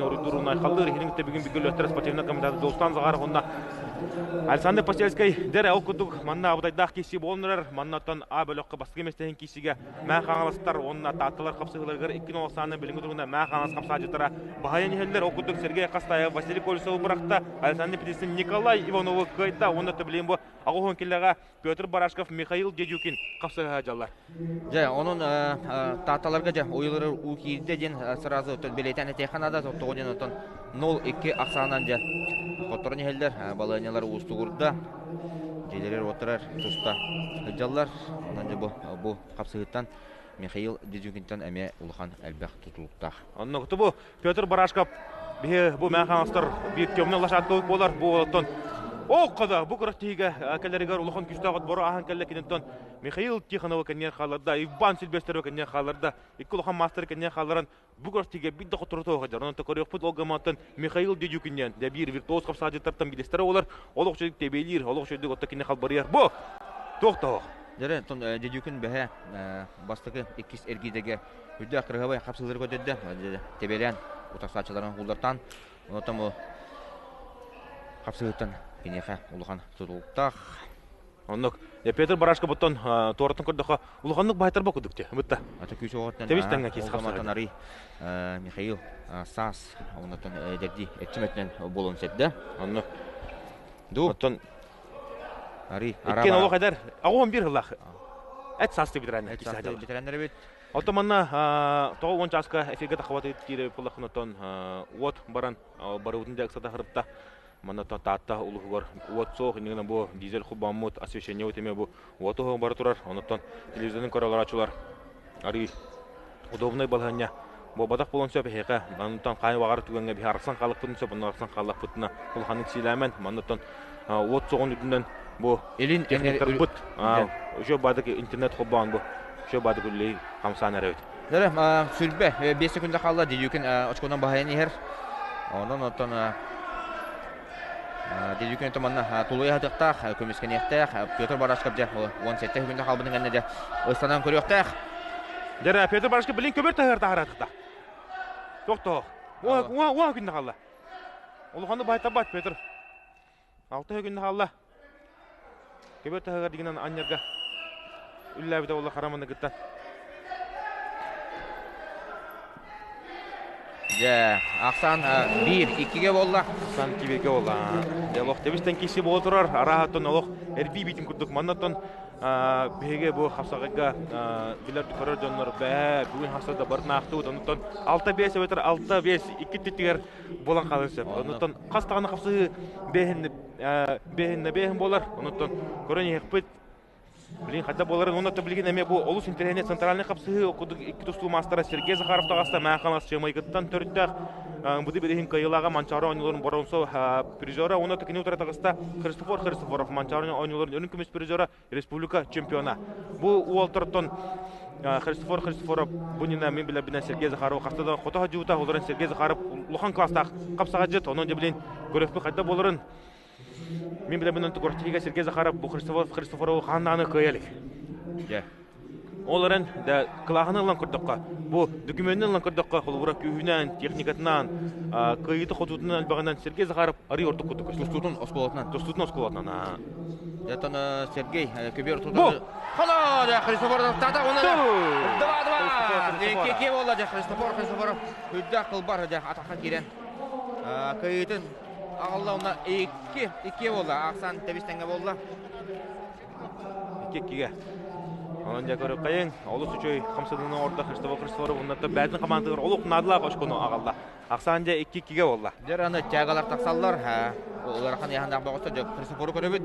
уруйдуур уонна айхаллыыр иһинин кытта бүгүн бүгүн спортивный комитет Дулстан Захаров уонна Александр Посельскай дэрэ ол курдук манна абытайдаах киирсии буолан эрэр. Манна оттон А бөлөххө бастакы миэстэһин киирсиигэ Мээ Хаҥаластар уонна Таатталар хапсыһыыларыгар икки нолосааны билиҥҥи туругунан Мээ Хаҥалас хапсааччыттара баһыйан иһэллэр. Ол курдук Сергей Хастаев Василий Колесовы бырахта, Александр Петицын Николай Ивановы кыайда уонна билигин бу аҕыс киллэҕэ Петр Барашков, Михаил Дедюкин хапсыһа дьаллар. Дьэ, онон Таатталарга дьэ уйулары уу киирдэ диэн сразу бэлиэтээн этиэххэ наада. Тоҕо диэн оттон 0-2 ахсаанан дьэ хотторон иһэллэр, балаһыанньалар уустугурда. Дьиэлэригэр уоттарар туста сылдьаллар. Онон дьэ бу хапсыһыттан Михаил Дедюкинтан эмиэ улахан элбэх тутулуктаах. Оннук бу Петр Барашков биһи бу мээн хаҥастар биир темный лошадка буолар бу оттон Ооккода бу күрэхтэһиигэ кэлэригэр улахан күүстээх отбору ааһан кэллэ киниттэн Михаил Тихонова кэнниэн хаалларда, Иван Сильвестрова кэнниэн хаалларда, икки улахан маастар кэнниэн хаалларан бу күрэхтэһиигэ биир да хоттору сылдьар. Онон көрүөхпүт ол гымматтан Михаил Дедюкинниэн дэ биир виртуоз хапсаадьыттартан биирдэстэрэ буолар. Олох үчүгэй тэбиэлиир, олох үчүгэйдик отто кини халбарыйар. Бу туох да Дьэрэ, оттон Дедюкин бэһэ бастакы иккис эргиидэгэ үрдээх кырыһабай хапсыылары көтөрдө. Тэбиэлээн утарсааччыларын ууллартаан, онтон бу хапсыһыттан киниэхэ улахан тутулуктаах. Оннук. Петр Барашко буттан туоратын көрдөхө улаханнык баайтарба кудук те. Бытта. Ата күүс оҕоттон Тэбис тэҥҥэ киис хапсыһар. Арый Михаил Саас оннотон эдэрди эрчим өттүнэн буолуон сөптө. Оннук. Ду. Оттон Ари Иккиэн олох эдэр. 81 сыллаах. Эт саасты ветеран. Эт саасты ветераннар эбит. Оттон манна тоҕо уон чааска эфиргэ тахабат киирэ буоллаххына оттон уот баран барыбытын дьэ ыксата харытта. Манна Таатта улуһугар уот суох, иннигинэ бу дизель хубаммыт, освещение эмиэ бу уоту бара турар. Онуттан телевизорын көрө олорооччулар арыы удобнай балаһыанньа буолбатах буолуон сөп эһиэхэ. Онтон хаай баҕар түгэҥҥэ биһи арахсан хааллахпытын сөп, онно арахсан хааллахпытына улаханнык сиилээмэн. Манныттан уот суоҕун үрдүнэн бу Илин техниктарбыт еще баадык интернет холбоон бу еще баадык үлэлии хамсаан эрэбит. Дөрө, сүрбэ 5 секунда хаалла Дедюкин очконан баһайан иһэр. Онон оттон Дедюкин манна тулуйа сатыахтаах, көмүскэниэхтээх. Петр Барашков дьэ 17 секунда хаалбытын кэннэ дьэ ыстанан көрүөхтээх. Дьэ, Петр Барашков билин көбөр таһыар таһаратыта. Тохтоох. Уа уа күннэ хаалла. Улаханны байтабат Петр. Алта күннэ хаалла. Көбөр таһыгар дигинэн анньарга үллээбитэ буолла хараманы кытта. Дьэ, ахсаан биир иккигэ буолла. Ахсаан икки буолла. Дьэ, олох тэбистэн киси буола турар. Арааһаттан олох эрбии биитин курдук. Маннаттан биһиги бу хапсаҕайга билэр көрөр дьоннор бээ бүгүн хаса да барын аахтыбыт. Онуттан 6-5 эбэтэр 6-5 икки титтигэр буолан хаалан сөп. Онуттан хас даҕаны хапсыһыы бэһин бэһиннэ бэһин буолар. Онуттан көрөн иһиэхпит. Билигин хайда буоларын уонна билигин эмиэ бу олус интэриэһинэй центральный хапсыһыы курдук икки тустуу маастара Сергей Захаров таҕыста Мэхалас Чымайгыттан төрүттээх быды билигин кыайыылааҕа Манчаары оонньууларын боронсо призера уонна кини утары таҕыста Христофор Христофоров Манчаары оонньууларын үрүҥ көмүс призера республика чемпиона. Бу уолтартан Христофор Христофоров бу нина мин билэрбинэн Сергей Захаров хаста да хото хадьуута олорон Сергей Захаров улахан класстаах хапсаҕадьыт онон дьэ билин көрөхпүт хайда буоларын Мин билэбин Куртига Сергей Захаров бу Христофор Христофорову хааннааны кыайа илик. Дьэ. Ол эрэн да кылааһын ылан көрдөххө, бу докумуонун ылан көрдөххө, холобура күүһүнэн, техникатынан, кыайыыты хотуутунан элбэҕинэн Сергей Захаров арый ордук курдук көстөр. Тустуутун оскуолатынан. Тустуутун оскуолатынан. Дьэ, Сергей көбүөр тутан Хало, дьэ, Христофор тата уна два два. Икки буолла дьэ Христофор Христофоров үрдээх кылбар дьэ атахха киирэн кыайыытын Аҕалла уонна икки, икки буолла. Ахсан тэбис тэҥҥэ буолла. Икки иккигэ. Онон дьэ көрүөххэйиҥ, олус үчүгэй хамсаныыны оҥордо Христофор Христофоров уонна бэйэтин хамаандатыгар олох наадалаах очкону аҕалла. Ахсаан дьэ икки иккигэ буолла. Дьэ аны тягалар тахсаллар. Улахан ыйаһындаах бөҕөстөр дьэ Христофору көрөбүт.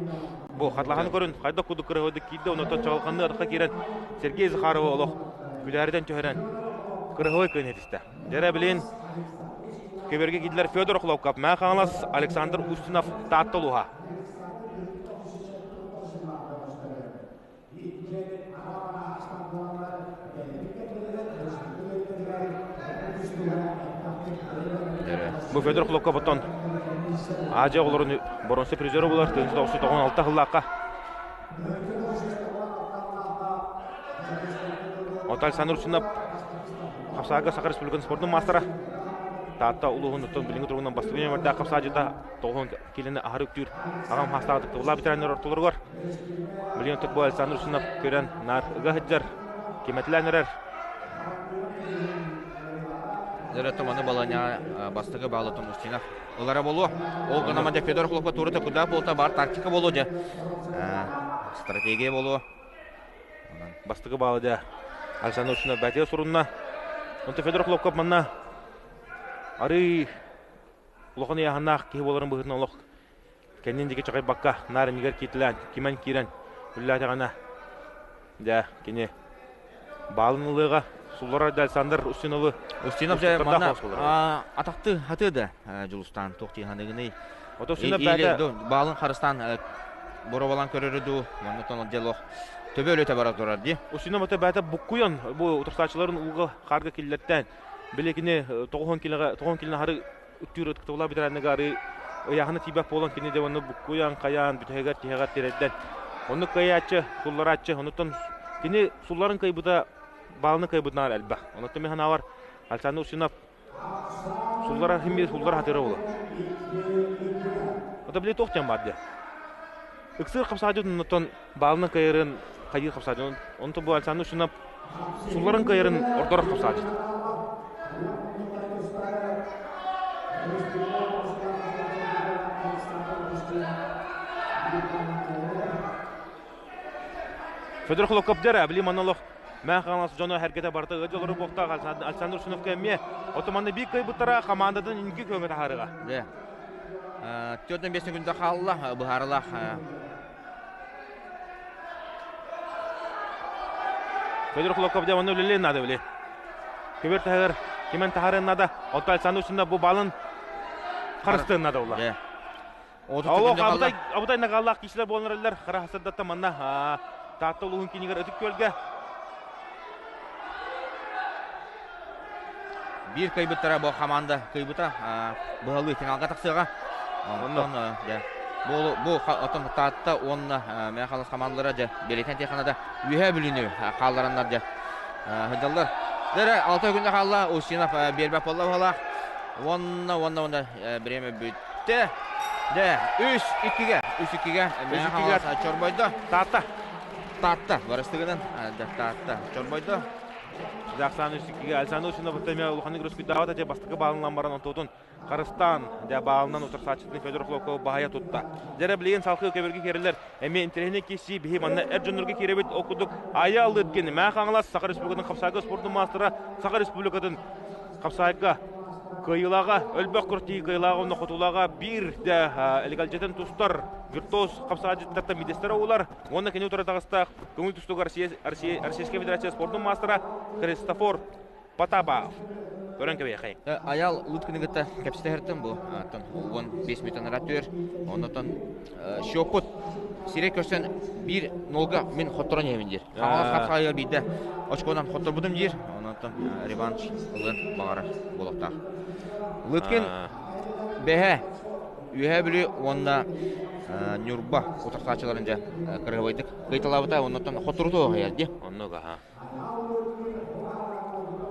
Бу хатлаһаны көрүн, хайдах курдук кырыһыдык киирдэ, онтон чаҕылханныы атахха киирэн Сергей Захаровы олох күлээритэн түһэрэн кырыһылай кыын этистэ. Дьэрэ билин көбөргө киирдилэр Федор Охлопков, Мэҥэ Хаҥалас, Александр Устинов, Таатта улууһа. Бу Федор Охлопков оттон Азия оҕолорун боронсо призера булар 1996 сыллаахха. Онтон Александр Устинов Хапсаага Саха Республикатын спордун маастара. Таатта улууһун оттон билиҥҥи туругунан бастакы нүөмэрдээх хапсаадьыта тоҕуһун килини аһары үктүүр аҕам хаастаах ытыктабыллаах ветераннар ортолоругар билигин оттон бу Александр Устинов көрөн наар ыга сылдьар кимэтилээн эрэр. Дөрөттө маны баланя бастакы баалытын Устинов ылара болуо. Ол гынан дьэ Федор Хлопа турута куда болта бар тактика болуо дьэ. Стратегия болуо. Бастакы баалы дьэ Александр Устинов бәтигэ сурунна. Онто Федор Хлопков манна арыы улахан ыйааһыннаах киһи буоларын быһыытынан олох кэннин диэки чаҕыйбакка наар иннигэр кииртэлээн кимэн киирэн үлэлээтэҕинэ дьэ кини баалын ылыаҕа сулларар да Александр Устиновы. Устинов дьэ манна атахты хатыы да Дьулустаан туох дии ханыгыный Ото Устинов бэйэтэ баалын харыстаан боробалаан көрөрү дуу манна делох төбө өлөтө бара турар дии. Устинов ото бэйэтэ буккуйан бу утарсааччыларын ууга хаарга киллэртээн били кини тоҕуһун килэҕэ тоҕуһун килэҕэ хары үктүүр ытыктабыллаах ветеранныга ары ыйааһына тиийбэт буолан кини дьэ онно буккуйан хайаан бүтэһигэр тиһэҕэр тиэрдэн оннук кыайааччы сулларааччы онуттан кини сулларын кыайбыта баалны кыайбытынаар элбэх онуттан мин санаабар Александр Устинов суллара химми суллара хатыра була Ото били туох диэн баар диэ ыксыыр хапсаадьыт оннуттан баалны кыайарын хайыыр хапсаадьыт онтон бу Александр Устинов сулларын кыайарын ордорор хапсаадьыт. Федор Хлопков дьэрэ, били манна олох Мээн Хаҥалас дьоно эргэтэ барыта ыалдьа олорор буолуохтаах Александр Устиновка эмиэ отоманны биир кыайбыттара хамаандатын инники күөҥҥэ таһаарыга. Дьэ. 45 секунда хаалла, быһаарылаах. Федор Хлопков дьэ онно үлэлиэн наада били. Көбөр таһыгар кимэн таһарыан наада. Оттон Александр Устинов бу балын харыстыан наада буолла. Олох абытай абытай нагаллаах киһилэр буолан эрэллэр. Хара хасырдатта манна Таатта улууһун кинигэр Ытык Күөлгэ. Биир кыайбыттара бу хамаанда кыайбыта быһалыы финалга тахсыаҕа. Онтон дьэ бу бу оттон Таатта уонна Мэҥэ Хаҥалас хамаандалара дьэ бэлиэтэн теханада Үөһээ Бүлүүнү хааллараннар дьэ сылдьаллар. Дэрэ алта күндэ хаалла Устинов биэрбэт буолла быһалаах. Уонна уонна уонна бириэмэ бүттэ. Дьэ 3-2-гэ 3-2-гэ Мэҥэ Хаҥалас чорбойдо. Таатта. Таатта барыстыгынан Таатта чорбойдо. Александр Александр эмиэ улаханнык өрөскүйдаабат этэ бастакы баалынан баран онтуотун харыстаан дьэ баалынан утарсааччытын Федор Хлопков баһайа тутта. Дьэрэ билигин салгыы көбөргө киирэллэр эмиэ интэриэһинэй киирсии биһи манна эр дьоннорго киирэбит ол курдук Айа Алыткин Мэҥэ Хаҥалас Саха Республикатын хапсаайга спордун маастара Саха Республикатын хапсаайга кыайыылааҕа өлбөх күрэхтэһии кыайыылааҕа уонна хотуулааҕа биир да элигалдьытын тустар виртуоз хапсаайдьыттартан биирдэстэрэ буолар уонна кини утары таҕыстаах көҥүл тустууга Россия, Россия, Российскай Федерация спордун маастара Христофор Потапов. Көрөн кэбиэхэй. Аял Лыткины кытта кэпсэтэ бу 15 мүнөт анараа түөр. Оннотон счеппут сирэй көрсөн биир нолга мин хотторон иһэбин диир. Хаҥалас хапсаайыгар биирдэ очконан хотторбутум диир. Оннотон реванш ылыан баҕарар буолуохтаах. Лыткин бэһэ Үөһээ Бүлүү уонна Ньурба утарсааччыларын дьэ кырыһыбайдык кыйталаабыта оннуттан хотуруту оһойар дии. Оннук аха.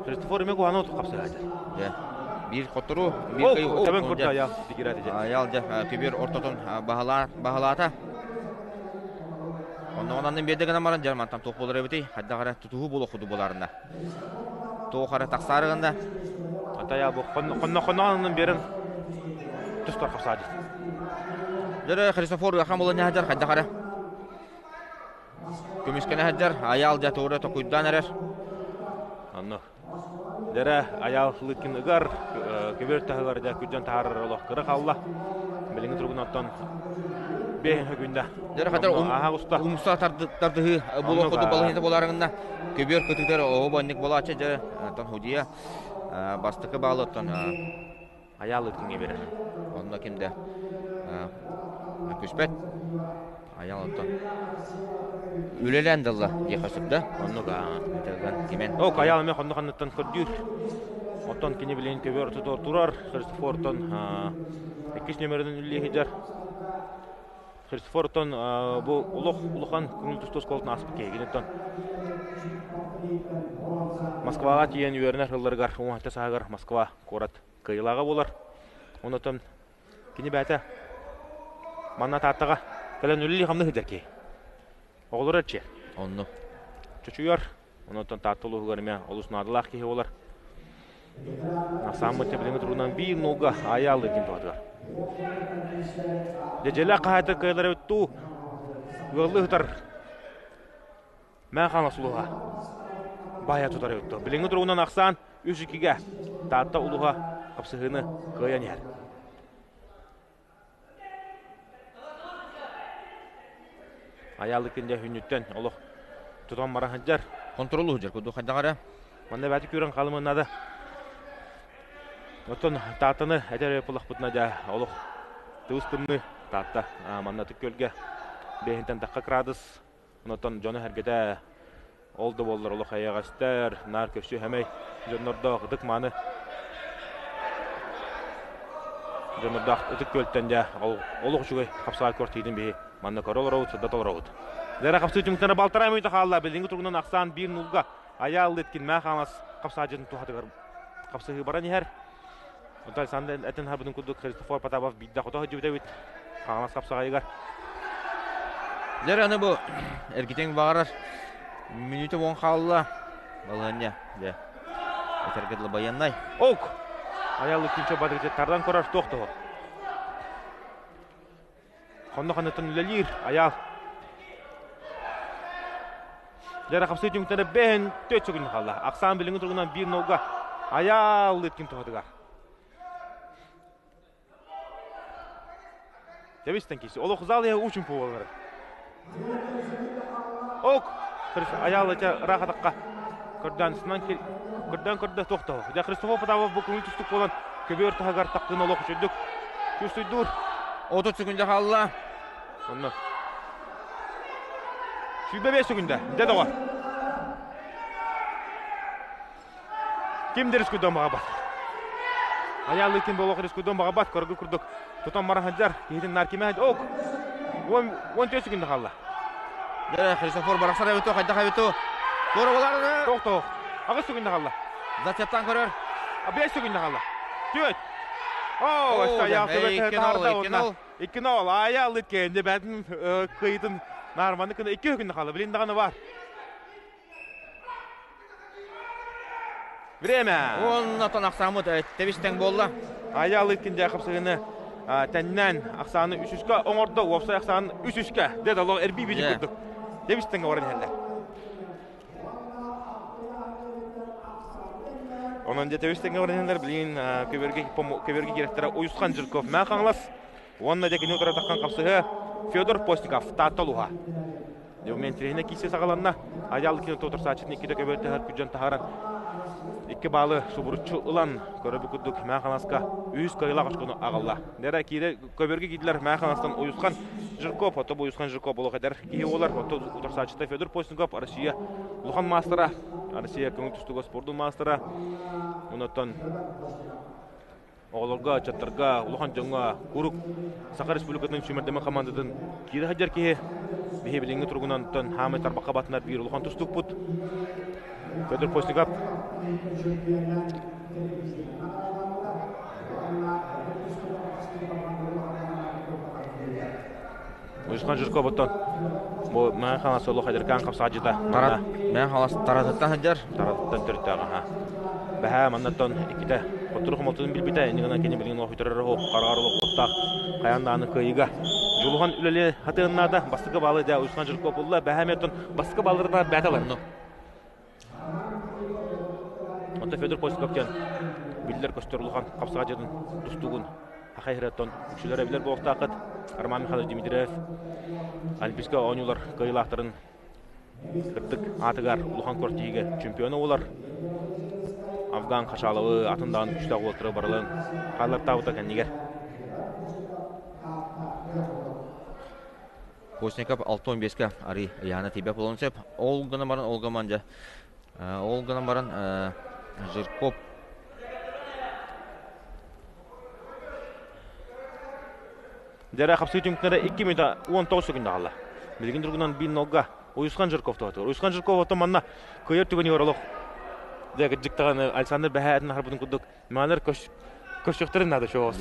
Христофор эмиэ куһаҕаны оту хапсыһаачы. Дьэ. Биир хотуру, биир кый Тэбэн курда аял дигирати дьэ. Аял дьэ көбүөр ортотун баһылаата. Оннугун аннын биэрдэ гынан баран дьэ мантан туох буолар эбитий? Хайдах эрэ тутуһуу буолуох курдук буоларына. Туох эрэ тахсаары гынна. Атая бу хонно хонно аннын биэрэн тустар хапсаады. Дөрө Христофор ыахан буолан ньаһадьар хайдах эрэ. Көмүскэнэ сылдьар, Айаал дьэ туора токуйдаан эрэр. Онно. Дэрэ Айаал Лыкин ыгар, көбүөр таһыгар дьэ күрдьэн таһаарар олох кыра хаалла. Билиҥҥи туругун оттон бэйэн күндэ. Дэрэ хатар умса тардыһыы буолуох курдук балаһыйда буоларыгына көбүөр кытыытар оҕо бонник буолааччы дьэ оттон худия бастакы баалы оттон Айаал Лыткиҥҥа биэрэр. Онно ким да күспэт. Айаал оттон үлэлээн да ылла диэххэ сөп да. Оннук аа. Этэргэн кимэн. Ок, Айаал эмиэ хонно ханныттан көрдүүр. Оттон кини билигин көбүөр ортотугар турар. Христофортон иккис нөмеринэн үлэлии сылдьар. Христофортон бу олох улахан көҥүл тустуу оскуолатын ааспыт киһи. Киниттэн Москваҕа тиийэн үөрэнэр сылларыгар, уон сааһыгар Москва куорат. кыайыылааҕа буолар. Онон кини бэйэтэ манна Тааттаҕа кэлэн үлэлии-хамныы сылдьар киһи. Оҕолоро эрчийэр. Онно. Чочуйар. Онон Таатта улууһугар эмиэ олус наадалаах киһи буолар. Ахсааммыт билиҥҥи туругунан биир нолга аайааллыы диэн туһатыгар. Дьэдьэлээх хаһаайыттар кыайалара эбит дуу, ыаллыы сытар Мээн Хаҥалас улууһа баайа тутар эбит дуу. Билиҥҥи туругунан ахсаан 3-2-гэ Таатта улууһа хапсыһыыны кыайан иһэр. Айаалыкын дьэ хүннүттэн олох тутан баран сылдьар. Контролу сылдьар курдук хайдах эрэ. Манна бэти күүрэн хаалымын наада. Оттон Тааттаны этэр булахпытына дьэ олох тыбыс тымныы Таатта манна көлгө бэһинтэн тахха градус. Онтон дьону сэргэтэ ол да буоллар олох эйэҕэстэр, наар көрсүө сэмэй дьоннордоох ытык мааны дьоннордоох ытык күөлтэн дьэ олох үчүгэй хапсаҕай квартиратын биһи манна көрө олоробут, сырдата олоробут. Дьэ хапсыы түмүктэнэ балтараа мүнүүтэ хаалла. Билиҥҥи туругунан ахсаан биир нулга Айаал Лыткин Мээх Хаҥалас хапсаадьытын туһатыгар хапсыһыы баран иһэр. Онтон Александр этин харбытын курдук Христофор Потапов биирдэ хото сылдьыбыт эбит Хаҥалас хапсаҕайыгар. Дьэ аны бу эргитиҥ баҕарар мүнүүтэ уон хаалла. Балаһыанньа дьэ этэргэ дылы байыаннай. Ок! Айаал Лукинчо Бадрыгы тардан көрөр туох тоһо. Хонно ханныттан үлэлиир Айаал. Дьара хапсыы түмүктэрэ бэһин төт сөкүн хаалла. Ахсаан билиҥҥи туругунан биир нолга Айаал Лыткин туһатыгар. Тэбистен киси. Олох зал я учун буолар. Ок! Айаал эте ыраахатакка көрдөөн сынан көрдөөн көрдө тохтоо. Дьэ Христофор Потапов бу көҥүл түстүк буолан көбүөр таһыгар тахтын олох үчүрдүк күстүйдуур. 30 секунда хаалла. Онно. 25 секунда. Дэ доҕор. Ким да рискуйдуон баҕарбат. Айааллыы ким буолуох рискуйдуон баҕарбат. Көргө курдук тутан баран сылдьар. Киһитин наар кимэ ок. 14 секунда хаалла. Дьэ, Христофор барахсан эбит хайдах эбит Туора боларына. Тоох-тоох. 8 секунда хаалла. Зацептан көрөр. 5 секунда хаалла. 4. Оо, Айаал төбөтө таарда онна. 2-0. Айаал иккенде бәтин кыйытын нарманы кына 2 күндө хаалла. Билин даҕаны бар. Время! Уонна ахсааммыт тэбис-тэҥ буолла. Айаал Ыткин хапсыгыны тэннэн ахсааны үс үскэ оҥордо, уопсай ахсаан үс үскэ. Дед олох эрбии биди курдук. Тэбис-тэҥ баран иһэллэр. Онон дьэ тэбис-тэҥ баран иһэллэр. Билигин көбөргө көбөргө директора Уйусхан Жирков Мээ Хаҥалас уонна дьэ кини утары таххан хапсыһы Федор Постников Таатта улууһа. Дьэ, киирсии саҕаланна. Айаал кино утарсааччытын иккитэ көбөлтөһөр күдьэн таһааран икки баалы субуруччу ылан көрөбү курдук Мээн Хаҥаласка үһүс кыайыылаах очкону аҕалла. Нера киирэ көбөргө киирдилэр Мээн Хаҥаластан Уйусхан Жирков, ото Уйусхан Жирков олох эдэр киһи буолар. Ото утарсааччыта Федор Постников, Россия улахан маастара, Россия көҥүл тустууга спордун маастара. Онтон Оҕолорго, ыччаттарга, улахан дьоҥҥо куруук Саха Республикатын сүүмэрдэммит хамаандатын киирэ сылдьар киһи. Биһи билиҥҥи туругунан хаамай тарбахха батынар биир улахан тустукпут. Федор Постников. Уйусхан Жирков оттон бу Мэҥэ Хаҥалас олох эдэркээн хапсаадьыта. Тарат Мэҥэ Хаҥалас таратыттан сылдьар. Таратыттан төрүттээҕэ. Бэһээ маннаттан иккитэ хоттору хомолтотун билбитэ, иннигинэн кини билигин олох үтэрэр оһох хараҕар олох уоттаах хайаан даҕаны кыайыыга дьулуһан үлэлиэ сатыан наада. Бастакы баалы дьэ Уйусхан Жирков ылла. Бэһээ эмиэ бастакы баалларына бээтэ ылар. Онтон Федор Постников диэн биллэр-көстөр улахан хапсаҕайдьытын тустуугун Хахай Хираттон үксүлэрэ билэр буолуохтааххыт. Роман Михайлович Дмитриев Олимпийскай оонньуулар кыайыылаахтарын кырдык аатыгар улахан квартиригэ чемпиона буолар. Афган Хашаловы атын даҕаны күүстээх уолаттары барыларын хааллартаабыта кэннигэр. Постников 65-ке арый ыйаана тиийбэт буолуон сөп. Ол гынан баран, ол гынан дьэ, ол гынан баран Жирков Дьэрэ хапсыы түмүктэрэ 2 минута 19 секунда хаалла. Билигин туругунан биир нолга Уйусхан Жирков туһатыгар. Уйусхан Жирков оттон манна кыайар түгэнигэр олох дьэ кырдьык даҕаны Александр Бэһээтин харбытын курдук Манар көс Көрсүөхтэрин наада чоос.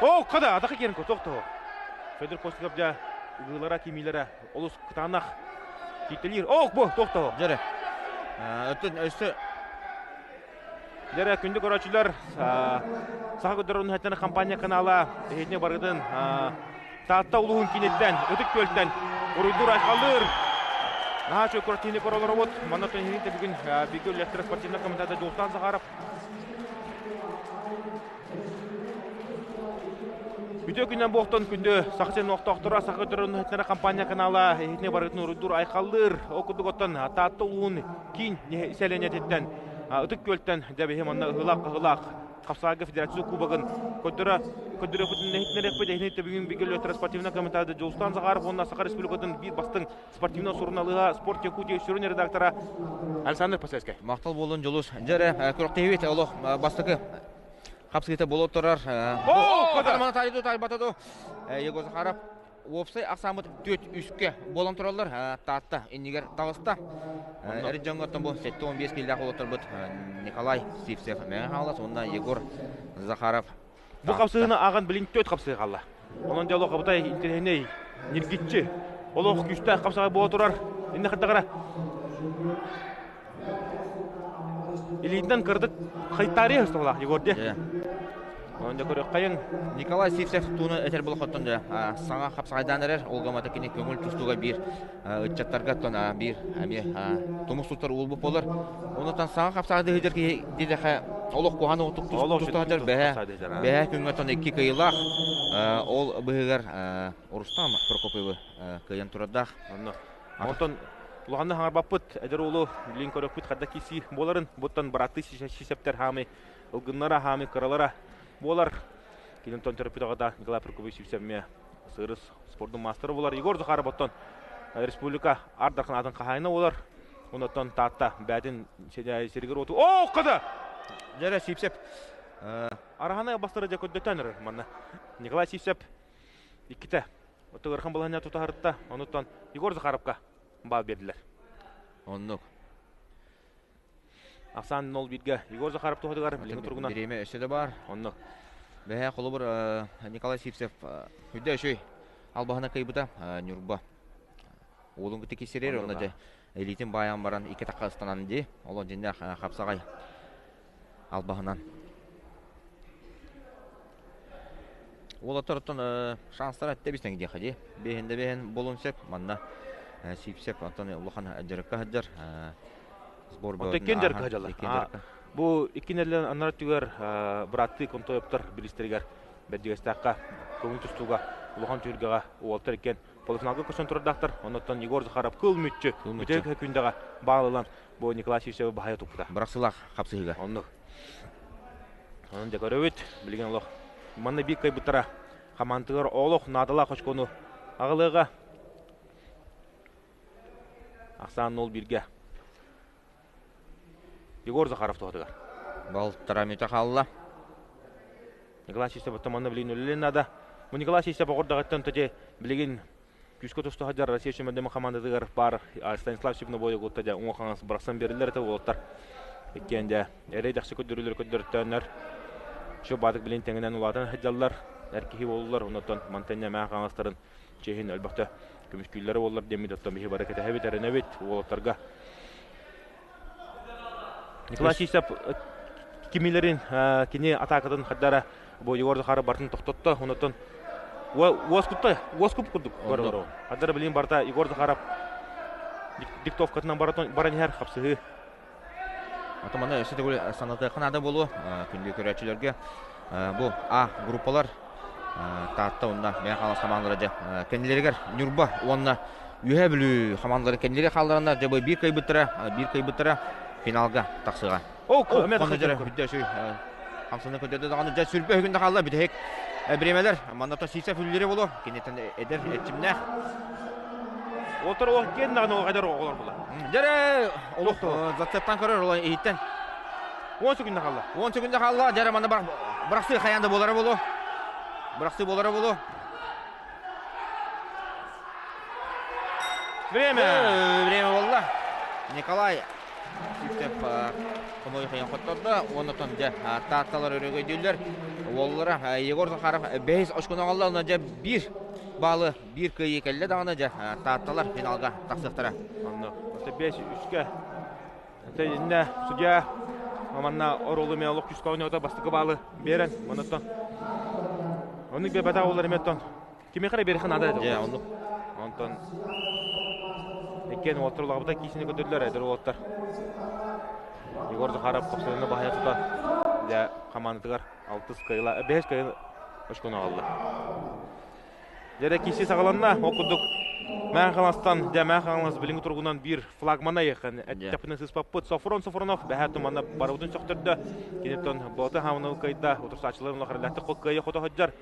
О, када, атака киэрин тохто. Федор Костиков дьа ыгыылара кимиилэрэ олус кытаанах кийтэлиир. О, бу тохто. Дьэрэ. Өттүн өссө Дьэрэ күндү көрөөччүлэр, Саха көрдөрөр уһаттан компания канала эһиэтине барытын Таатта улууһун кииниттэн, Ытык Күөлтэн уруйдуур айхаллыыр. Наһаа үчүгэй куораттыыны көрө олоробут. Манна түһүнүн бүгүн бииргэ үлэлэстэр спортивнай комитета Дьулустаан Захаров. Үтүө күннэн буохтан күндү Саха сирин олохтоохторо Саха көрдөрөр уһаттан компания канала эһиэтине барытын уруйдуур айхаллыыр. Ол курдук оттон Таатта улууһун киин сэлиэнньэтиттэн Ытык Күөлтэн дьэбиһи манна ыһыылаах-хаһыылаах Хапсаҕайга федерация кубогын көрдөрө көрдөрүөхпүтүн иһитиннэриэхпит. Эһини бүгүн бигэ спортивнай комитета Дьулустан Захаров уонна Саха Республикатын биир бастыҥ спортивнай суруналыыһа Спорт Якутия сүрүн редактора Александр Посельскай. Махтал буолун Дьулус. Дьэрэ, күрэхтэһиибит олох бастакы хапсыыта буола турар. О, Мана тайду тайбата ду. Егор Захаров Уопсай ахсааммыт түөрт үскэ буолан тураллар. Таатта иннигэр таҕыста. Эр дьоҥҥо бу 75 киилээх уолаттарбыт Николай Сивцев Мэҥэ Хаҥалас уонна Егор Захаров. Бу хапсыһыны ааҕан билин төрт хапсыһы хаалла. Онон дьэ олох абытай интэриэһинэй, ньиргиччи, олох күүстээх хапсаҕай буола турар. Иннэ хардагара Илиитинэн кыратык хайтаарыа ысталаах Егор дии. Онон дьэ көрүөххэйиҥ. Николай Сивцев тууну этэр болохоттон дьэ саҥа хапсаҕайдаан эрэр. Ол гамата кини көҥүл тустууга биир ыччаттарга оттон биир эмиэ тумус туттар уолбут буолар. Онутан саҥа хапсаҕайдыы сылдьар киһи диэтэхэ олох куһаҕан оҕотук туста сылдьар бэһэ бэһэ күҥҥэ оттон икки кыайыылаах. Ол быһыгар Рустам Прокопьевы кыайан турардаах. Онно. Онтон улаханнык хаҥарбаппыт, эдэр уолу билин көрөкпүт хадда киси буоларын, буттан бырааттыы сисептер хаамы ылгыннара хаамы кыралара буолар. Кининтон төрөппүт аҕата Николай Прокопьевич Сивцев сырыс спордун маастара буолар. Егор Захаров оттон республика ар дархан хаһаайына буолар. Онуттан Таатта бээтин сиригэр оту. О, када! Дьэрэ Сивцев. Араһаны бастары дьэ көрдөтөн эрэр манна. Николай Сивцев иккитэ Ыархан балаһыанньа тутаһарытта, онуттан Егор Захаровка баал биэрдилэр. Оннук. Ахсаан 0-1-гэ Егор Захаров туһатыгар билиҥҥи туругунан. Бириэмэ өссө да баар. Оннук. Бэһээ холобур Николай Сивцев үрдэ үчүй албаһына кыйбыта Ньурба. Уолун кытта кисирер, онно дьэ илиитин баайан баран икки тахха ыстанан дии. Олон дьиннээх хапсаҕай албаһынан. Уолаттар оттон шанстара эттэ бистэн диэхэ дии. Бэһин да бэһин болун сөп. Манна Сипсеп оттон улахан дьарыкка сылдьар. Сбор Оттон иккиэн дьарыкка сылдьаллар. Бу икки нэллэн анар өттүгэр бырааттыы Контоевтар билистэригэр Бэрдьигэстээххэ көҥүл тустууга улахан түһүлгэҕэ уолаттар иккиэн полуфиналга көрсөн турардаахтар. Оннуттан Егор Захаров кыл мүччү бүтэһик күндэҕэ баал ылан бу Николай Сивцевы баһайа туппута. Бырахсылаах хапсыһыыга. Оннук. Онон дьэ көрөбүт, билигин олох манна биир кыайбыттара хамаандатыгар олох наадалаах очкону аҕалыаҕа. Ахсаан 0-1-гэ. Егор Захаров туһатыгар. Балтара мүтэ хаалла. Николай Сивцев оттон манна билигин үлэлиэн наада. Бу Николай Сивцев оҕордоҕуттан төте билигин күүскэ туста сылдьар Россия чөмөрдөмө хамаандатыгар баар Станислав Степновой угутта дьэ уҥа хаҥас бырахсан биэрэллэр этэ уолаттар. Иккиэн дьэ эрэй дэхси көрдөрүүлэр көрдөртөөннөр чө баатык билин тэҥинэн улаатан сылдьаллар эр киһи буоллулар оннуттан мантан эмээ хаҥастарын чиэһин өлбөхтө көмүскүүллэрэ буоллар диэммит оттон биһи бары кэтэһэбит эрэнэбит уолаттарга Николай Сивцев кимилэрин кини атаакатын хардара бу Егор Захаров бартын тохтотто онуттан уоскутта уоскуп курдук көрөр хардара билин барта Егор Захаров диктовкатынан баран иһэр хапсыһыы Ото маны өссө төгүл санатыахха наада буолуо күндү көрөөччүлэргэ бу А группалар Таатта уонна Мэҥэ Хаҥалас хамаандалара дьэ кэннилэригэр Ньурба уонна Үөһээ Бүлүү хамаандалара кэннилэри хааллараннар дьэ бу биир кыайбыттара биир кыайбыттара финалга тахсыаҕа. О, хамсаны көрдөрдө даҕаны дьэ сүрбэ үһүгүн да хаалла бүтэһик бириэмэлэр манна то Сиисэ Фүллери боло киниттэн эдэр эрчимнээх Отор ол киэн даҕаны ол эдэр оҕолор була. Дьэрэ олох зацептан көрөр ол иһиттэн 10 секунда хаалла. 10 секунда хаалла. Дьэрэ манна бырахсыы хайаан да буолара боло. Бырахсыы буолара боло. Время! Время болла. Николай Сивцев. Хомойуох иһин хоттордо. Оннотон дьэ Таатталар өрөгөйдүүллэр. Уоллара Егор Захаров бэһис очкону аҕалла. Онно дьэ биир баалы биир кыайыы кэллэ даҕаны дьэ Таатталар финалга тахсыахтара. Онно 5-3-кэ иннэ судья манна оруолу мен олох күүскэ оонньоото бастакы баалы биэрэн оннуттан оннук биэрбэтэх олар эмиэттэн кимиэхэ эрэ биэриэххэ наада Дьэ оннук. Онтон иккиэн уолаттар улаҕабыта киисини көрдөрдүлэр эдэр уолаттар. Егор Захаров хапсыгыны баһыйа тута дьэ хамаандатыгар алтыс кыайыла бэһис кыайыы очкону аҕалла. Дьэ киси саҕаланна. Ол курдук Мээн Хаҥаластан, дьэ Мээн Хаҥалас билиҥҥи туругунан биир флагмана ыйыахын эттэхпинэ сыыспаппыт. Софрон Софронов бэһээ туманна барыбытын сөхтөрдө. Киниттэн Боты Хаманов кыайда. Утурсааччыларын улахарылаахтык кыайа хото сылдьар.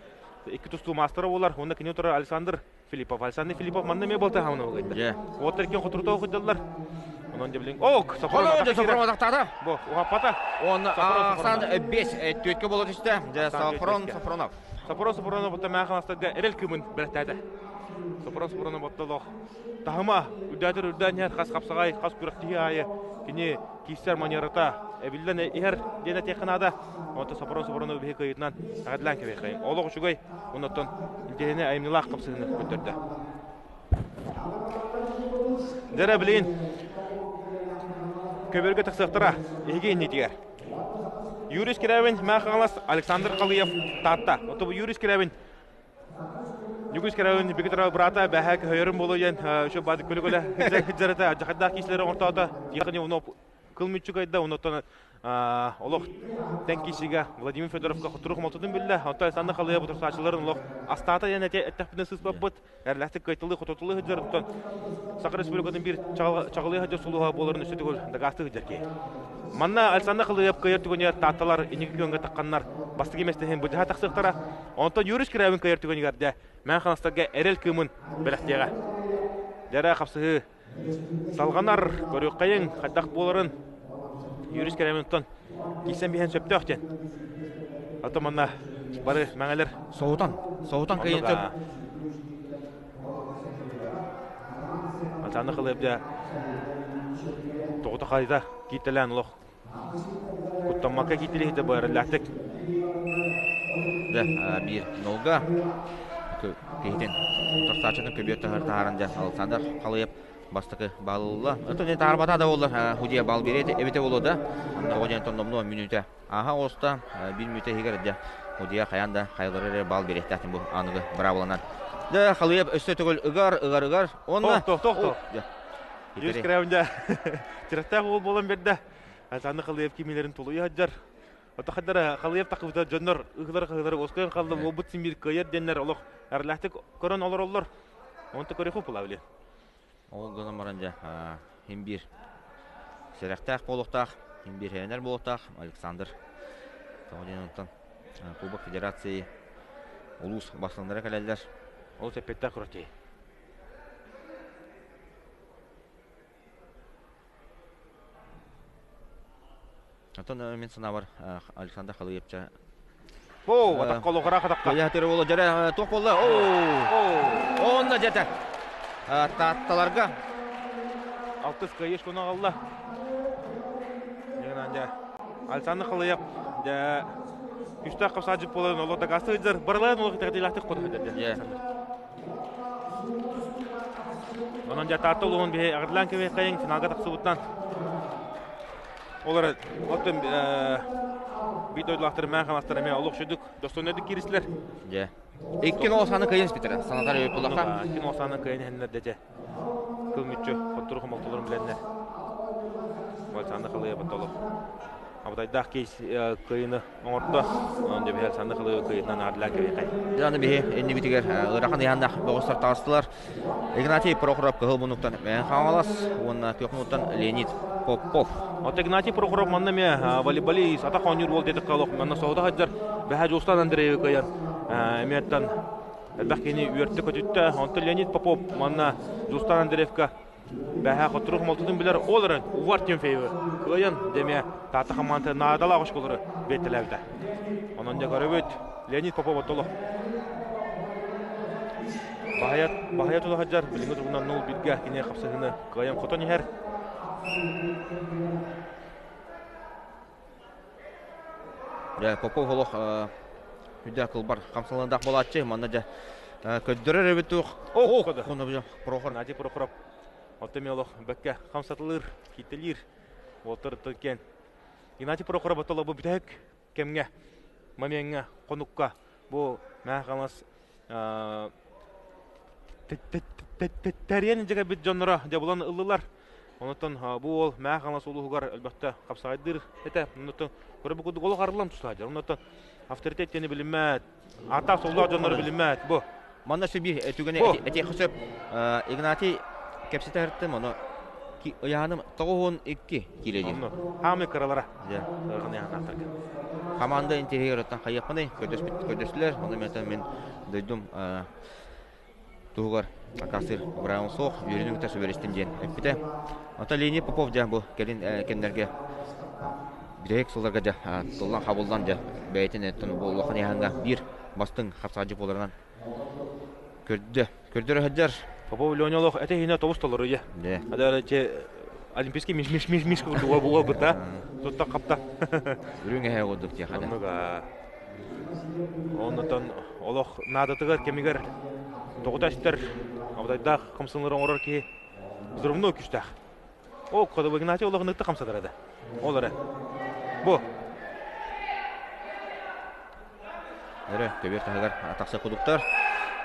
Икки тустуу маастара буолар. Уонна кини утары Александр Филиппов. Александр Филиппов манна эмиэ Болты Хаманов кыайда. Дьэ. Уоттар иккиэн хотурутоо сылдьаллар. Онон дьэ билин Ок! Софрон Софрон атахтаата. Бу, уһаппата. Уонна Ахсан 5 түөткэ буола түстэ. Дьэ Софрон Софронов. Сопоро Сопоронов оттон Хаҥаластарга эрэл кыымын бэлэхтээтэ. Сопоро Сопоронов оттолох таһыма үрдээтэр үрдээн иһэр хас хапсаҕай, хас күрэхтэһии аайы кини киирсэр манерата эбиллэн иһэр диэн этиэххэ наада. Онтон Сопоро Сопоронов биһи кыайыытынан эҕэрдэлээн кэбиэххэйиҥ. Олох үчүгэй, оннуттан интэриэһинэй айымньылаах хапсыһыыны көрдөрдө. Дьэрэ билигин көбүөргэ тахсыахтара эһиги иннитигэр. Юрий Скрябин, Мэҥэ Хаҥалас, Александр Халыев, Таатта. Ото бу Юрий Скрябин Юрий Скрябин Бигитара брата бэһэ көһөйөрүн болу диэн еще бады көлө-көлө хыджарата жахардаах киислери оҥортоото. Тихони уно кыл мүччү кайда онуттан олох тэн киисигэ Владимир Федоровка хотурук молтотун биллэ. Онтон Александр Халыев утарсааччыларын олох астаата диэн эттэхпинэ сыыспаппыт. Эрлэхтик кыайтылыы хототулуу сылдьар оттон Саха Республикатын биир чаҕылыы сылдьар сулуһа буоларын өссө төгүл дакаастыы сылдьар киһи. Манна Александр Халыев кыайар түгэнигэр Таатталар инники күөҥҥэ тахханнар бастакы миэстэһин былдьаһа тахсыахтара. Онтон Юрий Скрябин кыайар түгэнигэр дьэ Мэҥэ Хаҥаластарга эрэл кыымын бэлэхтиэҕэ. Дьэрэ хапсыһыы салҕанар, көрүөххэйиҥ хайдах буоларын Юрий Скрябин оттон киирсэн биһэн сөптөөх диэн. Оттон манна бары мэҥэлэр Соһутан, соһутан кыайан сөп. Александр Халыев дьэ тоҕута хайда кииртэлээн олох куттаммакка кииртэлиһитэ быарыллаахтык. Дьэ, биир нолга киһитин утарсааччытын көбүөр таһааран дьэ Александр Халыев бастакы баал ылла. Оттон таарбата да буоллар худья баал биэрэ эбитэ буолуо да. Тоҕо диэн тонномнуо мүнүүтэ ааһа оҕуста. Биир мүнүүтэ иһигэр дьэ худья хайаан да хайалары эрэ баал биэриэхтээхтин бу аныгы быраабыланан. Дьэ Халыев өссө төгүл ыгар, ыгар, ыгар. Уонна Тох, тох, тох. Юрий Скрябин тирэттээх уол буолан берде. Александр Халыев кимилерин тулуйа сылдьар. Ото хаддара Халыев тахыбыта дьоннор ыһылар-хаһылар оскойон халла уолбут син биир кыайар диэннэр олох эрлээхтик көрөн олороллор. Онто көрүөхү була билин. Ол гынан баран дьэ иһин биир сэрэхтээх буолуохтаах, иһин биир эрэнэр буолуохтаах Александр тоҕо диэн онтон Кубок Федерации улуус бастыҥнара кэлэллэр. Ол эппиэттээх күрэхтэһии. Оттон мин санаабар Александр Халыевча Оо, атахха олоҕура хатахха. Кыйа буолла дьэрэ туох буолла? Оо! Онно дьэтэ. Таатталарга Алтыс кыайыш куна аҕалла. Дьэ Александр Халыев дьэ күстээх хапсаадьыт буолан олох дакаастыы сылдьар. Барыларын олох итэҕэтиилээхтик хоту сылдьар дьэ. Онон дьэ Таатта улууһун биһи эҕэрдэлээн кэбиһиэххэйиҥ финалга тахсыбытынан Олор оттон биир дойдулаахтар мээн хамастар эмиэ олох сүдүк достойнайдык кииристилэр. Дьэ. Икки нолсаны кыайан испитэрэ. Санатар өй буллаха. Икки нолсаны кыайан иһэннэр дьэ. Кыл мүччү хоттору хомолтолорун билэннэр. Александр Халыев олох абытайдаах кейс кыайыны оҥордо. Онон дьэ биһи Александр Халыев кыайыытынан аадылаан кэбиһиэхэй. Дьэ аны биһи иннибитигэр ыарахан ыйааннаах бөҕөстөр таҕыстылар. Игнатий Прохоров кыһыл муннуктан Мэҥэ Хаҥалас уонна күөх муннуктан Леонид Попов. Оттон Игнатий Прохоров манна эмиэ волейболист, атах оонньуур уол диэтэххэ олох манна соһута сылдьар. Бэһэ Дьулустан Андреевы кыайан эмиэттэн элбэх киһини үөртэ-көтүттэ. Онтон Леонид Попов манна Дьулустан Андреевка бэһэ хоттору хомолтотун билэр ол эрэн Увар Тимофеевы кыайан дэмиэ Таатта хамаандата наадалаах очколору биэртэлээбитэ. Онон дьэ көрөбүт Леонид Попов оттолох Баһыйа, баһыйа тула сылдьар, билиҥҥи туругунан 0-1-гэ кини хапсыһыыны кыайан хотон иһэр. Дьэ, Попов олох үдэ кылбар хамсалынаах буолааччы. Манна дьэ көрдөрөр эбит туох. Ох, Прохор, Надя Прохоров. Оттон олох бэккэ хамсатылыр, кийтэлиир. Уолтар кен. Игнатий Прохоров оттоло бу бүтэһик кэмҥэ, момеҥҥа, хонукка бу Мэхамас тэрийэн дьэгэбит дьонноро дьабылан ыллылар. Онотон бу уол Мэхамас улууһугар өлбөхтө хапсаҕайдыыр этэ. Онотон көрө курдук олох арыллан тустаадьар. Онотон авторитет диэни билиммэт, ааттаах суоллаах дьоннору билиммэт бу. Манна сөбү түгэни этиэххэ сөп. Игнатий кэпсэтэ сырыттым, ону ыйааһыным 92 киилэ диир. Онно хаамый кыралара. Команда интэриэһигэр оттон хайыахпыный көрдөстүлэр. Ону мен дойдум туһугар акаастыыр быраабым суох, үөрүүнү кытта сүбэлэстим диэн эппитэ. Оттон Леонид Попов дьэ бу кэлин кэмнэргэ бүтэһик сылларга дьэ тыллан хабыллан дьэ бэйэтин оттон бу улахан ыйааһыҥҥа биир бастыҥ хапсаҕайдьыт буоларынан көрдө. Көрдөрө сылдьар. Попов Леня олох этэ иһинэ тобус толору дьэ. Дьэ. Че олимпийский миш миш миш миш курдук буолбут да. Тутта хапта. Үрүҥ эһэ курдук диэхэ. Оннуга. Оннотон олох наадатыгар кэмигэр тоҕута эстэр абытайдаах хамсанылар оҥорор киһи взрывной күүстээх. О, кодобу Игнатий олох ыныкты хамсатар да. Ол эрэ. Бу. Эрэ, көбүөр таһыгар тахса кудуктар.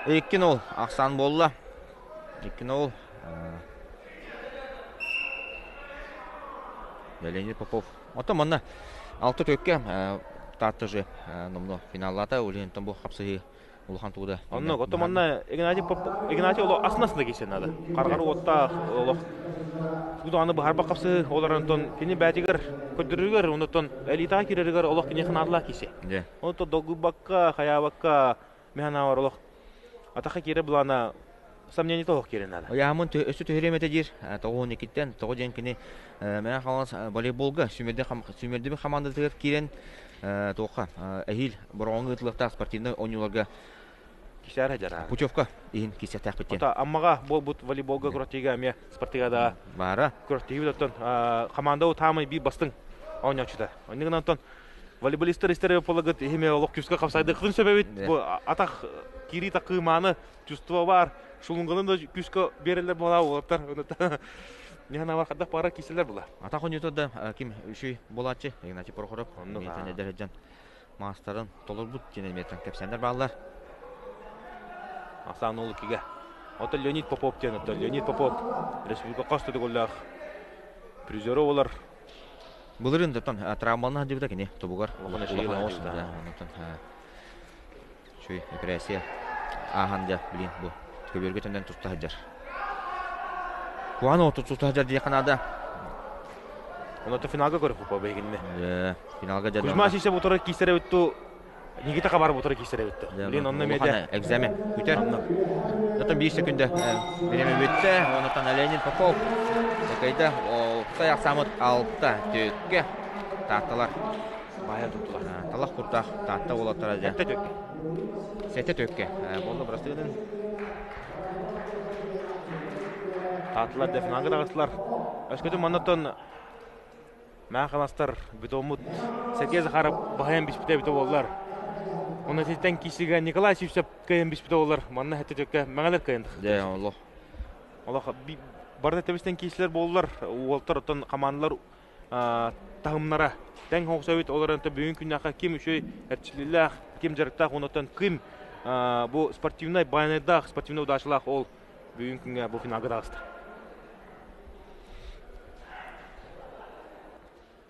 2-0 ахсаан буолла. 2-0. Леонид Попов. Оттон манна алта төккө Таатта же номно финаллата улиһинтон бу хапсыһыы улахан тууда. Онно оттон манна Игнатий Игнатий олох аснасына киирсэн надо. Каргар уоттаах олох аны быһарба хапсыһыы олорон онтон кини бээтигэр көрдөрүгэр онтон элитаҕа киирэригэр олох киниэхэ наадалаах киирсэ. Онтон долгуйбакка, хайаабакка механавар олох атаха киирэ былаана сомнение тоһох киирэн надо. Ыйаамын өссө түһэриэм этэ диир. Тоҕуһун иккиттэн тоҕо диэн кини Мэҥэ Хаҥалас волейболга сүүмэрдэммит хамаандатыгар киирэн туохха эһиил Бороҕоҥҥо ыытыллыахтаах спортивнай оонньууларга Кисээр дьара. Путевка иһин кисиэхтээхпит диэн. Ото Аммаҕа буолбут волейболга күрэхтэһиигэ эмиэ спартакиадаҕа баара. Күрэхтэһиибит оттон хамаанда таамай биир бастыҥ оонньооччута. Оннугунан онтон волейболистар истэр буолагыт иһиме олох күүскэ хапсайдыаххытын сөп эбит. Бу атах киирии такыымааны чувство баар. Шулунганы да күүскэ биэрэллэр буолаа уолаттар. Ньыһанабар хадах баара кииселер була. Атах оонньуута да ким үчүй буолааччы Игнатий Прохоров. Оннук эдэр дьон маастарын толорбут диэн эмиэтэн кэпсээннэр бааллар. Ахсаан 0-2-ге. Оттон Леонид Попов диэн оттон Леонид Попов республика хос тутугуллаах призеры болар. Былырын оттон травмалана сылдьыбыта кини тобугар улахан оҕус онтон үчүгэй эпэрээссийэ ааһан дьэ билин бу көбүөргэ төннөн туста сылдьар. Куһаҕан оҕо туста сылдьар диэххэ наада. Оното финалга көрөх по бэйгинне. Финалга дьэ. Кузьма Сисе буторы киистере бүттү. Никита Хабар буторы киистере бүттү. Блин, онно меде. Экзамен күтэр. Оттон 1 секунда биреме бүттэ. Онотон Ленин Попов. Кайда ол аяқсамыт алта төкке таатталар. Баайа туттулар. Талах куртах Таатта уолаттара дьэ. Сэттэ төккө. Сэттэ төккө. Буолла бырастыгынан. Таатталар да финалга таҕыстылар. Өскөтүн маннаттан Маахаластар бетоммут Сергей Захаров баһайан биспитэ эбитэ буоллар. Онно ситэн киисигэ Николай Сивцев кыайан биспитэ буоллар. Манна сэттэ төккө мэҥэлэр кыайан. Дьэ, олох. Олох барыта тэбистэн киисилэр буоллар. Уолтар оттон хамаандалар таһымнара тэҥ хоҥсобут олорон бүгүн күннээххэ ким үчүгэй эрчиллиилээх, ким дьарыктаах оннуттан ким бу спортивнай байанайдаах, спортивнай удачалаах ол бүгүн күҥҥэ бу финалга таҕыста.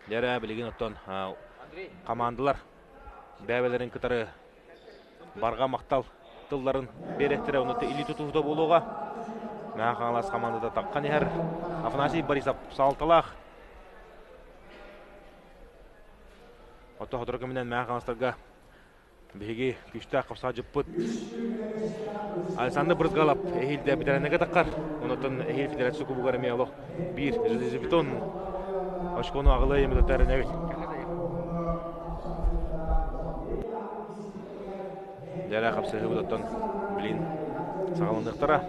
Дьэрэ билигин оттон командалар бэйэлэрин кытары барҕа махтал тылларын биэрэттэрэ онута илии тутуһута буолуоҕа. Мэҥэ Хаҥалас хамаандата таххан иһэр. Афанасий Борисов саалталаах. Ото сотору кэминэн Мэҥэ Хаҥаластарга биһиги күүстээх хапсаадьыппыт Александр Брызгалов эһиилдэ бэтэрээннэргэ таххар. Онотон эһиил федерация кубугар эмиэ олох биир железобетон очкону аҕылыа емелөтөр эбит. Дьэ хапсыһыбыт оттон блин саҕаланыахтара.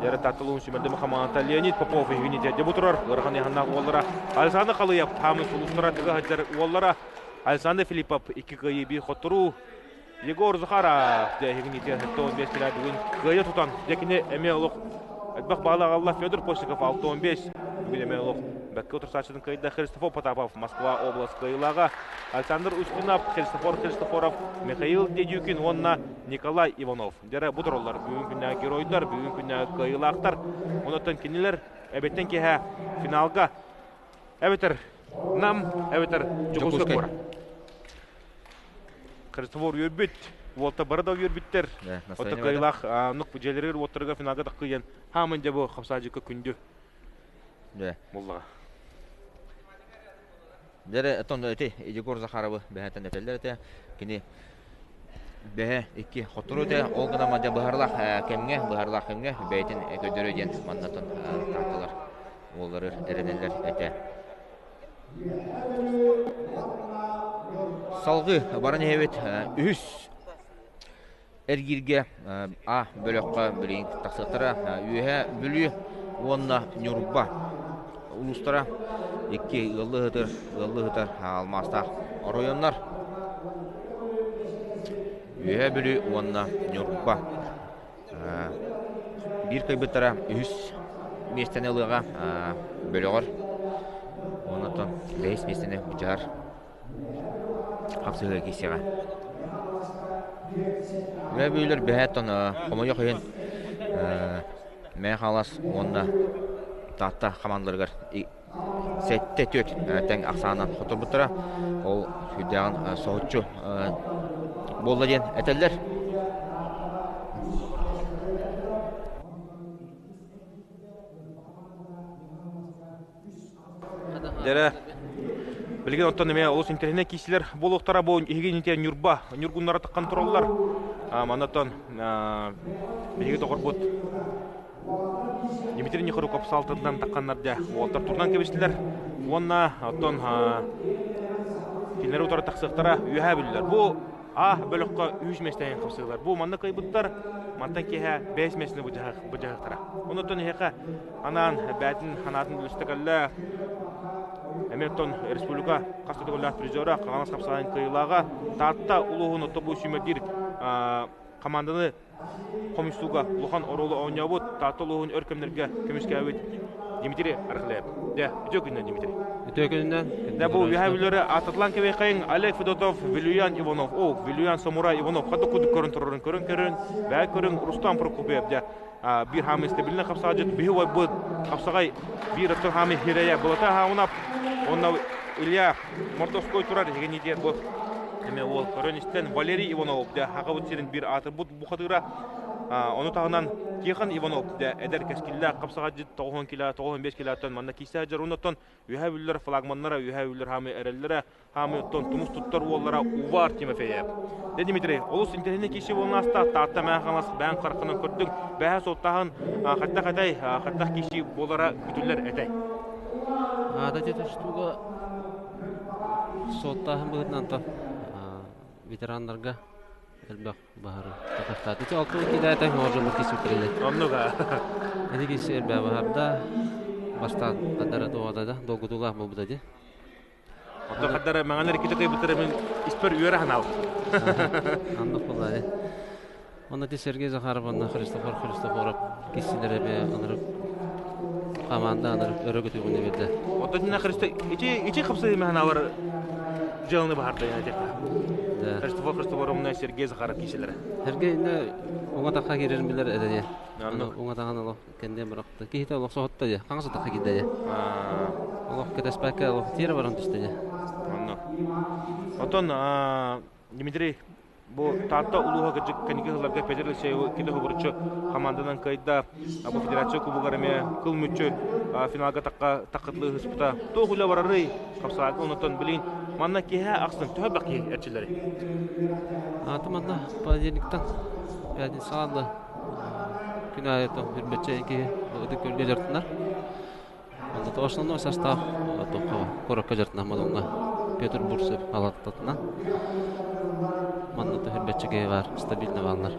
Дьэрэ Таатталуун сүмэрдэмэ хаманата Леонид Попов иһигини дьэ бу турар ыарахан ыйаһыннаах уоллара Александр Халыев хаамыы сулустара тыга сылдьар уоллара Александр Филиппов икки кыайыы биир хотторуу Егор Захаров дьэ иһигини 75 килэ бүгүн кыайа тутан дьэ кини эмиэ олох элбэх баалы аҕалла Федор Постников 65 бүгүн эмиэ олох бэккэ утарсааччытын кыайда Христофор Потапов Москва область кыайыылааҕа Александр Устинов, Христофор Христофоров, Михаил Дедюкин уонна Николай Иванов. Дьэрэ бу тураллар бүгүн күннээҕи геройдар, бүгүн күннээҕи кыайыылаахтар. Онон кинилэр эбэттэн киэһэ финалга эбэтэр Нам, эбэтэр Дьокуускай куорат. Христофор үөрбүт, уолта бары да үөрбүттэр. Оттон кыайыылаах нук дьиэлэригэр уоттарыгар финалга таххыйан хаамын дьэ бу хапсаадьыкка күндү буллаҕа. Дьэрэ оттон ити Егор Захаровы бэһэтэн этэллэр этэ. Кини бэһэ икки хоттору этэ. Ол гынан мадьа быһарлаах кэмҥэ, быһарлаах кэмҥэ бэйэтин көрдөрүө диэн маннатан таатталар уоллары эрэнэллэр этэ. Салгыы баран иһэбит үһүс эргииргэ А бөлөххө билигин тахсыахтара. Үөһээ Бүлүү уонна Ньурба улуустара икки ыаллыы ыһытыр, ыаллыы ыһытар алмаастаах оройуоннар. Үөһээ Бүлүү уонна Ньурба биир кыайбыттара үһүс миэстэни ылыаҕа бөлөҕөр. Онтон бэһис миэстэни быдьаһар хапсыһыа киирсиэҕэ. Үлэ бүлэр бэһэт хомойуох иһин Мэҥэ Хаҥалас уонна Таатта хамаандаларыгар 7-4 тэҥ ахсаанынан хотторбуттара. Ол сүрдээҕин соһуччу буолла диэн этэллэр. Дьэрэ, билигин оттон эмиэ олус интэриэһинэй киисилэр буолуохтара бу иһиги инитэ Ньурба, Ньургуннара таххан тураллар. Манна оттон биһиги доҕорбут Дмитрий Нехоруков саалтытынан тахханнар дьэ уолтар турунан кэбистилэр. Уонна оттон кинилэри утары тахсыахтара үөһээ бүллэр. Бу А бөлөххө үһүс миэстэһин хапсыылар. Бу манна кыайбыттар, мантан киэһэ бэс миэстэни быдьаһыктара. Онуттан эһиэхэ анаан бээтин ханаатын үлүстэ кэллэ. Эмиэ оттон республика хас да төгүллээх призера, Хаҥалас хапсаҕайын кыайыылааҕа Таатта улууһун отто бу сүүмэрдиир команданы хомуйсууга улахан оруолу оонньообут Таатта улууһун өр кэмнэргэ көмүскээбит Дмитрий Архлеев. Дьэ, үтүө күнүнэн, Дмитрий. Үтүө күнүнэн. Дьэ, бу үһэ бүлөрү аататлан кэбиэхэйиҥ Олег Федотов, Вилюян Иванов, о, Вилюян Самурай Иванов хата кудук көрөн турарын көрөн көрөн, бэйэ көрүҥ Рустам Прокопьев дьэ биир хаамы стабильный хапсаҕайдьыт биһи уойбут хапсаҕай биир оттон хаамы хирэйэ былата хаамынап уонна Илья Мордовской турар иһигин бу эмэ уол көрөн истэн Валерий Иванов дьэ хахабыт сирин биир аатырбыт бухатыыра ону таһынан Тихон Иванов дьэ эдэр кэскиллээх хапсаҕайдьыт 90 кило 95 килоттан манна киисэ сылдьар оннуттан үһэ бүллэр флагманнара үһэ бүллэр хаамы эрэллэрэ Хаамыы оттон тумус туттар уоллара Увар Тимофеев. Дэ Дмитрий, олус интэриэһинэй киһи буолан ааста. Таатта Мэҥэ Хаҥалас бэйэҥ хараххынан көрдүҥ. Бэһэ суоттааһын хайдах этэй, хайдах киһи буолара күтүллэр этэй? Аата тутуга суоттааһын быһыытынан то ветераннарга элбэх баһары тахтаат. Ити алтын килээтэ ооржоммут киси үтэрилэ. Оннук Ити киси элбэх баһарда бастаан хадара туода да долгутуулаах буолбута ди. Оттон хаддара мэҥэлэр иккитэ кыйбыттара мин испэр үөрэ ханаал. Оннук буолла Онно ти Сергей Захаров уонна Христофор Христофоров киссилэр эбэ ынырык команда ынырык өрө көтүгүнэ биэрдэ. Оттон дина Христо ити ити хапсыһы ханаалар дьыаланы баһарда яна Христофор Христофоровна Сергей Захаров киселere. Сергей инне уҥа тахха киирэрин билэр эдэ Уҥа тахан олох кэнниэн бырахта. Киһитэ олох соһутта дии. Хаҥас атахха киирдэ дии. Олох кэтэспэккэ олох тиэрэ баран түстэ дии. Онно. Оттон Дмитрий бу Таатта улууһа кырдьык кэнники сылларга Петр Алексеевы кини хобуруччу хамаанданан кыайда. Бу федерация кубогар эмиэ кыл мүччү финалга тахха таххытлыы ыспыта. Туох үлэ барарый? Хапсаҕайга онтон билин манна киэһэ ахсын төһө элбэх киһи эрчиллэрий? Аата манна понедельниктан пятницаҕа Күн аайы үрбэччэ киһи ытык көлгө дьартынар. Онно основной состав туохха куоракка дьартынар Модуҥҥа Петр Бурцев алаттатынан. Манна үрбэччэ киһи баар стабильно бааллар.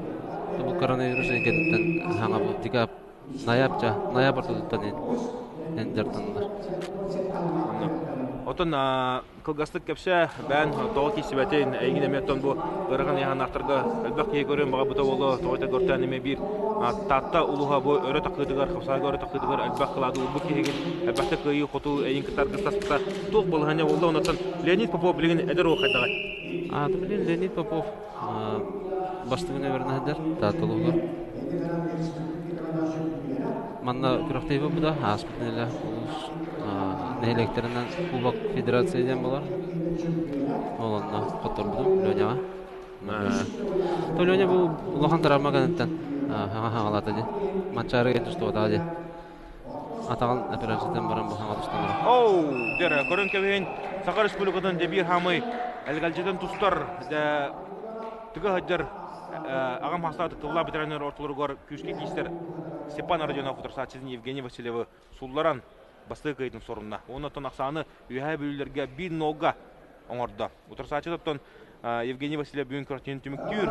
Бу коронавирус эйгэтиттэн хаҥа бу декабрь Ноябрь, ноябрь тутуттан эн дьарыктаналлар. Онно. Отон кылгастык кэпсээ, бээн тоҕо киирсибэтин, эйигин эмиэ оттон бу ыарахан ыйааһыннаахтарга элбэх киһи көрүөн баҕарбыта буолуо, тоҕо этэ көртөөн эмиэ биир Таатта улууһа бу өрө тахсыытыгар, хапсаҕайга өрө тахсыытыгар элбэх кылааты уурбут киһигин, элбэхтэ кыайыы-хотуу эйигин кытта аргыстаспыта туох балаһыанньа буолла, оннуттан Леонид Попов билигин эдэр уол хайдаҕай? Аата билигин Леонид Попов бастыҥын эбэрин сылдьар Таатта улууһугар. Манна күрэхтэһии буолбута, ааспыт нэһилиэк улуус нэһилиэктэринэн Кубок Федерация диэн буолар. Ол онно хотторбутум Леняҕа. То Леня бу улахан травма гыныттан хаҥа-хаҥалаата дии. Манчаарыга тустубатаҕа дии. Атаҕын операциятын баран бу хаҥа тустанара. Оу, дьэ, көрөн кэбиһин, Саха Республикатын дебир хамый элгэлдьитин тустар тыга сылдьар аҕам хастаах тыллаах ветераннар ортолоругар күүскэ киистэр Степан Родионов утарсааччытын Евгений Васильевы сулларан бастакы кыайыытын сорунна. Уонна ахсааны Үөһээ Бүлүүлэргэ биир нолга оҥордо. Утарсааччы оттон Евгений Васильев бүгүн күрэхтэһиини түмүктүүр.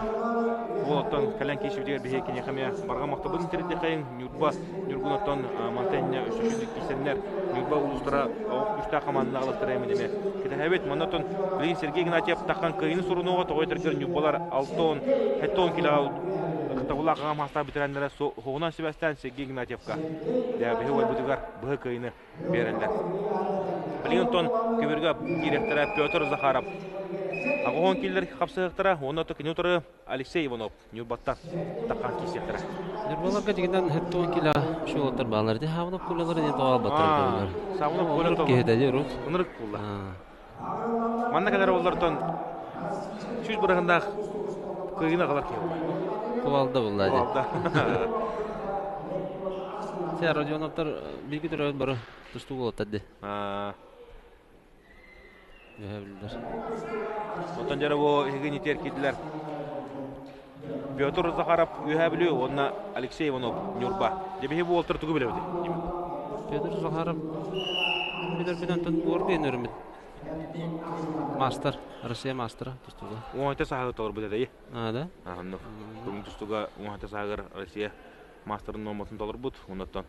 Ол оттон кэлэн киирсибитигэр биһиги киниэхэ эмиэ барҕа махталбытын тириэрдиэххэйиҥ. Ньурба Ньургун оттон мантан инньэ өссө үчүгэй киирсэннэр Ньурба улуустара оҕо күүстээх хамаанданы аҕалыахтара эмин эмиэ кэтэһэбит. Манна оттон билигин Сергей Игнатьев таххан кыайыыны сурунууга тоҕо этэргэр Ньурбалар 6 70 килоҕа ытыктабыллаах аҕам саастаах бэтэрээннэрэ суоҕунан сибээстээн Сергей Игнатьевка биһи уойбутугар быһа кыайыыны биэрэллэр. Билигин оттон көбүргэ киириэхтэрэ Петр Захаров. Аҕыһон киллэр хапсыһыахтара уонна кини утары Алексей Иванов Ньурбаттан таххан киирсиэхтэрэ. Ньурбаларга дьигинэн 70 кило шуолаттар баалар. Ди Хавнов кулалары не тоҕалбаттар. Савнов кула киһитэ ди урут. Ынырык кулла. Манна кэлэр оллортон 100 бырыһындаах кыайыыны аҕалар киһи буолла. Кувалда булла ди. Кувалда. Сэ Родионовтар бииргэ төрөөбүт бары тустуу буолаттар ди. Үһэ биллэр. Оттон дьэ бу эһиги нитиэр киирдилэр. Петр Захаров Үөһээ Бүлүү уонна Алексей Иванов Ньурба. Дьэ биһи бу уолтар тугу билэбит? Петр Захаров билэрбинэн тон уордуйан өрүмүт. Мастер, Россия мастера тустууга. Уонта сааһы толорбут этэй. А, да? Оннук. Бүгүн тустууга уонта сааһыгар Россия мастерын нуорматын толорбут. Оннуттан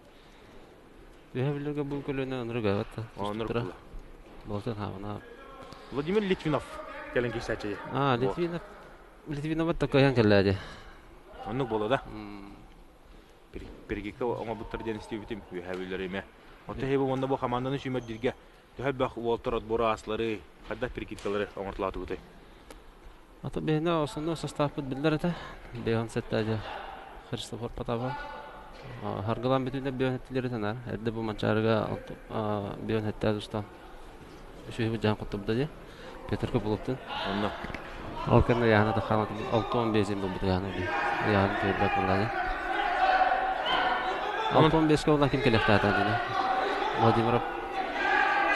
Үөһээ Бүлүүгэ бу көлүөнэ оннук эбит. Оннук. Болтон хаабына. Владимир Литвинов кэлэн киирсээччи. А, Литвинов. Литвинова такайан кэллээди. Оннук буолла да. Перегикка оҥорбуттар диэн истибитим үөһээ Бүлүүлэр эмэ. Оттон эһиги уонна бу хамаанданы сүүмэрдииргэ төһө элбэх уолтар отбору ааслары, хайдах перекидкалары оҥортолоотугутай? Ата биһиэнэ основной составпыт биллэр этэ. Бэйэн сэттээдьэ Христофор Потапов. Харгылаан бүтүүнэ бэйэн эттилэр этэ наар. Эрдэ бу Манчаарыга бэйэн эттээ тустан үсүһү дьаан куттубута дии. Петр Копыловтын. Онно. Ол кэннэ Яна Таханов 65 булбут Яна Яна төрбөт булланя. 65-ке улан ким келехтаата дина. Владимиров.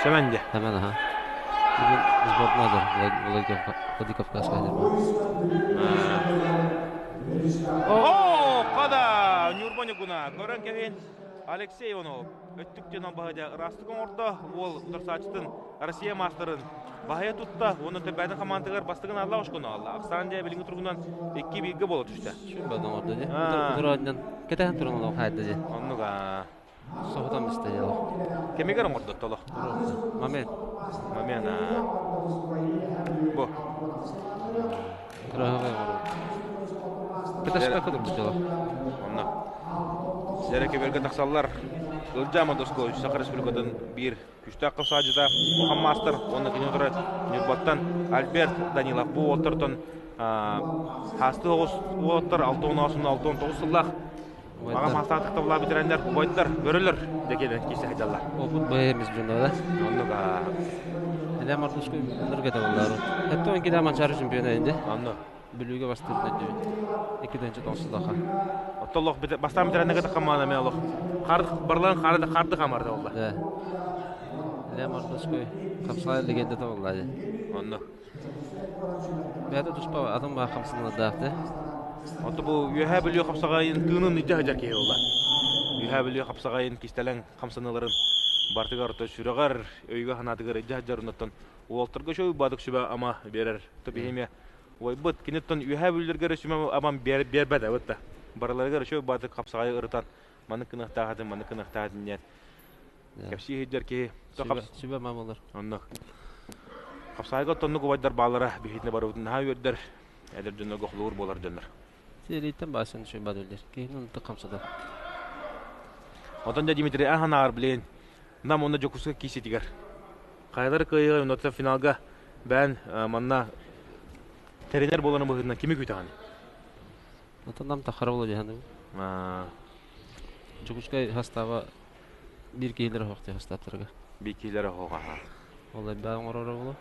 Семен де. Семен аха. Бүгүн сборнадыр Владикавказка О, қада! Нюрба Нюгуна, көрөн кэбин Алексей Иванов өттүктен баһыдя ырастык оҥордо, уол утарсааччытын Россия маастарын баһыйа тутта, уонна төбөтүн хамаандатыгар бастыгын алла ошкону алла. Ахсаан дьэ билиҥҥи туругунан 2-1 буола түстэ. Сүрбэ оҥордо дии. Утурааннан кэтэһэн туран олох хайда дии. Оннук аа. Соһутан бистэ дии олох. Кэмигэр оҥордо толох. Момент. Момент аа. Бу. Кыраһыгай оҥоруу. Кэтэспэккэ турбут дьоло. Онно. Сэрэ кэбэргэ тахсаллар. Ылдьаа Модоскович Саха Республикатын биир күүстээх хапсаадьыта улахан маастар уонна кини утары Ньурбаттан Альберт Данилов бу уолаттартан хаасты оҕус уолаттар 6-19 сыллаах Аҕам хаастаах тахтабылаа бүтэрэннэр убайдар бөрөлөр декелен киирсэ сылдьаллар. Опыт бэйэмиз дьоно да. Оннук аа. Эдэ мартышка ынырга да боллар. Хэтто инки да манчары чемпиона инде. Онно. Бүлүүгэ бастыыр өйдүүбүн. 2 сыллаха. Оттолох бастаан бүтэрэннэ кытта хамаана мен олох. Харды барлан харды харды хамарда болла. Да. Эдэ мартышка хапсай легенда болла. Онно. Бэйэтэ туспа атын баа хамсаныылардаах Онто бу Үөһээ Бүлүү хапсаҕайын тыынын илдьэ сылдьар киһи буолла. Үөһээ Бүлүү хапсаҕайын кистэлэҥ хамсаныыларын бартыгар орто сүрэҕэр, өйгө-санаатыгар илдьэ сылдьар оннуттан уолтарга үчүгэй баадык сүбэ-ама биэрэр. То биһиэмэ уойбут киниттэн Үөһээ Бүлүүлэргэ эрэ сүбэ-амам биэрбэт эбит да. Барыларыгар үчүгэй баадык хапсаҕайы ырытан. Маннык гыныахтаах этим, маннык гыныахтаах этим диэн. Кэпсии сылдьар киһи. Сүбэ мамалар. Оннук. Хапсаайга оттоннук убайдар баалара биһитинэ барыбытын наһаа үөрдэр. Эдэр дьоннорго холобур буолар дьоннор. Сиэрииттэн баасан үчүгэй баар Киһини онтон хамсатар. Отон дьэ Дмитрий аһанаар билин Нам уонна Дьокуускай кииситигэр. Хайалар кыайыыга оннуттан финалга бээн манна тэринэр буоларын быһыытынан кими күүтэҕин? Отон нам тахара буола дьаһаным. Дьокуускай хастааба биир киһилэр оһохтуй хастааттарга. Биир киһилэр оһоҕа. Ол элбэҕи оҥороро буолуо.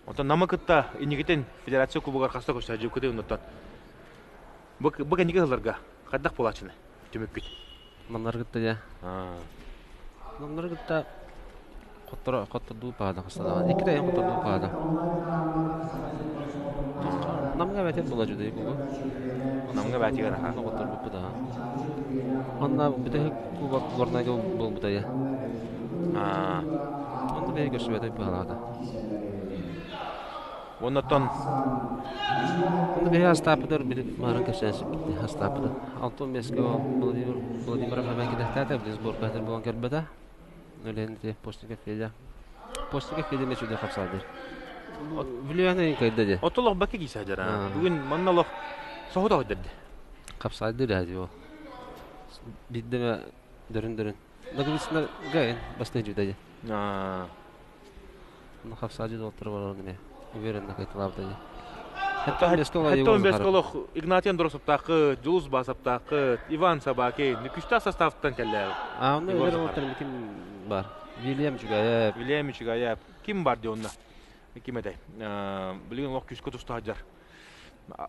Оттон Намы кытта инникитин Федерация Кубогар хаста көрсө дьуккутун оннуттан. Бу бу кэнники сылларга хайдах буолааччыны түмүккүт? Намнары кытта дьэ. Намнары кытта хотторо хоттордуу паада хастадаҕа. Икки да хоттордуу паада. Намга бэтер була жудай куба. Намга бэтигэр аха. Хотторбуппут аха. Онна бүтэһик кубок Горнайга буолбута я. Онно бэйэ көрсүбэтэй быһалаата. Оннотон Онно биһи астааппытар марын кэпсээн астааппыта. Алтын беске Владимир Владимиров эбэн кидэхтээтэ билин сборкатыр буолан кэлбэтэ. Үлэһин ити Постников Федя. Постников Федя мечүдэ хапсаадыр. Влияны кайда де. Отолох бакы киисаадыр. Бүгүн манна олох соһута өдөрдө. Хапсаадыр дии ол. Биддеме дөрүн-дөрүн. Нагрузкалар гайын бастай жудайы. Ну хапсаажы доттор бар неме. Уверенно кайталабыта дии. Хеттон Бесколох Игнатий Андросовтаахы, Дьулус Басаптаахы, Иван Собакин күстээх составтан кэллэ. А онно өлөр уолаттар ким бар? Вильям Чугаев. Вильям Чугаев. Ким бар дии онно? Ким этэй? Билигин олох күүскэ туста сылдьар.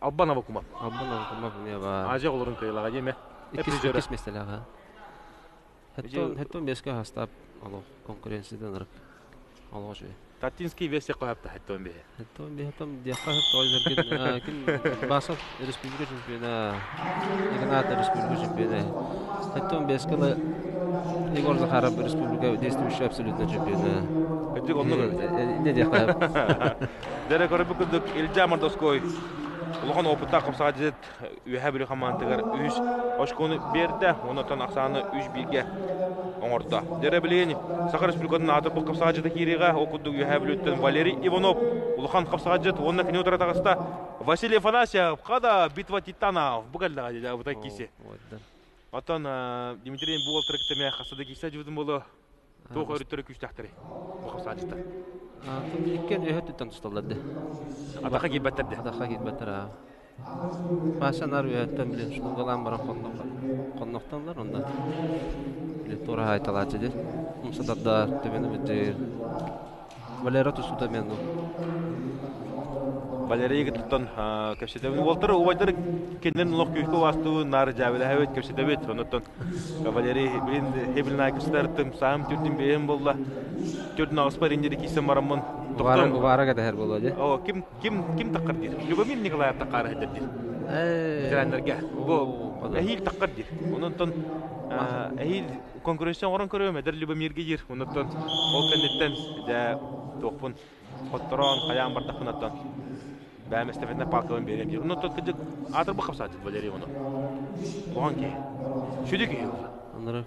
Албан Авакумов. Албан Авакумов эмиэ баар. Азия оҕолорун кыайыылааҕа диэмэ. Иккис миэстэлээҕэ. Хэттон бэскэ хастаап олох конкуренциятын ырык. Олох үчүгэй. Татинский весе қойапта хэттон бэһэ. Хэттон бэһэ том диэххэ хэт тоҕой ким Басов республика чемпиона, Игнат республика чемпиона. Хэттон бэскэ Егор Захаров республика действующий абсолютно чемпиона. Кырдьык оннук эбит. Не диэххэ. Дэрэ көрбүт курдук Илья Мордовской улахан опыттаах хапсаҕайдьыт Үөһээ Бүлүү хамаандатыгар үһүс очкону биэрдэ, онтон ахсааны 3-1-гэ оҥордо. Дьэрэ билигин Саха Республикатын аатырбыт хапсаҕайдьыта киириэҕэ, ол курдук Үөһээ Бүлүүттэн Валерий Иванов улахан хапсаҕайдьыт уонна кини утары таҕыста Василий Афанасьев, Хада, Битва Титанов. Бу кэллэҕэ дьэ, киси. Оттон Дмитрий бу уолтары кытта эмиэ хаста да киирсэ дьыбытын буолуо. Туох өрүттэрэ күүстээхтэрий? Бу хапсааччыттар. Иккиэн үөһэ өттүттэн тусталлар дии. Атахха киирбэттэр дии. Атахха киирбэттэр аа. Паша наар үөһэттэн билин шнургалаан баран хоннохтоннор онно били туора хаайталааччы дии. Умса тардар, төбөнү быдьыыр. Валера тустуута мен Валерий туттан кэпсэтэбин. Уолтар убайдар кинилэр олох күүскэ убаастыбын, наар дьээбэлэһэбит, кэпсэтэбит. Оннуттан Валерий билин хебилин айкыстартым, саам түрдүн бэйэм болла. Түрдүн аҕыспар иннери киирсэн бараммын. Убаара кэтэһэр буолуо дии. О, ким ким ким таххар диир. Любомир Николаев таххар иһдэр диир. Ветераннарга. Бу эһиил таххар диир. Онон эһиил конкуренция оҥорон көрүөм, эдэр Любомиргэ диир. Оннуттан ол кэнниттэн дьэ туохпун хоттороон хайаан бардахпын оттон бэйэм эстафетнай палкабын биэриэм диир. Оннуттан кырдьык аатырбыт хапсааччыт Валерий ону. Улахан киһи. Сүдү киһи ол. Оннук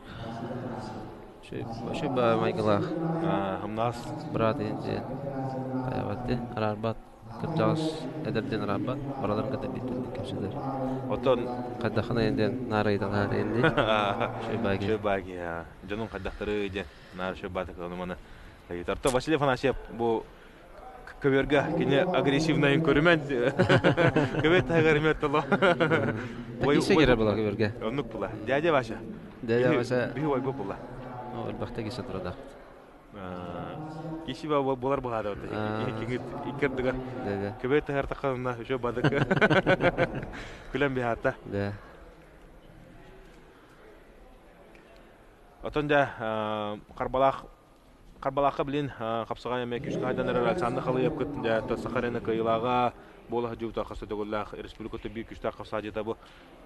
Үчүгэй баҕайы майгылаах. Хамнаас. Быраат иһин дьиэн хайаабат дии, араарбат. Кырдьаҕас эдэр диэн араарбат, барыларын кытта биирдик кэпсэтэр. Оттон хайдаххына диэн наар ыйыталаһар иһин дии. Үчүгэй баҕайы киһи. Үчүгэй баҕайы киһи. Дьонуҥ хайдахтарый диэн наар үчүгэй баҕайытык ону маны ыйытар. То Василий Афанасьев бу көбүөргэ кини агрессивнайын көрүмэн көбүөр таһыгар эмиэ толо. Кисе кирэр була көбүөргэ. Оннук була. Дядя Вася. Дядя Вася. Биһи ойбу була. Элбэхтэ кисе турада. Киси болар баһаада икки ардыгар көбүөр таһар тахханна үчө бадык күлэн биһаата. Да. Отон дьэ Харбалаах Харбалаахха билин хапсаҕай эмиэ күүскэ хайдан эрэр Александр Халыевкыт дьэ Саха Арена кыайыылааҕа буола сылдьыбыта хас да төгүллээх республиката биир күүстээх хапсаадьыта бу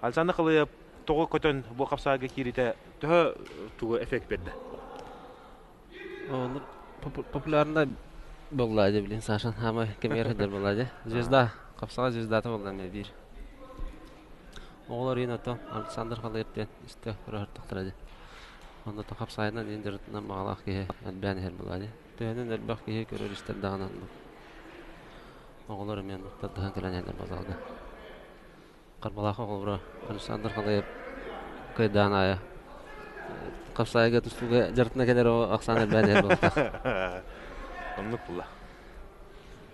Александр Халыев тоҕо көтөн бу хапсаайга кииритэ төһө тугу эффект бердэ? Популярнай буолла дьэ билин Сашан хаамай кэмигэр сылдьар буолла дьэ. Звезда, хапсаҕай звездата буолла эмиэ биир. Оҕолор иин ото Александр Халыев диэн истэ көрө дии. Онно хапсаайынан иин дьарытынан баҕалаах киһи элбээн иһэр буолаа дии. Төһөнөн элбэх киһи көрөр истэр даҕаны оннук. Оҕолор эмиэ оннук тардыһан кэлэн иһэллэр базалга. Харбалаах оҕолоро Александр Халыев кыайдаан аайы хапсаайга тустууга дьарытына кэлэр оҕо ахсаана элбээн иһэр буолбатах. Оннук буолла.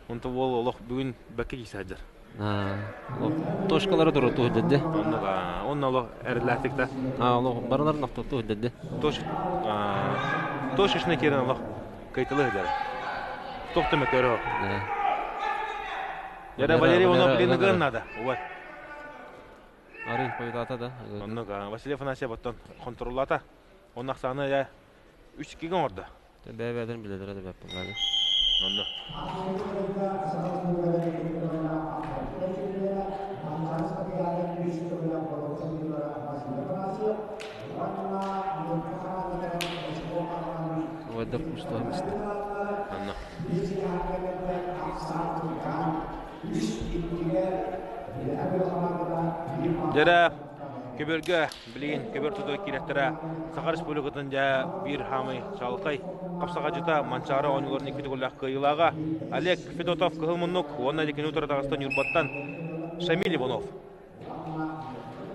Онто уол олох бүгүн бэккэ киирсэ сылдьар. Точкалары турутуу дедди. Оннук онно олох эрэллээхтик да. Олох барыларын охтотуу дедди. Тош точечно киирэн олох кыйтылы сылдьар. Туох да мөкөрө. Яра Валерий Иванов блин ыгын надо. Увай. Арый хойутаата да. Оннук Василий Афанасьев оттон контроллата. Он ахсааны я 3-2 оҥордо. Бэйэ-бэйэлэрин билэллэрэ да бэрт буоллаҕа. Онно. Убайдар куустуһан истэ. Онно. Дьэрэ көбөргө Билигин көбөр тутуга киирэхтэрэ Саха Республикатын дьэ биир хаамай чаҕылхай хапсаҕадьыта Манчаары оонньууларын икки төгүллээх кыайыылааҕа Олег Федотов кыһыл муннук уонна дикини утары таҕыста Ньурбаттан Шамиль Иванов.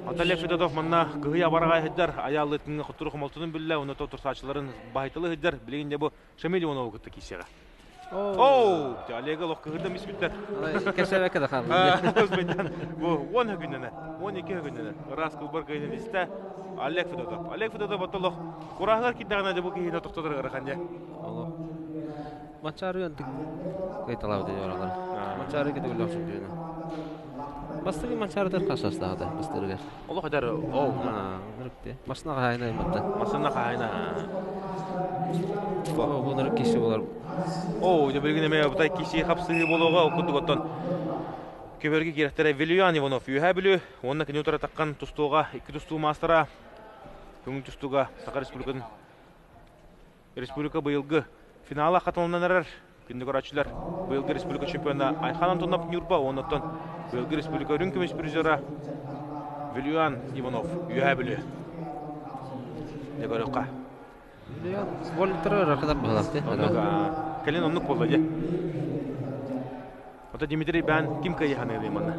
Ата Олег Федотов манна кыһый абараҕай сылдьар, айааллыытыҥҥа хоттору хомолтотун биллэ, уонна турсааччыларын баһыйталы сылдьар. Билигин дьэ бу Шамиль Иванову кытта киирсиэҕэ. Оу, Олега олох кыһырда миспиттэр. Кэсэбэкэ да хаалла. Бу 10 күннэнэ, 12 күннэнэ. Ыраас кылбар кыйын истэ Олег Федотов. Олег Федотов оттолох кураһыгар кирдэҕинэ дьэ бу киһини тохтотор ыарахан дьэ. Олох. Мачары антык кайталаабыт оралар. Мачары кетөгүллөх сүрдүөнө. Бастыгы Мачарытар хасастаата бастырыгар. Олох этэр оу. Масына хаайына айматта. Масына хаайына. Бу киси болар. Оо, дьэ билигин эмиэ бутай киси хапсыһыы буолуоҕа ол курдук оттон көбөргө киирэхтэрэ Вильян Иванов Үөһээ Бүлүү уонна кини утары таххан тустууга икки тустуу маастара көҥүл тустууга Саха Республикатын Республика быйылгы финала хатыланан эрэр. Күндү көрөөччүлэр, быйылгы республика чемпиона Айхан Антонов Ньурба уоннаттан быйылгы республика үрүҥ көмүс призера Вильян Иванов Үөһээ Бүлүү. Дьэ көрүөххэ. Вильян воллиттары ырахатар быһалаах Оннук кэлин оннук буолла дьэ. Ото Дмитрий Бан ким кыайыһаныылый манна?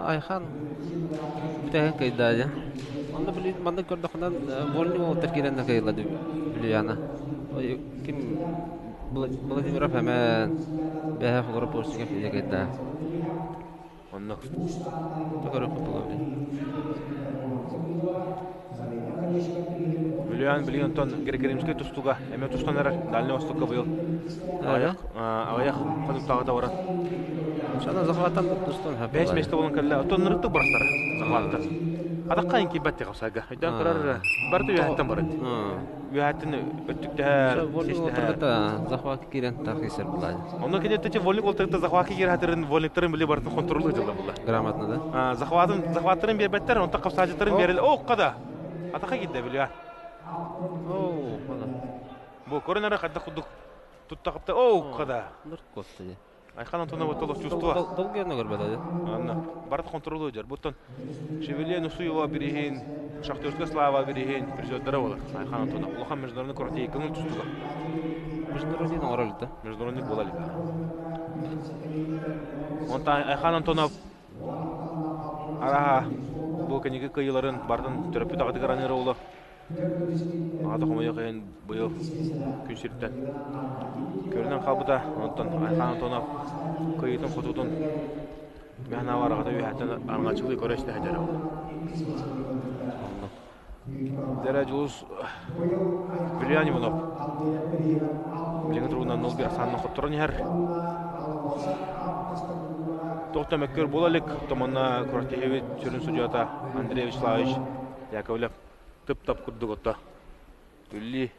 Айхан бүтэһин кыайда дьэ. Онно били манна көрдөххүнэ вольный уолаттар киирэн да кыайылла Вильяна. Ким Владимиров эмэ бэһэ холоро постига физик кыайда. Оннук. Көрөххө буолар. Бүлүөн билигин онтон Григоримскай тустууга эмиэ тустан эрэр Дальнай Востокка быйыл аҕыйах аҕыйах хонуктааҕыта баран Шана захваттан тустан бэс месте болон кэллэ оттон нырыттык барастара захваттан атахха ин киирбэт хапсайга өйдөөн көрөр барыта үөһэттэн барыт үөһэттэн өттүктэһэр систэһэр захват киирэн тахисер булаады Онно кини өттүчэ вольник олтарыта захватка киирэ хатырын вольниктарын били барытын контролу дьылла була. Грамотно да? Захватын захваттарын биэрбэттэр, онтон хапсаачыттарын биэрэл. О, када. Атаха киирдэ билиа. О, када. Бу көрөн эрэ хайдах курдук тутта хапта. О, када. Нур косты. Айхан Антонова толох чувство. Долгий көрбөтө. Анна барыт контролу жар. Буттан Шевеле Нусуева бириһин, Шахтерская Слава бириһин призердара болар. Айхан Антонов улахан международный курортия көҥүл тустууга. Международный оҥорор да? Международный буола илик. Онтон Айхан Антонов араха бу кэнники кыайыыларын бартын төрөппүт аҕатыгар аныыр уолу аҕата хомойуох иһин быйыл күн сириттэн көрүнэн хаалбыта. Онтон Айхан Антонов кыайыытын хотуутун Мэхэнэ аҕата үөһэттэн араҥаччылыы көрө истэ сылдьар ол. Дэрэ Дьулус Вильян Иванов билиҥҥи туругунан 0-1 ахсаанынан хотторон иһэр. Туох да мөккүөр буола илик. Томонно күрэхтэһиибит сүрүн судьуйата Андрей Вячеславович Яковлев тып-тап курдук отто. Үллии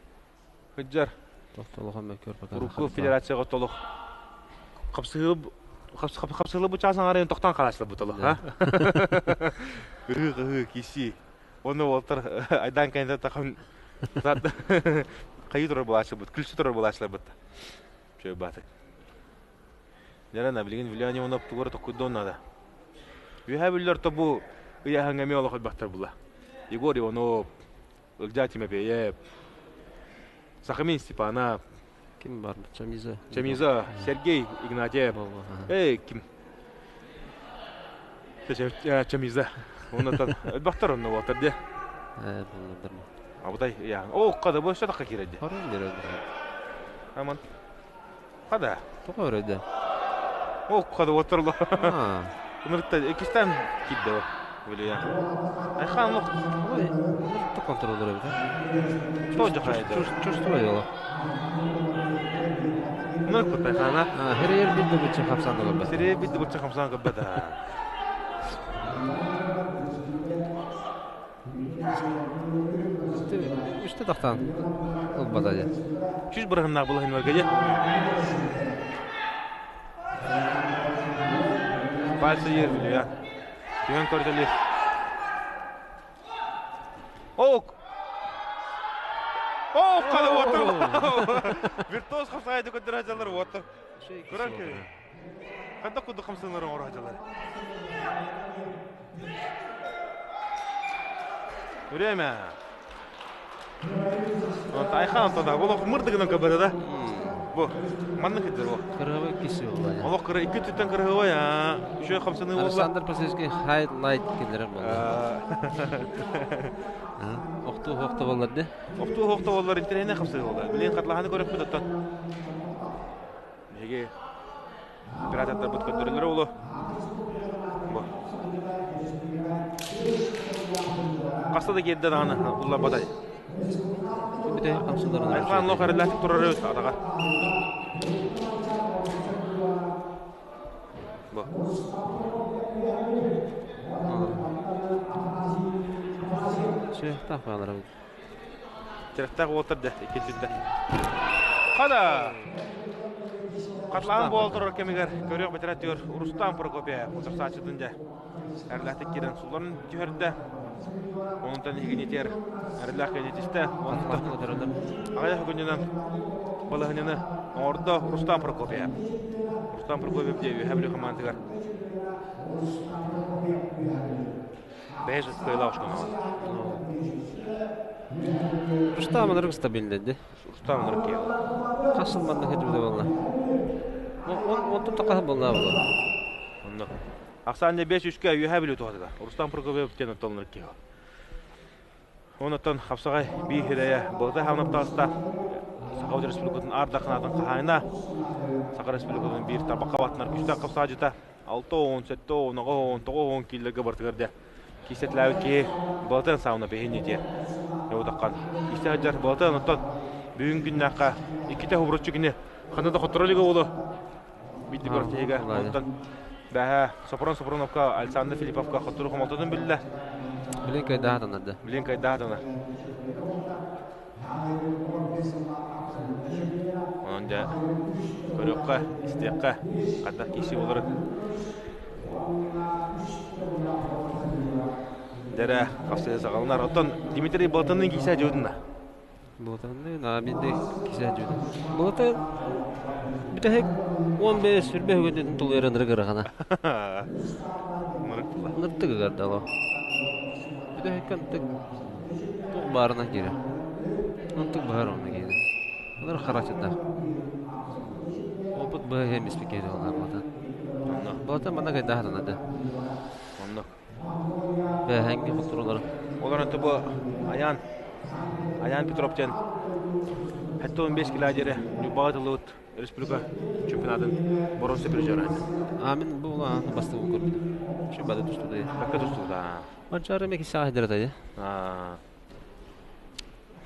Сылдьар. Тохтолохон мөккүөр пока. Урукку федерацияҕа толук хапсыһыы хапсыһылы бу чаас аҥарын тохтоон хаалааччылар ха ыһыы киси онно уолтар айдаан кэннэ тахан хайыы турар булааччыбыт күлсү турар булааччыларбыт чөй баатык Дьэ, билигин Вилиан Иванов тугу эрэ токкуйдуон наада. Үөһээ Бүллэр тобу Ыйааһыҥҥа эмиэ олох элбэхтэр була. Егор Иванов, Ылдьаа Тимофеев, Сахамин Степанов, Ким бар? Чамиза. Чамиза, Сергей Игнатьев. Эй, ким? Чамиза. Оннотон элбэхтэр онно буолтар дии. Ээ, буллардар. Абытай ыйааһын. Оо, хада бу өссө тахха киирэр дии. Хорон дирэ. Аман. Хада. Тоҕо өрөйдө? Оо, хада уоттарло. Ынырыкта иккистэн киирдэ бу. Билия. Айхан лох. Ой, ынырыкта контроллор эбит. Тоже хайда. Чувствую его. Ынырык куттай хана. Херейер бидди бучча хамсан көрбөт. Сирейер бидди бучча хамсан көрбөт. Үстэ тахтан ылбата дьэ. Чүс бырыһыннаах булаһыннарга дьэ. Пальцы ер билия. Түһэн көрдөлү. Ок! Ок, қада отыр. Виртуоз қапсағайды көтер ажалар отыр. Көрөр көр. Қанда куду қамсынлар оңор ажалар. Время. Айхан Антона, бұл мырдыгынан көбөдө да. Бу маннык хидер бу. Кыргыбы киси болла. Олох кыра икки түттен кыргыбы я. Үшө хамсыны болла. Александр Посельский хайлайт келерен болду. Охту хохто боллар де. Охту хохто боллар интернет хамсыны болла. Билен катлаханы көрөп бүт Неге оператордар бут көндөрөлөр олу. Бу. Каста да келді даҕаны улларбатай. Бүтэ хамсыларын. Айхан лох эрэллээхтик турар эбит атаҕар. Бу. Сүһүөхтээх баалар эбит. Тирэхтээх уолтар дэ иккититтэ. Хада! Хатлаан буол турар кэмигэр көрүөх бэтэрэтигэр Рустам Прокопьев утарсааччытын дьэ Эрлээхтик киирэн сулларын түһэрдэ. Онтон игнитер Эрлээх кэннитистэ. Онтон аҕыйах күнүнэн балаһыньаны оҥордо Рустам Прокопьев. Рустам Прокопьев диэ үөһэ Бүлүү хамаандатыгар бэйэ кыайылаах ушканаҕын. Рустам ынырык стабильный ди. Рустам ынырык киһи. Хас сыл манна кэтибитэ буолла. Он тут такаһы буолла буолла. Онно. Ахсаанньа 5-3-кэ Үөһээ Бүлүү туһатыгар. Рустам Прокопьев диэн оттолунар киһи. Онуттан хапсаҕай биир хирэйэ Былытай Хавнап таҕыста. Саха Республикатын аар дахынаатын хаһаайына. Саха Республикатын биир тарбахха баттанар күстээх хапсаадьыта 6 10, 7 10, 9 10, 9 10 кииллэргэ бартыгар дэ киисэтилээбит киһи Былытын сауна пехини диэ. Утаққан. Кисе сылдьар Былытын оттон бүгүн күннээххэ иккитэ хубуруччу кини ханна да хотторо илигэ буолуо. Бидди квартирига. Онтон бэһэ Сопрон Сопроновка Александр Филипповка хоттору хомолтотун биллэ. Билин кайдаатанар да. Билин кайдаатанар. Онон дьэ көрүөххэ, истиэххэ хайдах киси боларын. Дэрэ хапсыһы саҕаланар. Оттон Дмитрий Болтанын киисэ дьудуна. Болотанны на бидде кисе дьүдэ. Болота бүтэһик 15 сүрбэ хүгүтүн тулуйар ынырык ырахана. Ынырык тула. Ыныртык ыгардало. Бүтэһик антык туох баарына киирэ. Онтук баһар онно киирэ. Ыныр харачыта. Опыт быһа хемиспи киирэ олар болотан. Онно. Болотан манна кайдаһатанады. Онно. Бэһэҥҥи хотурулар. Олор бу Аян Аян Петров диэн 75 кило диэри Ньурбаҕа тыллыбыт республика чемпионатын боруонса призера. А мин бу улахан бастыгын көрбүтүм. Şu бады тустуду. Бакка тустубута. Манчары меки саа хидерата.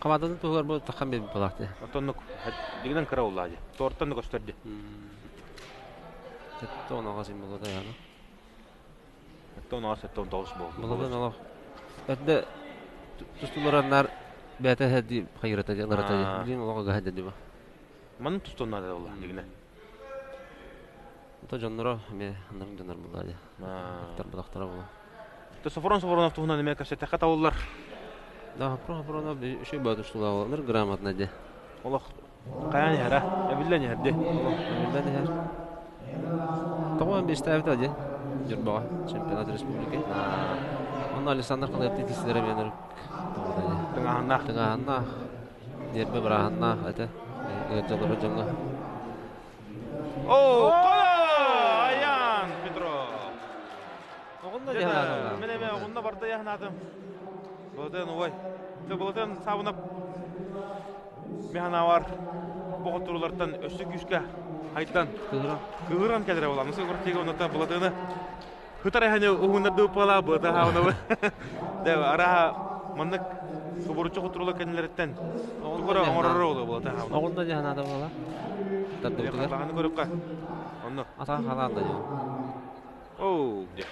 Хамаданы туһугар бу тахан би балаахты. Оттоннук дигинен кыра уллаа Тортан да көстөрдү. Тетте онаға син болода яны. 16 79 болду. Болодан олох. Өтде тустулараннар бәтә хәди хайрата ларата. Билин олоға гаһәдә диба. Манын тустоннар да улла дигине. Ото дьонноро эме аннарын дьоннор булла дии. Тар булахтара була. То Софрон Софронов туһунан эме кэпсэттэххэ табыллар. Да, Софрон Софронов үчүгэй баатыштулаах грамотно дии. Олох хайаан иһэрэ, эбиллэн иһэр дии. Олох эбиллэн иһэр. Тоҕо биэстээбитэ дии Ньурбаҕа чемпионат республики. Онно Александр Калыаптын кисилэрэ мен Тыҥааһыннаах. Тыҥааһыннаах. Нервэ бырааһыннаах этэ. Ыалдьаллара дьоҥҥо. Оо, Аян Петров. Оҕонно дьаһаатым. Мен эме оҕонно барда яһнаатым. Былытын ой. Ты былытын сабынап механавар боҕотурулартан өссө күүскэ хайдан кыһыран кыһыран кэлэрэ буолан. Мысы куртига оннута былытыны хытар эһэни уһуннарды уппала быта хаунабы. Де араха маннык субуруччу хотурула кэннилэриттэн тугура оҥорор олу былата хаунабы. Оҕонно дьаһанаата буола. Тардыбытыгар. Баҕаны көрүккэ. Онно. Атаан халаан да дьон. Оу, де.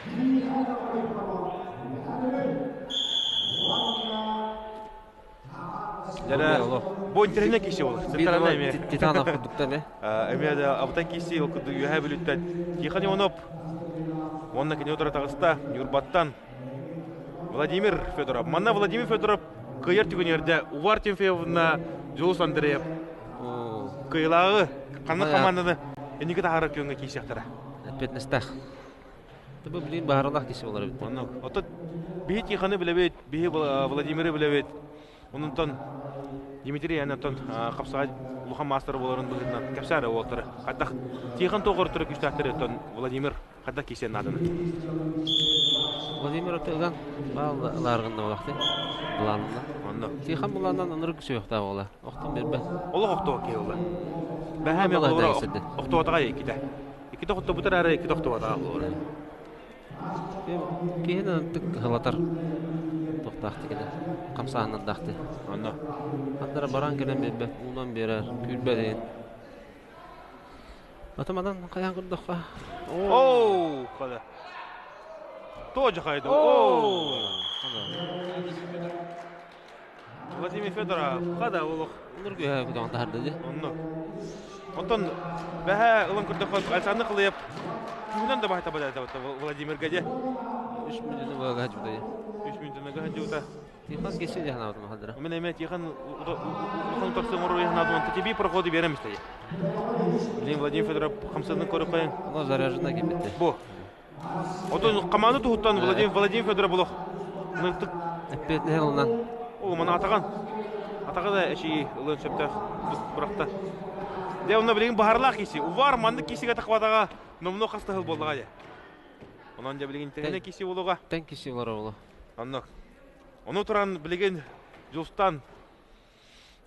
Дьэ, бу интернет киси ол. Титанов курдукта эме. Эме да абытай киси ол курдук үөһэ бүлүттэн Тихон Иванов уонна кини утары таҕыста Ньурбаттан Владимир Федоров. Манна Владимир Федоров кыайар түгэнигэрдэ Увар Тимофеевна Дьулус Андреев кыайылааҕы ханнык хамаанданы инники таһаарар күөҥҥэ киирсиэхтэрэ. Эппиэтинэстээх. Бу билин баһаралаах киси болар эбит. Оннук. Оттон биһи Тихоны билэбит, биһи Владимиры билэбит. Онтон Дмитрий Анатон хапсаҕай улахан маастара буоларын быһыытынан кэпсээр уолаттары. Хайдах Тихон тоҕортору күүстээхтэр оттон Владимир хайдах киирсиэн нааданы? Владимир ото ыган баал лааргынна болахты. Былаанна. Онно. Тихон былааннан ынырык сүөхтаа буола. Охтон бербе. Олох охтоо киһи була. Бэһэм охтоотаҕа иккитэ. Иккитэ охтобутар эрэ иккитэ охтубатаҕа буолар. Киһини ынтык кыһалатар туохтаахтык этэ, хамсааһыннардаахтыы. Онно. Ханна эрэ баран кэлэн биэрбэт, уунан биэрэр, күүрбэт иһин. Атамадан хайаан көрдөххө. Оу, хада. Тоже хайда. Оу. Владимир Федоров, хада олох. Нургүһэ күтөҕөн таһарды дии. Онно. Онтон бэһэ ылан көрдөххө Александр Кылыев күүһүнэн да баһыта бадайда Владимирга дьэ. Үс мүнүүтүн ыга хадьыбыта дии. Үс мүнүүтүн ыга хадьыбыта. Тихон кессе дии ханаабытым хадыра. Мен эме Тихон улахан утарсы оҥорор ханаабытым онто тебе проходы берем истэ. Блин, Владимир Федоров хамсанын көрөккөйүн. Оно заряжена кэлбитте. Бу. Отон команда туһуттан Владимир Владимир Федоров булох. Ныртык. Эппиэтинэһи ылынан. О, мана атаҕан. Атаҕа да эчии ылыан сөптөөх бырахта. Дьэ, онно билигин баһарлаах киси. Увар маннык кисигэ тахватаҕа номно хастаһыл буоллаҕа дьэ. Онон дьэ билигин тэҥнэ киси буолуга. Тэҥ киси болар оҕоло. Оннук. Ону туран билигин Дьулстан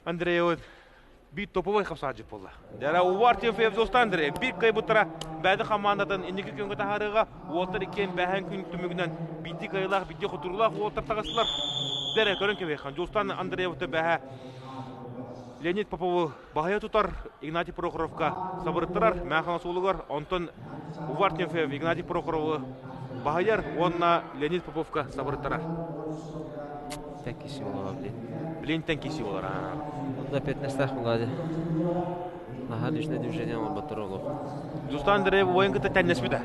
Андреевы биир топовой хапсаадьыт буолла. Дьара Увар Тимофеев Дьулустан Андреев биир кыайбыттара бэйэтин хамаандатын инники күҥҥэ таһаарыыга уолаттар иккиэн бэһэн күн түмүгүнэн биирдии кыайыылаах, биирдии хотуруулаах уолаттар таҕыстылар. Дэрэ көрөн кэбиһиэххин. Дьулустан Андреевты бэһэ Леонид Попову баһыйа тутар Игнатий Прохоровка сабырыттарар Мэхана суолугар, онтон Увар Тимофеев Игнатий Прохорову баһыйар уонна Леонид Поповка сабырыттарар. Тэн киси буолар блин. Блин тэн киси буолар. Онда пятнадцатых буолла Наһаа личное движение оҥорботтор олох. Дустан Андреев уойун кытта тэннэспитэ.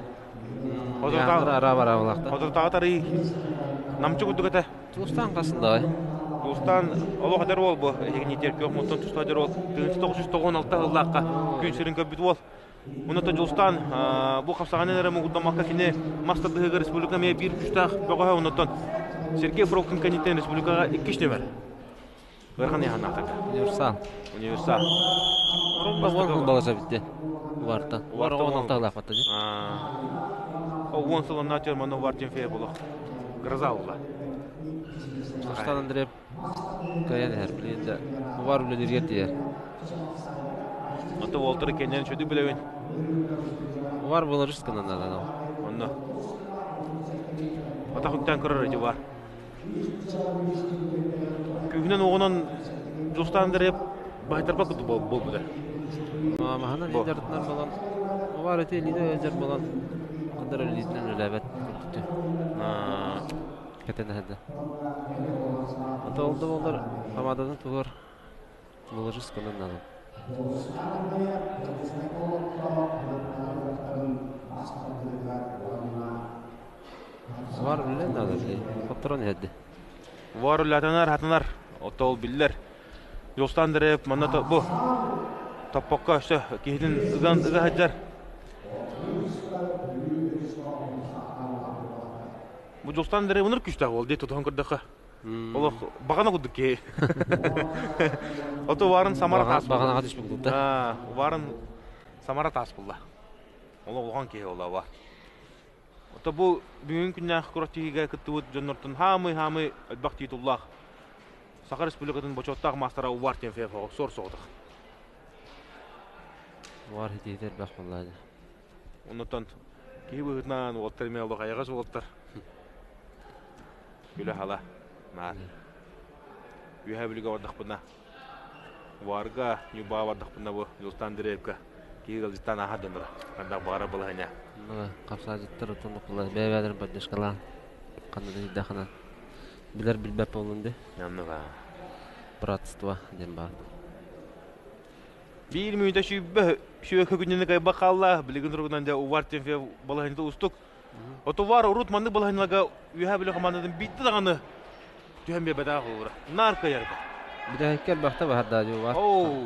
Ара бара булахта. Хотуртааҕы тарыы намчы курдук этэ. Тулустан қасындай. Тулустан олох эдэр уол бу. Эһигини күөх муттан туста эдэр уол. 1996 сыллаахха күн сирин көрбүт уол. Онон Дьулустаан бу хапсаҕанын эрэ муҥурдаммакка кини мас тардыһыыга республика эмиэ биир күүстээх бөҕөһө оннуттан Сергей Фролкин кэнниттэн республикаҕа иккис нүмер. Ыарахан ыйаһаннаахтарга. Универсал. Универсал. Уон баласа битте. Увартан. Увар он алталаах батта дии. Уон сылынна төр Увар Тимофеев болох. Гроза ула. Дьулустаан Андреев кыайан иһэр. Билигин да Увар үлэлииргэр тиийэр. Ото уолтары кэннэн чөдү билэбин. Увар буларыс гынан надо. Онно. Ата хүктэн көрөр эти бар. Күһүнэн оҕонон Дьулустаан Андреев баһытарба курдук буолбута. Маһынан илдьарытынан балан, Увар эти илиитэ ыалдьар буолан, хандар илиитинэн үлэлээбэт курдук. Кэтэн эһэрдэ. Ото ол да буоллар хамаадатын туһугар буларыс гынан надо. Var үлэ надо хотторон иһэрди. Var үлэтанар хатанар отол биллэр. Дьулустаан Андреев манна бу топпокко өссө киһитин ыган ыга сылдьар. Бу Дьулстан Андреевныр күстээх ол дии тутуһан көрдөххө. Олох бағана курдук киһи. Ото варын Самара таас Бағанаға түспүт курдук да. Варын Самара таас булла. Олох улахан киһи ола бар. Ото бу бүгүн күннээх күрэхтэһиигэ кыттыбыт дьоннортон хаамый-хаамый элбэх титуллаах Саха Республикатын бочуоттаах маастара Увар Тимофеев суор соҕотох. Увар хитиитэ элбэх буолла. Оннуттан киһи быһыытынан уолаттар эмиэ олох айаҕас уолаттар. Күлэ-хала наар. Үөһээ Бүлүүгэ бардахпына Уварга, Ньурбаҕа бардахпына бу Дьулустаан Андреевка киһи ыалдьыттаан ааһар дьонноро. Ханна баҕарар балаһыанньа. Хапсаадьыттар оттон буккуллар бэйэ-бэйэлэрин поддержкалаан ханна да тиийдэххинэ билэр билбэт буоллун дии. Оннук Братство диэн баар. Биир мүнүүтэ сүүрбэ сүөкө күнүнү кайбах хаалла. Билигин туругунан дьэ Увар Тимофеев балаһыанньата устук. Отувар урут маннык балаһыанньаларга Үөһээ Бүлүү хамаандатын биирдэ даҕаны түһэн биэрбэтэх олора. Наар кыайарга. Бүтэһиккэ элбэхтэ баһарда Увар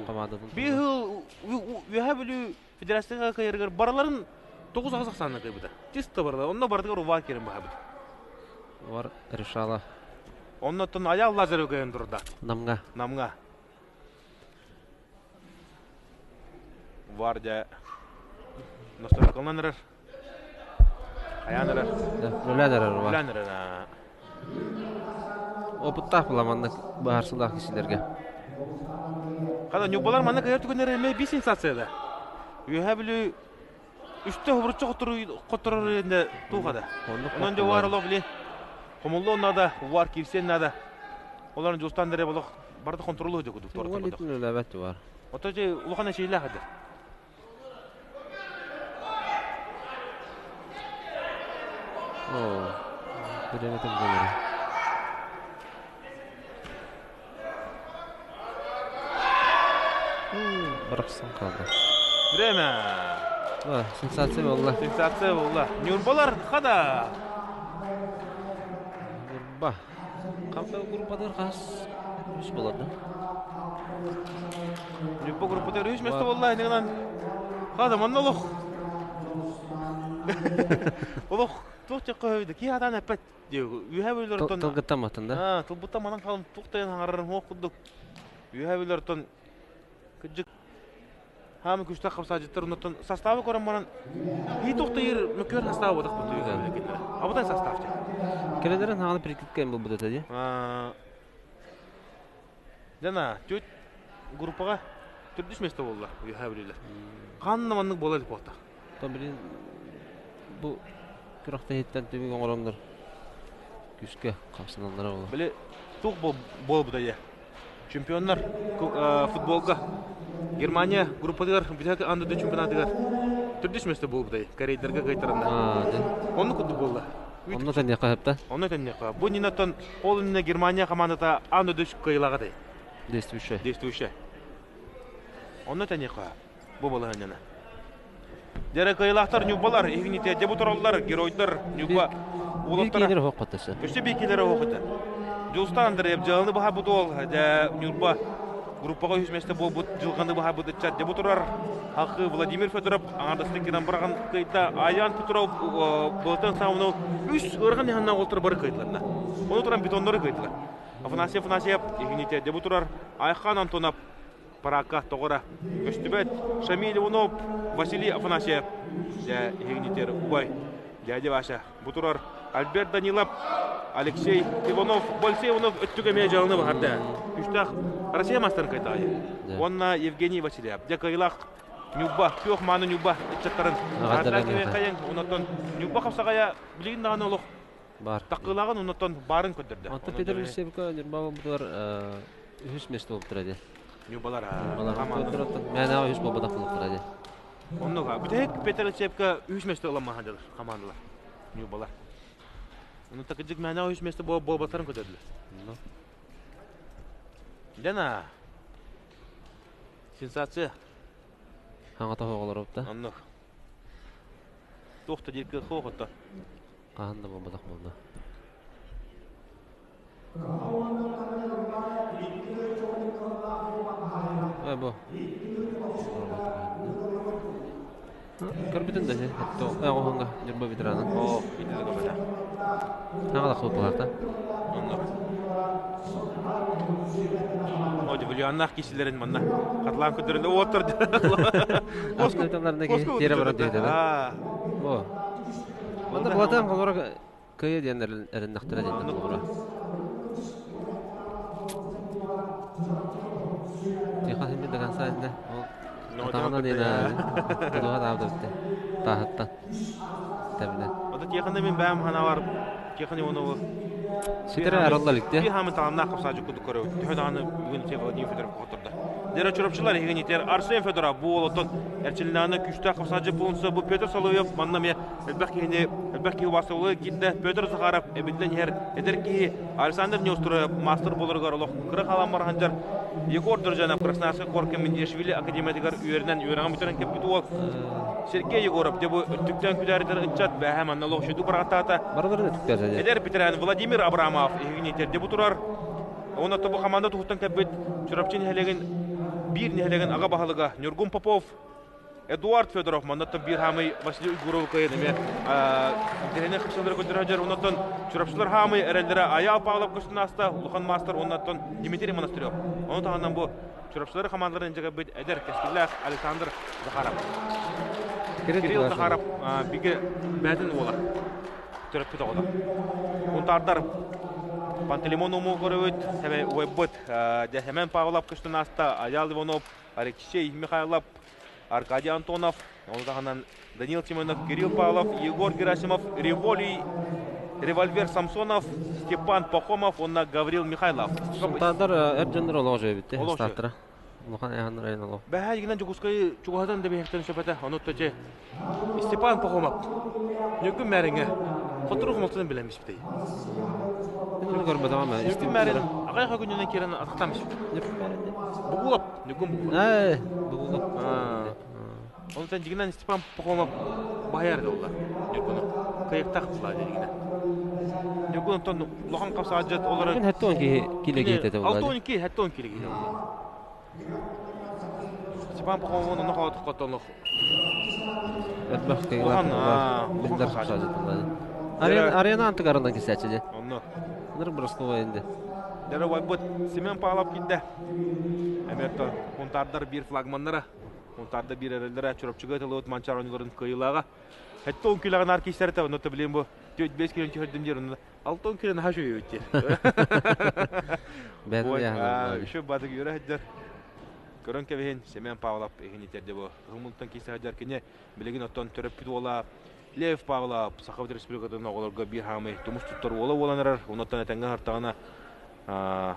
хамаандатын. Биир сыл Үөһээ Бүлүү федерацияга кыайарыгар барыларын 9-8 ахсаанна кыайбыта. Чисто барылар. Онно барытыгар Увар киирэн баһабыт. Увар решала. Оннотон Аял Лазарев кыайан турда. Намга. Намга. Увар дьэ настройкаланан эрэр. Хайаан эрэр. Үлэлээн эрэр Увар. Үлэлээн эрэр. Опыттаах була маннык быһаарсыылаах киһилэргэ. Хата ньурбалар маннык кыайар түгэннэрэ эмиэ биир сенсация да. Үөһээ Бүлүү үстэ хобуруччу хотторор инде туох да. Онон дьэ Увар олох били хомуллуон наада, Увар киирсиэн наада. Олорон Дьулустаан дэрэ олох барыта контролу дьэ кудук Уол итин үлэлээбэт Увар. Ото же улахан эчейлээх эдэр. Оо, бириэмэтэ бүтэн Бырахсан хаалла. Время. Сенсация буолла. Сенсация буолла. Ньурбалар хада. Ньурба. Хампа группатыгар хас үс буолар да? Ньурба группатыгар үс место буолла инигинан. Хада манна олох. Олох туох чакка өйдө ки хатан эппет Үһэ бөлөртөн Тылгыттан да? Аа, тылбыттан манан хаалан туох тайан хаҥарарын хуох курдук. Үһэ бөлөртөн кыдьык хаамы күстээх хапсаадьыттар оннуттан составы көрөн баран ии тохтойр мөккүөр состав буотах буту Абытай состав дьэ. Кэлэлэрин хааны прикидка булбут этэ дии. Дана, тють группаға төрдүс место буолла үһэ бүлүүлэр. Ханна маннык буола илик буолта. То билин бу күрэхтэһииттэн түмүк оҥороннор күүскэ хамсаналлара буолуо. Били туох буолбута дьэ. Чемпионнар футболга Германия группатыгар бүтэ ан дойду чемпионатыгар төрдүс место буолбута корейдарга кыайтаранда. Онну курдук буолла. Онно тэнниэххэ сөптө. Онно тэнниэххэ. Бу нинаттан ол иннинэ Германия командата аан дойду кыайыылааҕа этэй. Действующая. Действующая. Онно тэнниэххэ. Бу балаһыанньаны. Дьэрэ кыайыылаахтар Ньурбалар, иһигините дьэ бу тураллар, геройдар Ньурба уолаттара. Биир киилэр оһох Өссө биир киилэр оһох Дьулустан Андреев дьыаланы быһаарбыт уол, дьэ Ньурба группаҕа үһүс миэстэ буолбут дьылҕаны быһаарбыт ыччат дьэ бу турар Хахы Владимир Федоров аҥаардастык гынан быраҕан кыайда. Аян Петров былытын саамынау үс ыарахан иһаннаах уолтар бары кыайдылар. Ону туран бетоннары кыайдылар. Афанасий Афанасьев иһигините дьэ бу турар Айхан Антонов Парака тоҕора көстүбэт Шамиль Иванов, Василий Афанасьев, дьэ иһигинитер убай дядя Вася бу турар Альберт Данилов, Алексей Иванов, Алексей Иванов өттүк эмиэ дьаланы баһарда. Күстээх Россия мастарын кайтаайы. Уонна Евгений Васильев. Дьэ кыайылаах Ньурба, күөх мааны Ньурба ыччаттарын хайын, онотон Ньурба хапсаҕайа билигин даҕаны олох Бар. Таккылааҕын оннуттан баарын көрдөрдө. Онтон Петр Алексеевка Ньурба буолбутугар үһүс место буолбуттара дии. Ньурбалар Ньурбалар. Мээнэҕэ үһүс буолбатах буолуохтара дии. Оннук. Бүтэһик Петр Алексеевка үһүс место ылан маһадылар хамаандалар. Ньурбалар. Ону такыдьык мээнэҕэ үһүс место буолбаттарын көрдөрдүлэр. Дена. Сенсация. Хаҥа тоһоҕолор да. Оннук. Туох да диир кыах суох оттон. Хаһан да буолбатах буолла. Э бу. Көрбүтүн да оҕоһоҥҥо Ньурба ветеранын. Оо, ити да көрбөтө. Наҕа да Онно. О, дебульяннаах киисилэрин манна хатылаан көрдөрөн уоттар. Атын тиэрэ баран түһүтэ да. Бо. Манна Платон холоро кыйы диэн эрэннэхтэрэ диэн холоро. Тиха химми до конца инде. Атаҕынан диэн тудуха таабыта битте. Тааһыттан. Тэбинэн. Ото тиэхэнэ мин бэйэм ханаабар Тихон Иванову Ситэрэ арылла иликте. Биир хаамын талааннаах хапсааччы курдук көрөбүт. Төһө даҕаны бүгүн ити Владимир Федоров хоттордо. Дера Чурапчылар иһигин Арсен Федоров бу уолуттан эрчилинэҕинэ күүстээх хапсааччы буолунса бу Петр Соловьев манна эмиэ элбэх киһини элбэх киһи убаастабылы киирдэ. Петр Захаров эбиллэн иһэр эдэр киһи Александр Неустроев маастар буоларыгар олох кыра хаалан ханжар Егор Дружанов Красноярскай куоракка Миндиашвили академиятыгар үөрэнэн үөрэҕин бүтэрэн кэлбит уол Сергей Егоров дьэ бу өттүктэн күдээритэр ыччат бээһэ манна олох үчүгэй быраҕаттаата. Барыларын өттүктэр Эдэр ветеран Владимир Абрамов иһигин иитэрдэ бу турар. Онно бу команда туһуттан кэлбит Чурапчы нэһилиэгин биир нэһилиэгин аҕа баһылыга Ньургун Попов, Эдуард Федоров маннаттан биир хаамый Василий Уйгуров кыайан эмиэ интэриэһинэй хапсалары көрдөрө сылдьар. Оннуттан Чурапчылар хаамый эрэллэрэ Айаал Павлов көстөн ааста, улахан маастар оннуттан Дмитрий Монастырев. Ону таһынан бу Чурапчылары хамаандаларын илдьэ эдэр кэскиллээх Александр Захаров. Кирилл Захаров бигэ бээтин уола төрөппүт оҕото. Унтаардар Пантелеймон Уму көрөбүт, убайбыт Дьэһэмэн Павлов көстөн ааста, Айаал Иванов, Алексей Михайлов, Аркадий Антонов, ону таһынан Данил Семенов, Кирилл Павлов, Егор Герасимов, Револий, Револьвер Самсонов, Степан Пахомов уонна Гаврил Михайлов. Сунтаардар эр дьоннор олоҕо үчүгэй эбит Улахан айаннар айан олох. Бэһээ игинэн Дьокуускайы чугаһатан да биһиэхтэрин сөп этэ. Ону че Степан Пахомов Ньургун Мээриҥэ хотуру хомолтунан билэн биспитей. Мин оны көрбөтөҕүм. Ньургун Мээрин аҕай күнүнэн киирэн атахтаан биспит. Ньургун Мээрин Бугулап, Ньургун Бугулап. Ээ, Бугулап. Онтон дьигинэн Степан Пахомов баһыйар да буолла Ньургуну. Кыайыктаах буолла дьигинэ. Ньургун онтон улахан хапсаадьыт олорон Мин хэттон киһи киле киһи этэ буолла. 6-12 хэттон киле киһи буолла. Степан Пахомов онно хоотук хотонох. Элбэх Улахан биллэр хапсаадьыт буолла. Арена арена антыгарынан кисээччи дьэ. Онно. Ныр Броскова инде. Дэрэ байбыт Семен Павлов кидде. Эмиэ Хунтаардар биир флагманнара Мунтаарда биир эрэллэрэ Чурапчыга ытыллыбыт Манчаары оонньууларын кыайыылааҕа. 70 килоҕа наар киирсэртэ, онно билим бу 4-5 кило түһэрдим диир, онно 6 кило наһаа үчүгэй диир. Еще бадык үөрэ сылдьар. Көрөн кэбиһин Семен Павлов иһин итерде бу. Кыһыл киирсэ сылдьар кини билигин оттон төрөппүт уола Лев Павлов Саха Республикатын оҕолорго биир хаамый тумус туттар уола буолан эрэр. Оннуттан этэҥҥэ аһартаҕына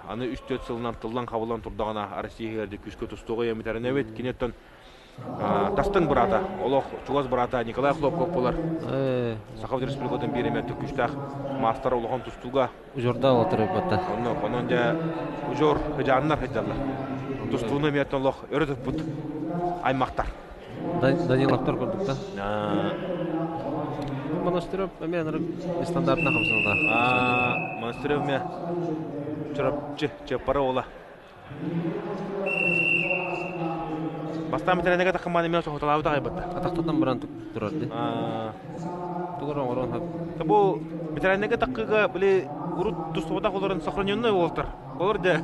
аны 3-4 сылынан тыллан-хабыллан турдаҕына Россия күүскэ тустууга эмитэрин эбит. Кини оттон тастыҥ быраата, олох чугас быраата Николай Хлопков буолар. Саха Республикатын биир эмэ күүстээх маастар улахан тустууга. Ужорда олотор батта. Онно онон дьэ ужор хыдьааннар хыдьаллар. Тустууну эмиэ олох өрө туппут аймактар. Даниловтар курдук да. Монастырев эмиэ анары стандартына хамсаныла. Монастырев эмиэ Чурапчы Чаппара ола. Бастаан битэрэнэгэ таххамаан эмиэ соһуталаабыт аҕайбатта. Атахтатан баран турар ди. Тугар оҥорон хап. Бу битэрэнэгэ таккыга били урут тустубатах олорон сохраненный уолтар. Олор дьэ.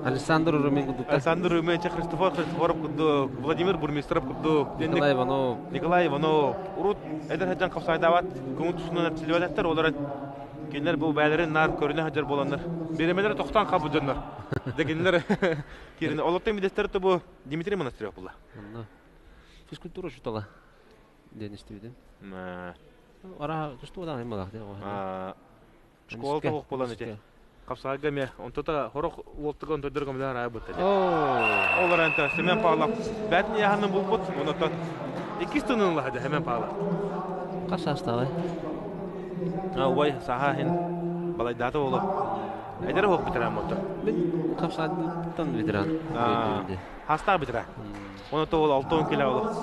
Александр Румин курдук. Александр Румин, Христофор Христофоров курдук, Владимир Бурмистров курдук. Николай Иванов. Николай Иванов. Урут эдэр сылдьан хапсайдаабат, көҥүл тустуунан эрчиллибэтэхтэр, олор кинилэр бу бэйэлэрин наар көрүнэ сылдьар буоланнар, бириэмэлэрэ тохтоон хаалбыт дьоннор. Дьэ кинилэр киирин олортон бидестэр бу Дмитрий Монастырев буолла. Физкультура учуутала диэн истибитим. Ара тустуу даҕаны малах. Школа тоҕох буолан ити. Хапсаҕайга эмиэ онтута хорох уолтуга онтойдор көмөлөһөр аайбыт этэ. Ол эрэн Семен Павлов бээтин яһанын булбут, онотон иккис тынын ылаһа Семен Павлов. Хас саастааҕый? Убай саха иһин балайдаата буолуо. Эдэр оһох ветеран буолта. Мин хапсаҕайдыттан ветеран. Хастаах ветеран. Оны ол 6 кило олох.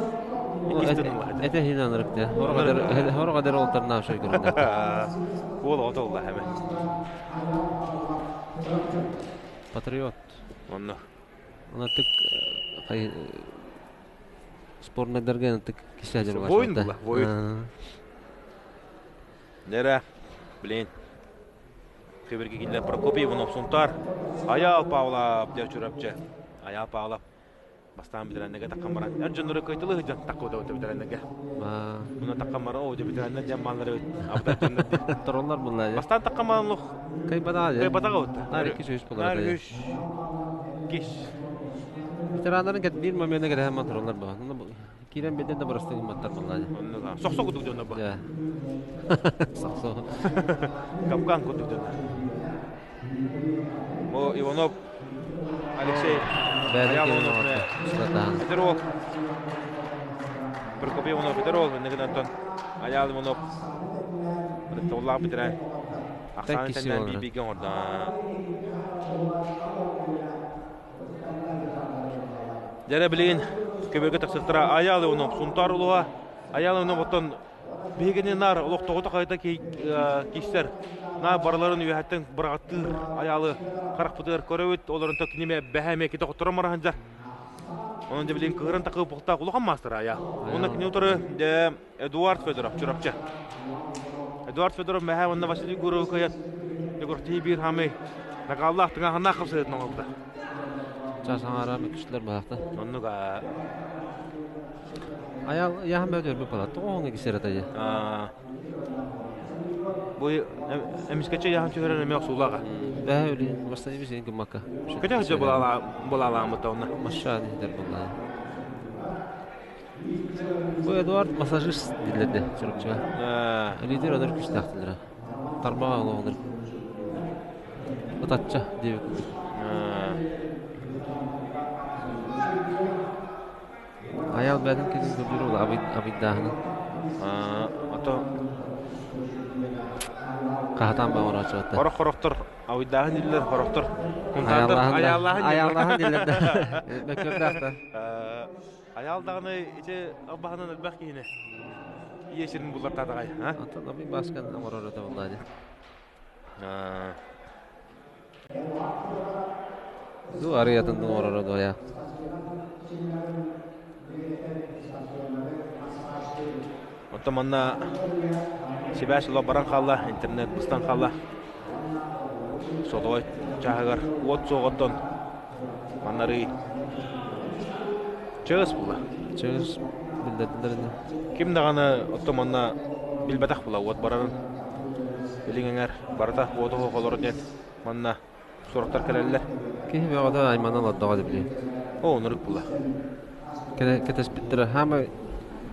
Иккис тынын ылаһа. Это хинан ырыкты. Хорҕадыр олтарнаах шой көрүндэ. Уол оҕото улла эме. Патриот. Онно. Онатык Спорнайдарга ынтык кисэ Воин була, воин. Нера, блин. Көберге киллер Прокопий Иванов Сунтар. Аял Павлов деп Чурапчы. Аял Павлов бастаан битэрэннэгэ таккан баран. Эр дьоннору кыйтылы сылдьан таккыбыта битэрэннэгэ. Муна таккан баран, о, битэрэннэ дьэн маалары абыта дьоннор. Тороллар булла. Бастаан таккан баран лух. Кайбатаҕа. Кайбатаҕа бутта. Нар икки сүүс булар. Нар үс кис. Ветераннарын кэт биир момента кэтэһэн ман тураллар бу. Киирэн бэдэн да барастык гымматтар буоллаа. Оннук. Сохсо курдук дьоннор бу. Сохсо. Капкан курдук дьоннор. Бу Иванов Алексей Аял Иванов Петров Прокопий Иванов Петров Антон Аял Иванов Ытыктабыллаах бэтэрээн ахсааны тэннээн биир-бииргэ оҥордо. Дьэрэ билигин көбүөргэ тахсыахтара Аял Иванов Сунтаар улууһа Аял Иванов оттон биһигини наар олохтоҕута хайта кииссэр наар барыларын үөһэттэн быраҕаттыыр Аялы харахпытыгар көрөбүт олорон киниме бэһэ эмиэ ките хотторон бараһынжар онон дьэ билигин кыһыран такыы пухтаах улахан маастара Ая уонна кини утары дьэ Эдуард Федоров Чурапчы Эдуард Федоров мэһэ уонна Василий Гуров кыйат Егор биир хамый накаллаах тыҥаһыннаах хапсыһытын оҥорбута Чаас аҥаара мүкүстүлэр баахта. Оннук Аял яһан бөт өрбүт буолар. Тоҕо оҥо кисер ата Бу эмискэччи яһан түһэрэн эмиэ охсуулаах. Бэһэ үли бастан бисин гыммакка. Көтө хача булаалаамыта онна. Машаа дихдер буллаа. Бу Эдуард массажист диллерде чурапчыга. Лидер онор күстээхтилere. Тарбаҕа олоҕунар. Ытачча диэбит курдук. Аял бэйэтин кэлин көрдүүр ол абыйдааһынын. Ото Хаһатаан баҕарааччыбаттар. Хорох хорохтор абыйдааһын дииллэр, хорохтор мунтаардар аяллааһын аяллааһын дииллэр да. Мөккүөрдээх да. Аял даҕаны ити албаһынан элбэх киһини ийэ сирин буллартаатаҕай, а? Антон абый бааскан оҥорор этэ буоллаа дии. Ду арыйатын оҥороро дуоя. Оттон манна сибээс ыла баран хаалла, интернет быстан хаалла. Сотовой чааһыгар уот суоҕуттан маннарыы чыыс була. Чыыс биллэрдилэр ини. Ким даҕаны оттон манна билбэтэх була уот барарын. Илиҥ эҥэр барыта уоту олорор диэн манна суруктар кэлэллэр. Киһи бөҕөтө аймана олордоҕо дии. Оо, оннук була. Кэтэспиттэрэ хаамай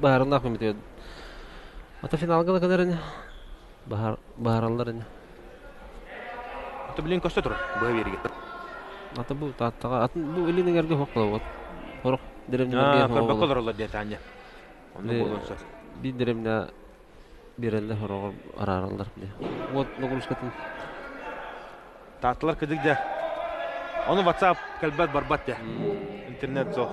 баһарыннаах комитет. Ата финалга да кэлэр ини. Баһараллар ини. Ата билин көстө турар быһа биэригэ. Ата бу тааттаҕа атын бу илин эҥэргэ хоқ болот. Хорох деревняларга көрбөккө олороллор диэтэ Аня. Оннук буолуон сөп. Биир деревня биэрэллэр хороҕор араараллар. Вот нагрузкатын. Таатталар кыдык дьэ. Ону WhatsApp кэлбэт барбат дьэ. Интернет суох.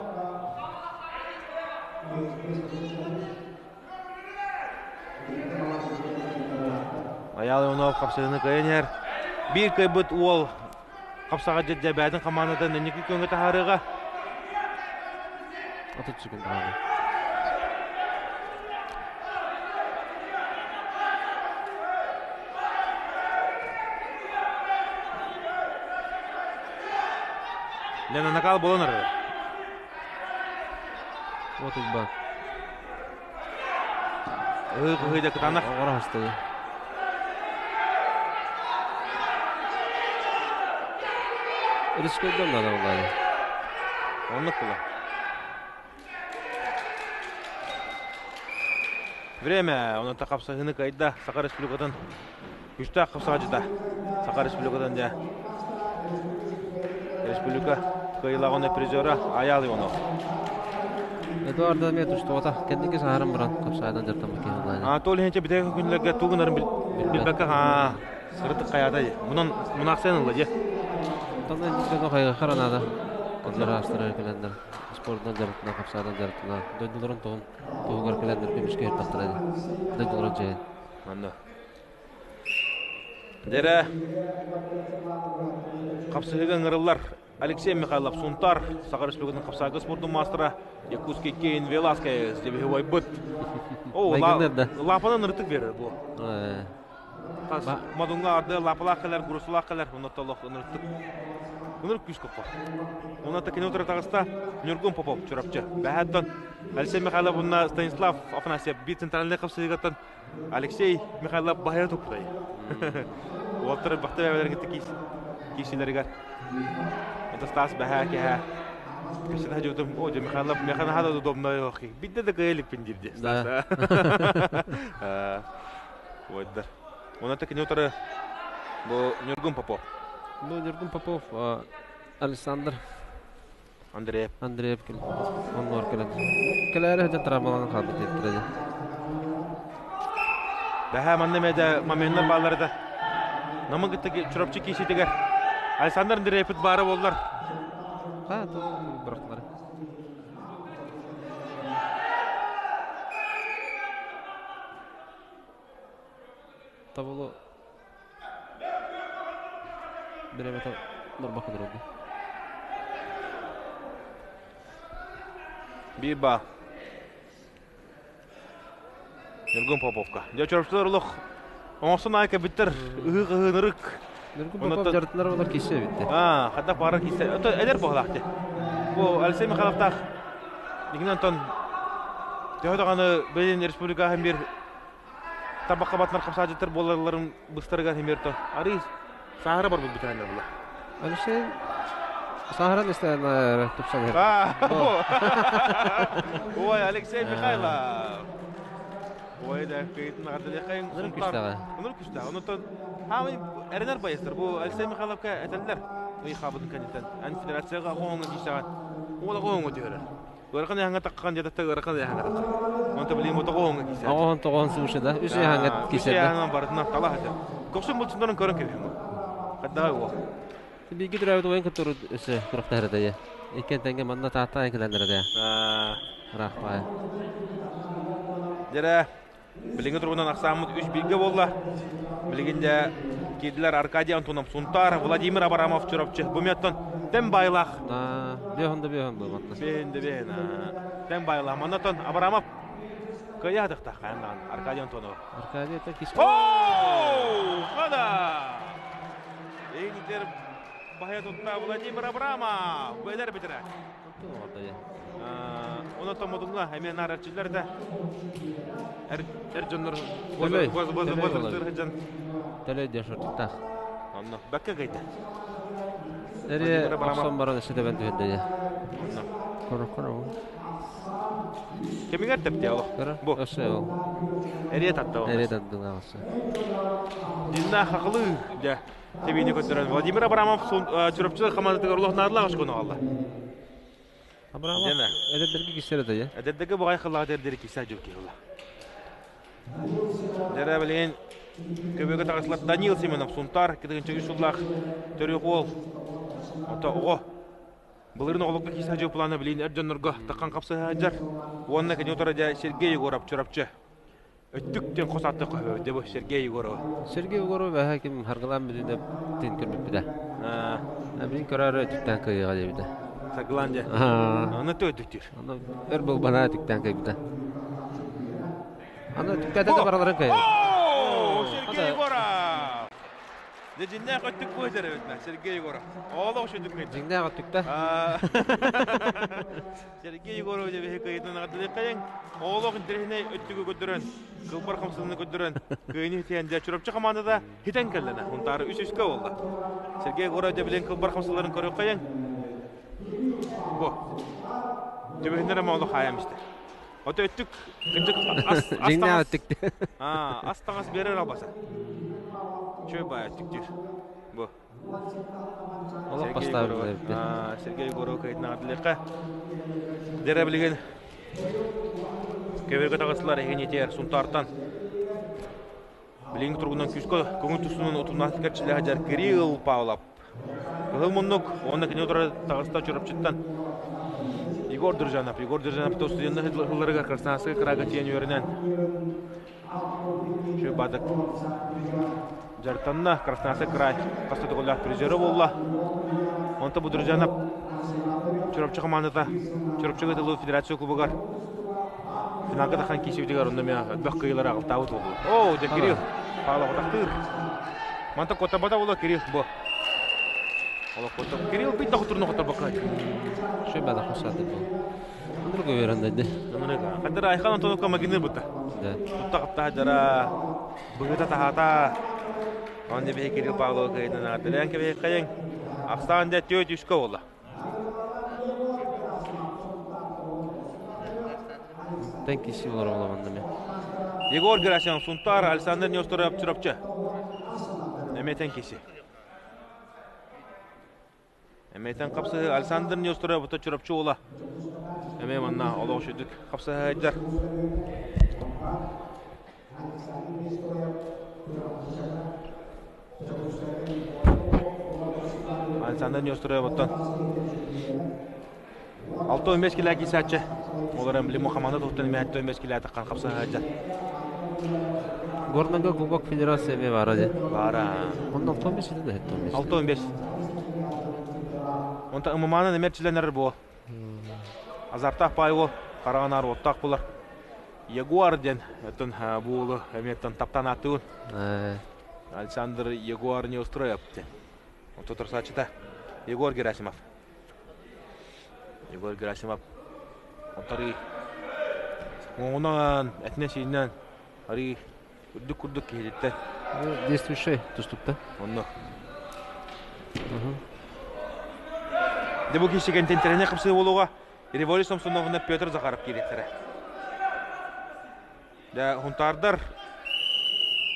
Айаал Иванов хапсыһыны кыайан иһэр. Биир кыайбыт уол хапсаҕа дьэбээтин хамаандатын инники күөҥҥэ таһаарыаҕа. 30 секунд хаалла. Лена накал буолан эрэр. Вот Уйбаан. Ыһыы-кыһыы да кытаанах. Оҕоро хастыы. Рискойдон надо буллааны. Оннук була. Время онон хапсаһыыны кыайда Саха Республикатын күчтээх хапсаҕадьыта Саха Республикатын дьэ республика кыайыылааҕын призера Аял Иванов. Эдуард эмиэ тустубата. Кэнники саһаран баран хапсаайдан дьартаммыт киһи буолла. Анатолий Хенче бүтэһик күннэргэ тугу гынарын билбэккэ сырытык хайаата мунан мунаахсыйан ылла дьэ. Онтон дьоно хайҕахара наада. Оннор аастара кэлэннэр спордунан дьарыктана, хапсаайдан дьарыктана, дойдуларын туһун туһугар кэлэннэр көмүскэ эрдэхтэрэ дойдуларын дьиэн. Манна Дэрэ хапсыһыыга ыҥырыллар. Алексей Михайлов Сунтар, Саха Республикатын хапсаайга спордун маастара Якутский Кейн Веласкес дебиһи О, лапанан ырытык берер бу. Мадунга арды лапалаах кэлэр, грусулаах кэлэр, онно толох ыныртык. Ынырык күүс коппо. Онно кини утары таҕыста Ньургун Попов Чурапчы. Бэһэттон Алексей Михайлов уонна Станислав Афанасьев биир центральный хапсыһыгаттан Алексей Михайлов баһыйа туппутай. Уолаттар бахта бэбэлэргэ киисилэригэр. Это Стас бэһээ кэһээ. Кэпсэтэ дьутум, о, Михайлов, меха наһаа да удобно Бидде да кыайылыкпын диирди. Стас. Уойдар. Онон кини утары бу Ньургун Попов. Ну, Ньургун Попов, Александр Андреев. Андреев кэл. Оннугар кэлэн. Кэлээри сылдьан травмаланан хаалбыт диэбиттэрэ дии. Бэһээ манна эмиэ да моменнар бааллар да. Намын кытта Чурапчы кииситигэр Александр Андреевпыт баара буоллар. Ха, бырахтылар. Тобулу бириэмэтэ барбакка турарга. Биир баа. Ньургун Поповка. Дьэ чорчулар олох оҥостон аайы кэбиттэр ыһыы кыһыынырык. Ньургун Попов дьарытынар олор кисе эбитте. Аа, хадда пара кисе. Ото эдэр буолаах те. Бу Алексей Михайловтаах Игин Антон төһө даҕаны билин республикаһын бир табакка батынар хамсаажыттар буолалларын быстарыгар химерто арый саһара барбыт бүтэннэр була. Алексей саһаран истэн тупсан Ой, Алексей Михайлов. Ой, да, кыйтын ардылехайын Онор күстэҕэ. Онор күстэҕэ. Онотон хаамай эрэнэр байыстар. Бу Алексей Михайловка этэллэр. Ый хабытын кэнниттэн. Ан федерацияга оҕоҥо киисэҕин. Уола оҕоҥо түһэрэр. Ыарахан ыйааһыҥҥа таххан дьататта ыарахан ыйааһыҥҥа таххан. Онто билигин бу тоҕоһуҥҥа киисэ. Оҕоһун тоҕоһун суши да. Үс ыйааһыҥҥа киисэ. Үс ыйааһыҥҥа барытынан талах этэ. Көхсүн булчуннарын көрөн кэбиһим. Хаддаҕай уол. Бииргэ төрөөбүт убайын кытта өссө күрэхтэһэр этэ. Иккиэн тэҥҥэ манна Тааттаҕа кэлэллэр этэ. Ыраахпаайа. Дьэрэ, Билиҥҥи туругунан ахсааммыт үс бииргэ буолла. Билигин дьэ киирдилэр Аркадий Антонов Сунтаар, Владимир Абрамов Чурапчы. Бу меттон тем байлаах. Бөһөн да бөһөн буолбатта. Бөһөн да бөһөн. Тем байлаах. Маннатон Абрамов кыайаатыхтаах хайан Аркадий Антонов. Аркадий это кис. О! Хада! Эйнитер баһа тутта Владимир Абрамов. Бэлэр битирэ. Онон томмутуҥҥа эмиэ наараччылар да эр дьоннор сылдьан Төлөй диэн шортиктаах. Онно бакка кайда. Эри охсон баран өссө тэбэн түһэрдэ дьэ. Онно. Көрө көрө. Кэмигэр тэпти олох. Бу. Өссө ол. Эрие татта. Эрие таттылаа өссө. Динна хақылы дьэ Тэбиини көрдөрөн Владимир Абрамов Чурапчы хамаандатыгар олох наадалаах очкону аҕалла. Абрамов эдэрдэргэ киссэр этэ дьэ. Эдэрдэргэ буҕай хыллаҕа эдэрдэри киссэ дьыл киһи Дьэрэ билигин көбүөгэ таҕыслар Данил Семенов Сунтар кытыгынча үс сыллаах төрүөх уол. Ото оҕо Былырын оҕолорго киисэ дьыл плана билигин эр дьоннорго таххан хапсыһа Уонна кини утара дьэ Сергей Егоров Чурапчы. Өттүк диэн хос ааттаах көһөөдө бу Сергей Егорова. Сергей Егоров эһэ ким харгылаан бүтүнэ тин көрбүппүтэ. Мин көрөөрү өттүктэн кыайыаҕа диэбитэ. Саргылаан дьэ. Аны өттүктүүр. Аны өр былбанаа өттүктэн кыайбыта. Аны өттүктээтэ да бараларын кыайар. Сергей Егоров! Дьэ дьиҥнээх өттүк быһытар эбит Сергей Егоров. Олох үчүгэй кыайда. Дьиҥнээх өттүктэ. Сергей Егорович биһи кыйытын аҕардылыаххайыҥ. Оҕолоох интэриэһинэй өттүгү көрдөрөн, кылбар хамсаныыны көрдөрөн, кыайыны хитиэн дьэ Чурапчы хамаандата хитэн кэллэнэ. Унтаары үс-үскэ буолла. Сергей Егорович билин кылбар хамсаларын көрүөххэйиҥ. Бу. Түбүһүннэр эмэ олох хаайам истэ. Ото өттүк кырдьык ас Дьиҥнээх өттүк. ас таҥас биэрэр албаса. Чөй баай өттүктүүр. Бу. Олох бастаабыт эбит. Сергей Егоров кыайтын аҕардылыахха. Дэрэ билигин көбөргө таҕыстылар эһигинитигэр Сунтаартан билигин туругунан күүскэ көҥүл тустуунан утумнаах кэрчилээх дьар Кирилл Павлов. Кыһыл муннук уонна кини утары таҕыста Чурапчыттан Егор Дружанов. Егор Дружанов студеннар сылларыгар Красноярскай кыраага тиийэн үөрэнэн Бадык дьарыктанна. Красноярскай край хас да төгүллээх призера буолла. Онто Будуржанов Чурапчы командата Чурапчыга тылы федерация кубогар финалга тахан киисибитигэр онно эмиэ элбэх кыайыылары аҕалтаабыт буоллулар. Оо, дьэ Кирилл Павлов атахтыыр. Манта куоттарбата буолуо Кирилл бу. Олох куоттар. Кирилл бит да хотурну хотторбокка. Шөй бада хосаты бу. Другой верандайды. Хаддар Айхан Антоновка магины бутта. Да. Тутта капта жара быгыта тахата. Онно биһи Кирилл Павлова кыайынан аҕардарыан кэбиһиэххэйиҥ. Ахсаан дьэ түөрт үскэ буолла. Тэн киси олор оламанна мен. Егор Герасимов Сунтар, Александр Несторов Чурапчы. Эметен киси. Эмиэтэн хапсыһыы Александр Неустроев бута Чурапчы уола. Эмиэ манна олох үчүгдүк хапсыһайдар. Александр Неустроев оттон 6-15 килэ киисааччы. Олор эмблема хамаанда туһуттан эмиэ 6-15 килэ таххан хапсыһайдар. Горнага Кубок Федерация эмиэ баара дии. Баара. Онно 65 этэ да 65. Онтон ММА-нан эмиэ эрчилэнэр буо. Азартаах паай уол, хараҕанаар уоттаах булар. Ягуар диэн оттон бу уолу эмиэ таптаан ааттыыбын. Александр Егор Неустроев диэн. Онтон турсааччыта Егор Герасимов. Егор Герасимов онтон уҥунан, этинэн-сиининэн арыы үрдүк курдук киһититтэн. Действующий тустукта. Онно. Дьэ бу киһи кэнтэнтэрэне хапсыы буолуоҕа. Революция Самсоновна Петр Захаров киириэхтэрэ. Дьэ, хунтаардар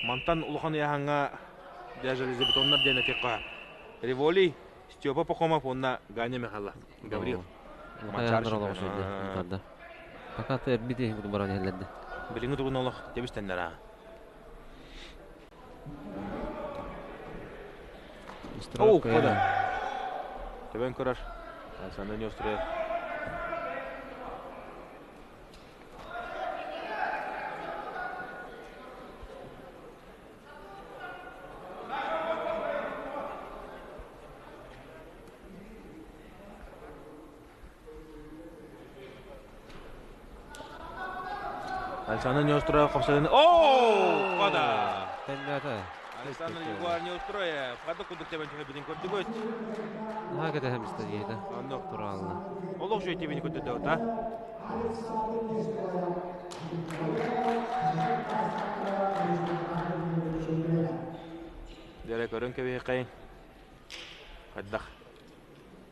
мантан улахан ыйааһыҥҥа дьэ железобетоннар диэн этиэххэ. Револий, Степа Пахомов уонна Ганя Михайлов. Гаврил. Манчаардар. Пока ты эрбити баран иһэллэрди. Билиҥҥи тугун олох тэбистэннэр аа. Оу, кода. Төбөн көрөр. Александр Неустроев. Александр Неустроев хапсайын. Оо! Кода! Тэннээтэ. Александр Егор Неустроев. Хадык курдук тебен түһэ көрдүгүт. Наһаа кэтэһэм истэ Онно. Туралына. Олох үчүгэй тебини көрдөрдө та. Дэрэ көрөн кэбиһиэххэйин. Хайдах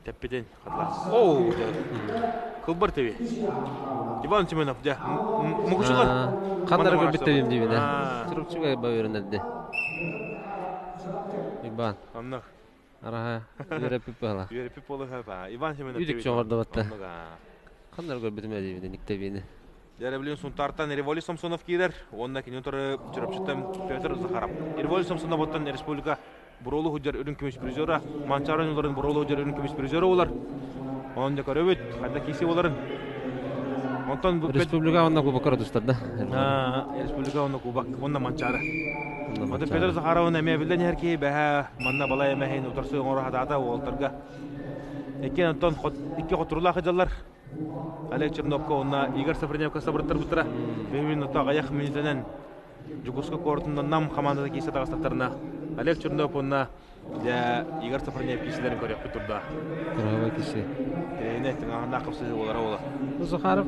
тэппитин хатылаас. Оу, кылбар теби. Иван Семенов, дьэ, мукучулар. Ханнары көрбүт тебим диибин, Чурупчуга баверынерди. Иван. Оннук. Араха үөрөппүт бала. Үөрөппүт буолуха. Иван Семенов. Үдүк чоҕордобатта. Ханнары көрбүтүм диибин, никтебини. Дьэ, Сунтаартан Револий Самсонов киирэр уонна кини утары Чурапчыттан Петр Захаров. Револий Самсонов оттон республика Буруолу сылдьар үрүҥ көмүс призера, Манчаары оонньууларын Буруолу сылдьар үрүҥ көмүс призера буолар. Онон дьэ көрөбүт, хайда киирсии буоларын. Онтон Республика уонна кубокка тустар да. Республика уонна кубок уонна Манчаары. Онтон Петр Захаровын эмиэ биллэн иһэр киһи бэһэ манна балай эмэһин утарсыы оҥоро сатаата уолтарга. Иккиэн онтон икки хотуруулаах дьаллар Олег Черновка уонна Игорь Сафроневка сабырыттарбыттара. Бүгүн ото аҕыйах мүнүүтэнэн Дьокуускай куоратынан Нам хамаандата киирсэ таҕыстахтарына Олег Чернов уонна дьэ Игорь Сафронев киирсилэрин көрүөхпүт турда. Кыраһабай киси. Тирэйинэ тыҥааһыннаах хапсыһыы буолара буола. Захаров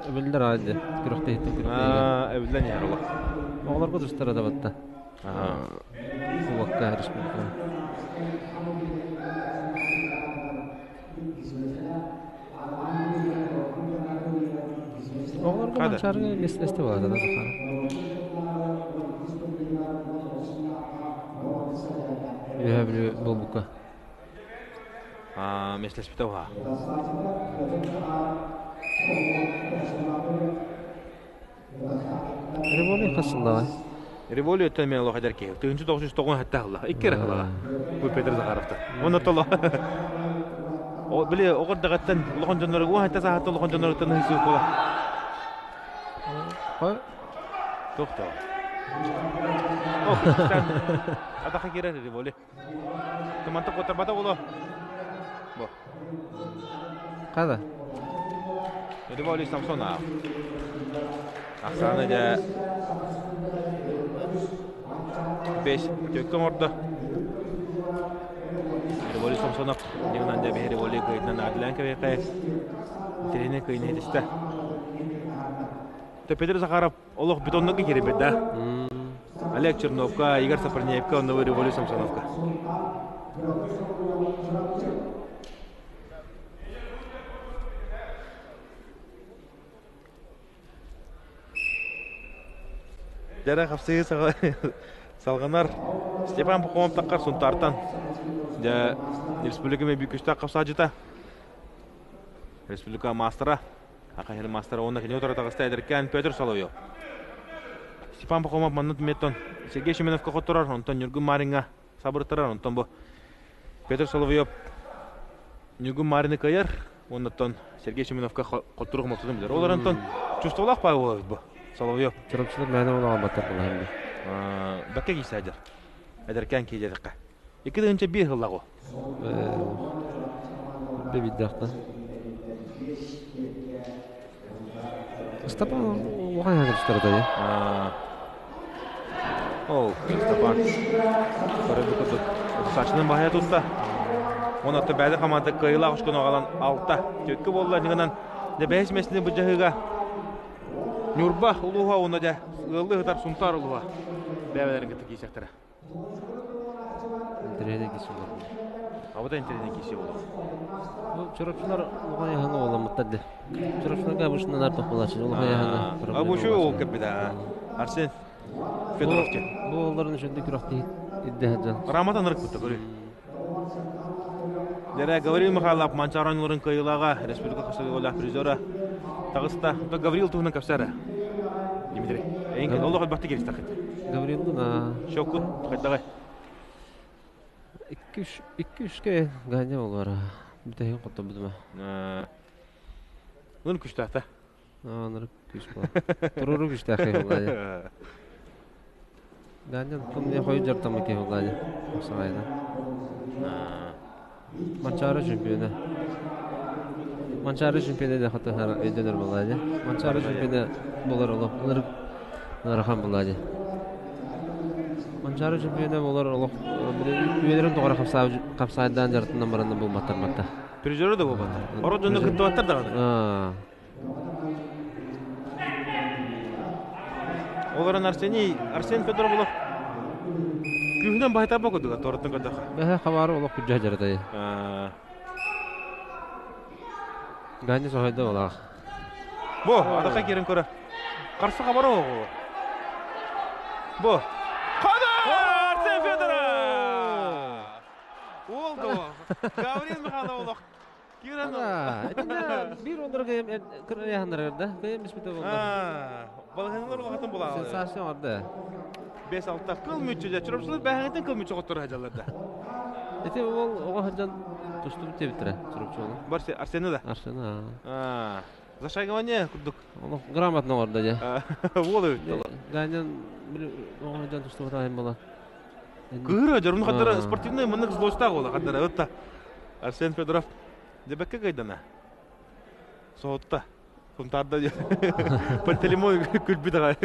эбиллэр аадьы күрэхтэһиттэн күрэхтэһиигэ. Эбиллэн иһэр ола. Оҕолорго тустара да батта. Кубокка республика. Оҕолорго Манчаарыга миэстэлэстэ буолаата да Захаров. Үөһэ Бүлүү буолбукка. Миэстэлэспитэ уһаа. Революция хас сыллааҕый? Революция мен олох эдэр киһи. 1997 сылла. Икки эрэ сыллаҕа. Бу Петр Захаровтар. Онно толо. О, били оҕор даҕаттан улахан дьоннору уон хатта саахаттан улахан дьонноруттан ыһысыы буола. Хой. Тохтоо. Ох, атаха киирэр революция. Туманта куоттарбата буолуо. Бу. Хада. Револий Самсонов. Ахсааны дьэ 5 төккө оҥордо. Револий Самсонов дигынан дьэ биһи Револий кыйытынан аадылаан кэбиэхэ. Интэриэһинэй кыйын иһитистэ. Петр Захаров олох бетоннук киирбит да. Олег Черновка, Игорь Сапарнеевка, онно Револий Самсоновка. Дьэрэ хапсыһыы салҕанар. Степан Пахомов таххар Сунтаартан. Дьэ, республика бүкүстээх хапсааччыта. Республика маастара. Акаһыр маастара уонна кини утары таҕыста эдэркээн Петр Соловьев. Степан Пахомов манна түмэттон Сергей Семеновка хотторор, онтон Ньургун Мариҥҥа сабыртарар, онтон бу Петр Соловьев Ньургун Марины кыайар, уоннаттан Сергей Семеновка хотторуох мохтотун билэр. Ол онтон чувстволаах паа буолабыт бу Соловьев. Чурапчылар мээнэ олоҕон баттар булаһын. Бэккэ киисээдэр. Эдэркээн киидериққа. 2001 сыллаҕу. Бибиддахта. Степан улахан хагырыстарда я. Ол, Степан. Көрөбү курдук. Сачынан баһайа тутта. Он отто бәді команда кыайылаах ушкун оҕалан алта. Төккө буолла ньыгынан дэ бэһис мессини быдьаһыга Ньурба улууһа уонна дьэ ыаллыы сытар Сунтаар улууһа бэйэлэрин кытта киирсэхтэрэ. Интэриэһинэй киси буолар. Абыта интэриэһинэй киси буолар. Ну, чурапчылар улахан яһаҥа уоламмыттар де. Чурапчыларга обычно нар тохпулааччы улахан яһаҥа. Обучу ол кэппитэ. Арсен Федоров диэн. Бу олларын үшүндү күрэхтиһит ирдэһэ дьон. Раматан ырыкпытта көрүү. Дэрэ Гаврил Михайлов Манчаары оонньууларын кыайыылааҕа, республика хасыгылаах призера таҕыста. Гаврил туһунан кэпсээрэ. Дмитрий, эйин олох элбэхтик киристэххит. Гаврилдун Шоккут хайдаҕай? Икки үшке ганя болар. Бүтәһин хоттобутума. Нын күштәхтә. Анырык күс була. Туруру күстәхи булла. Ганя тун не хой жартамы ки булла. Сагайда. Манчары чемпионы. Манчары чемпионы да хаты өйдөнөр була. Манчары чемпионы болар олох. Ынырык ыарахан була. Манчары чемпионы болар олох. Үйелерин тоғара қапсайдан жартынан барандан болматтар матта. Призеры да болбаттар. Оро дьону кыттыбаттар даҕаны. Олорон Арсений, Арсен Федоров олох күүһүнэн баһытарба курдуга торттан көрдөххө. Бэһэ хабары олох күдьэ жаратай. Ганя соһойда олах. Бу, адаха кирин көрө. Қарсы хабары оҕу. Бу. Хада! Арсен Федоров! Уолду. Гаврил Михайлов олох кирен. Бир олорго кырыяханнар да. Кыйым биспите болду. Балыгынлар улахатын була. Сенсация орда. 5-6 кыл мүччү жа. Чурапчылар бәһәңтен кыл мүччү коттор хажалар да. Эти ол ого хаджан тустум тебитре Чурапчылы. Бар Арсены да. Арсена. А, зашагование курдук. Олох грамотно орда жа. Уол өттө. Ганян бир ого хаджан тустум тайым була. Кыыра жарун хаттара спортивный мынык злостаг ола хаттара ытта. Арсен Федоров дебекке кайдана. Соотта. Сунтарда Пантелеймон күлбүт аҕай.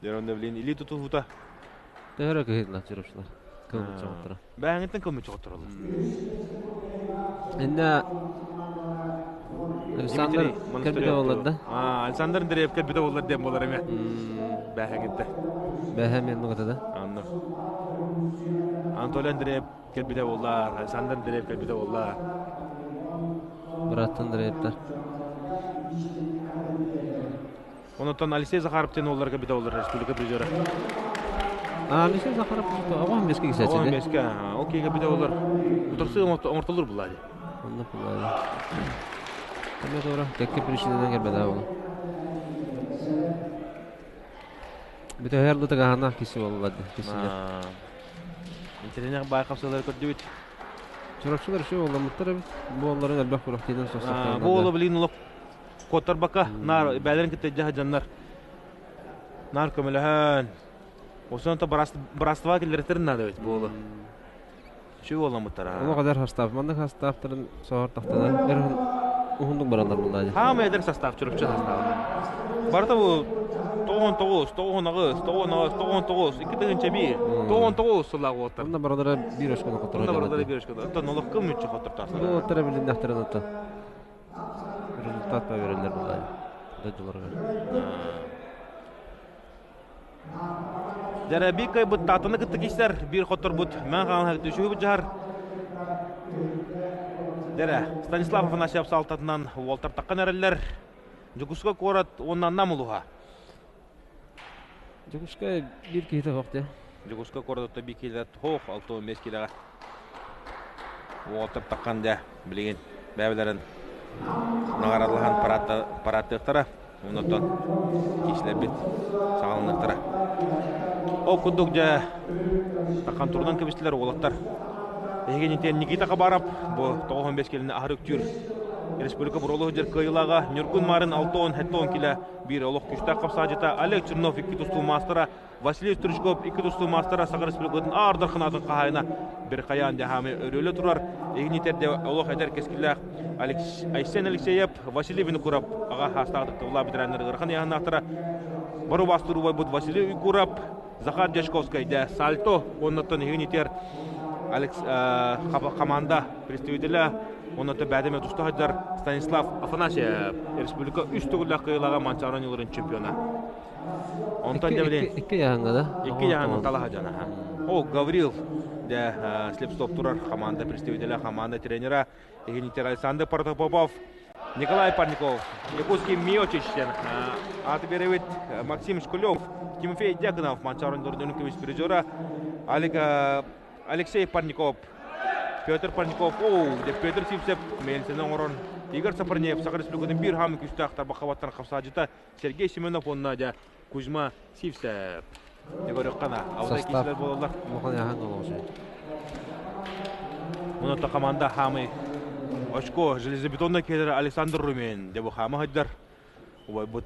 Дьэ, блин, илии тутуһуута. Төһөрө кыһыйдылар чурапчылар. Кылмыт чоҕоттора. Бээҥиттэн кылмыт чоҕоттороллор. Инна Александр кэлбитэ буоллар да. А, Александр Андреев кэлбитэ буоллар диэн буолар эмэ. Бээһэҥиттэ. Бээһэ мен нугата да. Анны. Анатолий Андреев кэлбитэ буоллар, Александр Андреев кэлбитэ буоллар. Брат Андреевтар. Онотон Алексей Захаров диэн уоллар кэлбитэ буоллар республика призера. А, Алексей Захаров оҕон беске кисәчи. Оҕон беске, ол киһи кэлбитэ буоллар. Утарсы оҥортолур булла ди. Онно булла. Кеме тура, кекке причинанан келбеде ол. Бүтөһөр лутагаһана киси боллады. Кисилер. Интернет бай капсалары көрдүбүт. Чурапчылар үшө болламыттар эбит. Бу олларын элбэх курахтыйдан состохтор. Бу олу билин олох котторбакка нар бээлерин кытта жаһа жаннар. Нар көмөлөһөн. Осонто браства киллэртэрин наада бит буолу. Чү буоламмыттара. Ону кадар хастаап. Маннык хастааптарын соһор тахтана өр уһундук баралар буллаадьы. Хаама эдэр состав, чурапчы состав. Барыта бу 99, 98, 98, 99, 2001, 99 сыллаах уолаттар. Онно баралара биир өскөнө хотторо. Онно баралара биир өскөнө. Оттон олохко мүччү хоттортаасылар. Бу уолаттара билиннэхтэрин оттон. Результат па береллер буллаадьы. Дойдуларыгар. Дьэрэ кыайбыт Тааттаны кытта киирсэр биир хотторбут Мэҥэ Хаҥалаһа түшүһүбүт дьаһар. Дьэрэ Станислав Афанасьев саалтатынан уолтар таххан эрэллэр. Дьокуускай куорат уонна Нам улууһа. Дьокуускай биир киһитэ суох дии. Дьокуускай куоратыттан биир киилэ суох, 65 киилэҕэ уолтар таххан дьэ билигин бэйэлэрин наҕаралаһан парааттыахтара. Онтон киисилэрбит саҕаланыахтара. Ол курдук дьэ таххан турунан кэбистилэр уолаттар. Эһиги Никита Хабаров бу 95 килини аһары үктүүр республика буролуһу дьэр кыайыылааҕа Ньургун Марын 60 килэ биир олох күүстээх хапсаадьыта Олег Чернов икки тустуу маастара Василий Стручков икки тустуу маастара Саха Республикатын аардар ханаатын хаһаайына Бирхаян Дьаһаамы өрүөлэ турар. Игнитер олох эдэр кэскиллээх Айсен Алексеев, Василий Винокуров аҕа хаастаах тыктыбылаах ветераннар ыарахан ыйааһыннаахтара Бару бастуур убайбыт Василий Уйгуров, Захар Дьячковскай дэ Сальто уоннаттан Игнитер Алекс команда представителя оннотто бэдеме туста сылдьар Станислав Афанасьев республика үс төгүллээх кыайыылааҕа Манчаары оонньууларын чемпиона. Онтон дьэ билин Икки яһаҥҥа да? Икки яһаҥҥа талаһа дьон аха. О, Гаврил дэ слепстоп турар команда представителя, команда тренера Игнитер Александр Протопопов, Николай Парников, Якутский Миочич диэн ааты биэрэбит Максим Шкулев, Тимофей Дьяконов, Манчаары оонньууларын көмүс призера, Алексей Парников, Петр Парников, оу, дьэ Петр Сивцев миэлсэни оҥорон Игорь Сапарнеев Саха Республикатын биир хаамыы күүстээх тарбахха хапсаадьыта Сергей Семенов уонна дьэ Кузьма Сивцев. Егорюххана, алтай киһилэр буолаллар. Улахан яхан олоҕу Онон команда хаамый очко железобетонный киһилэр Александр Румин. Дьэ бу хаама сылдьар убайбыт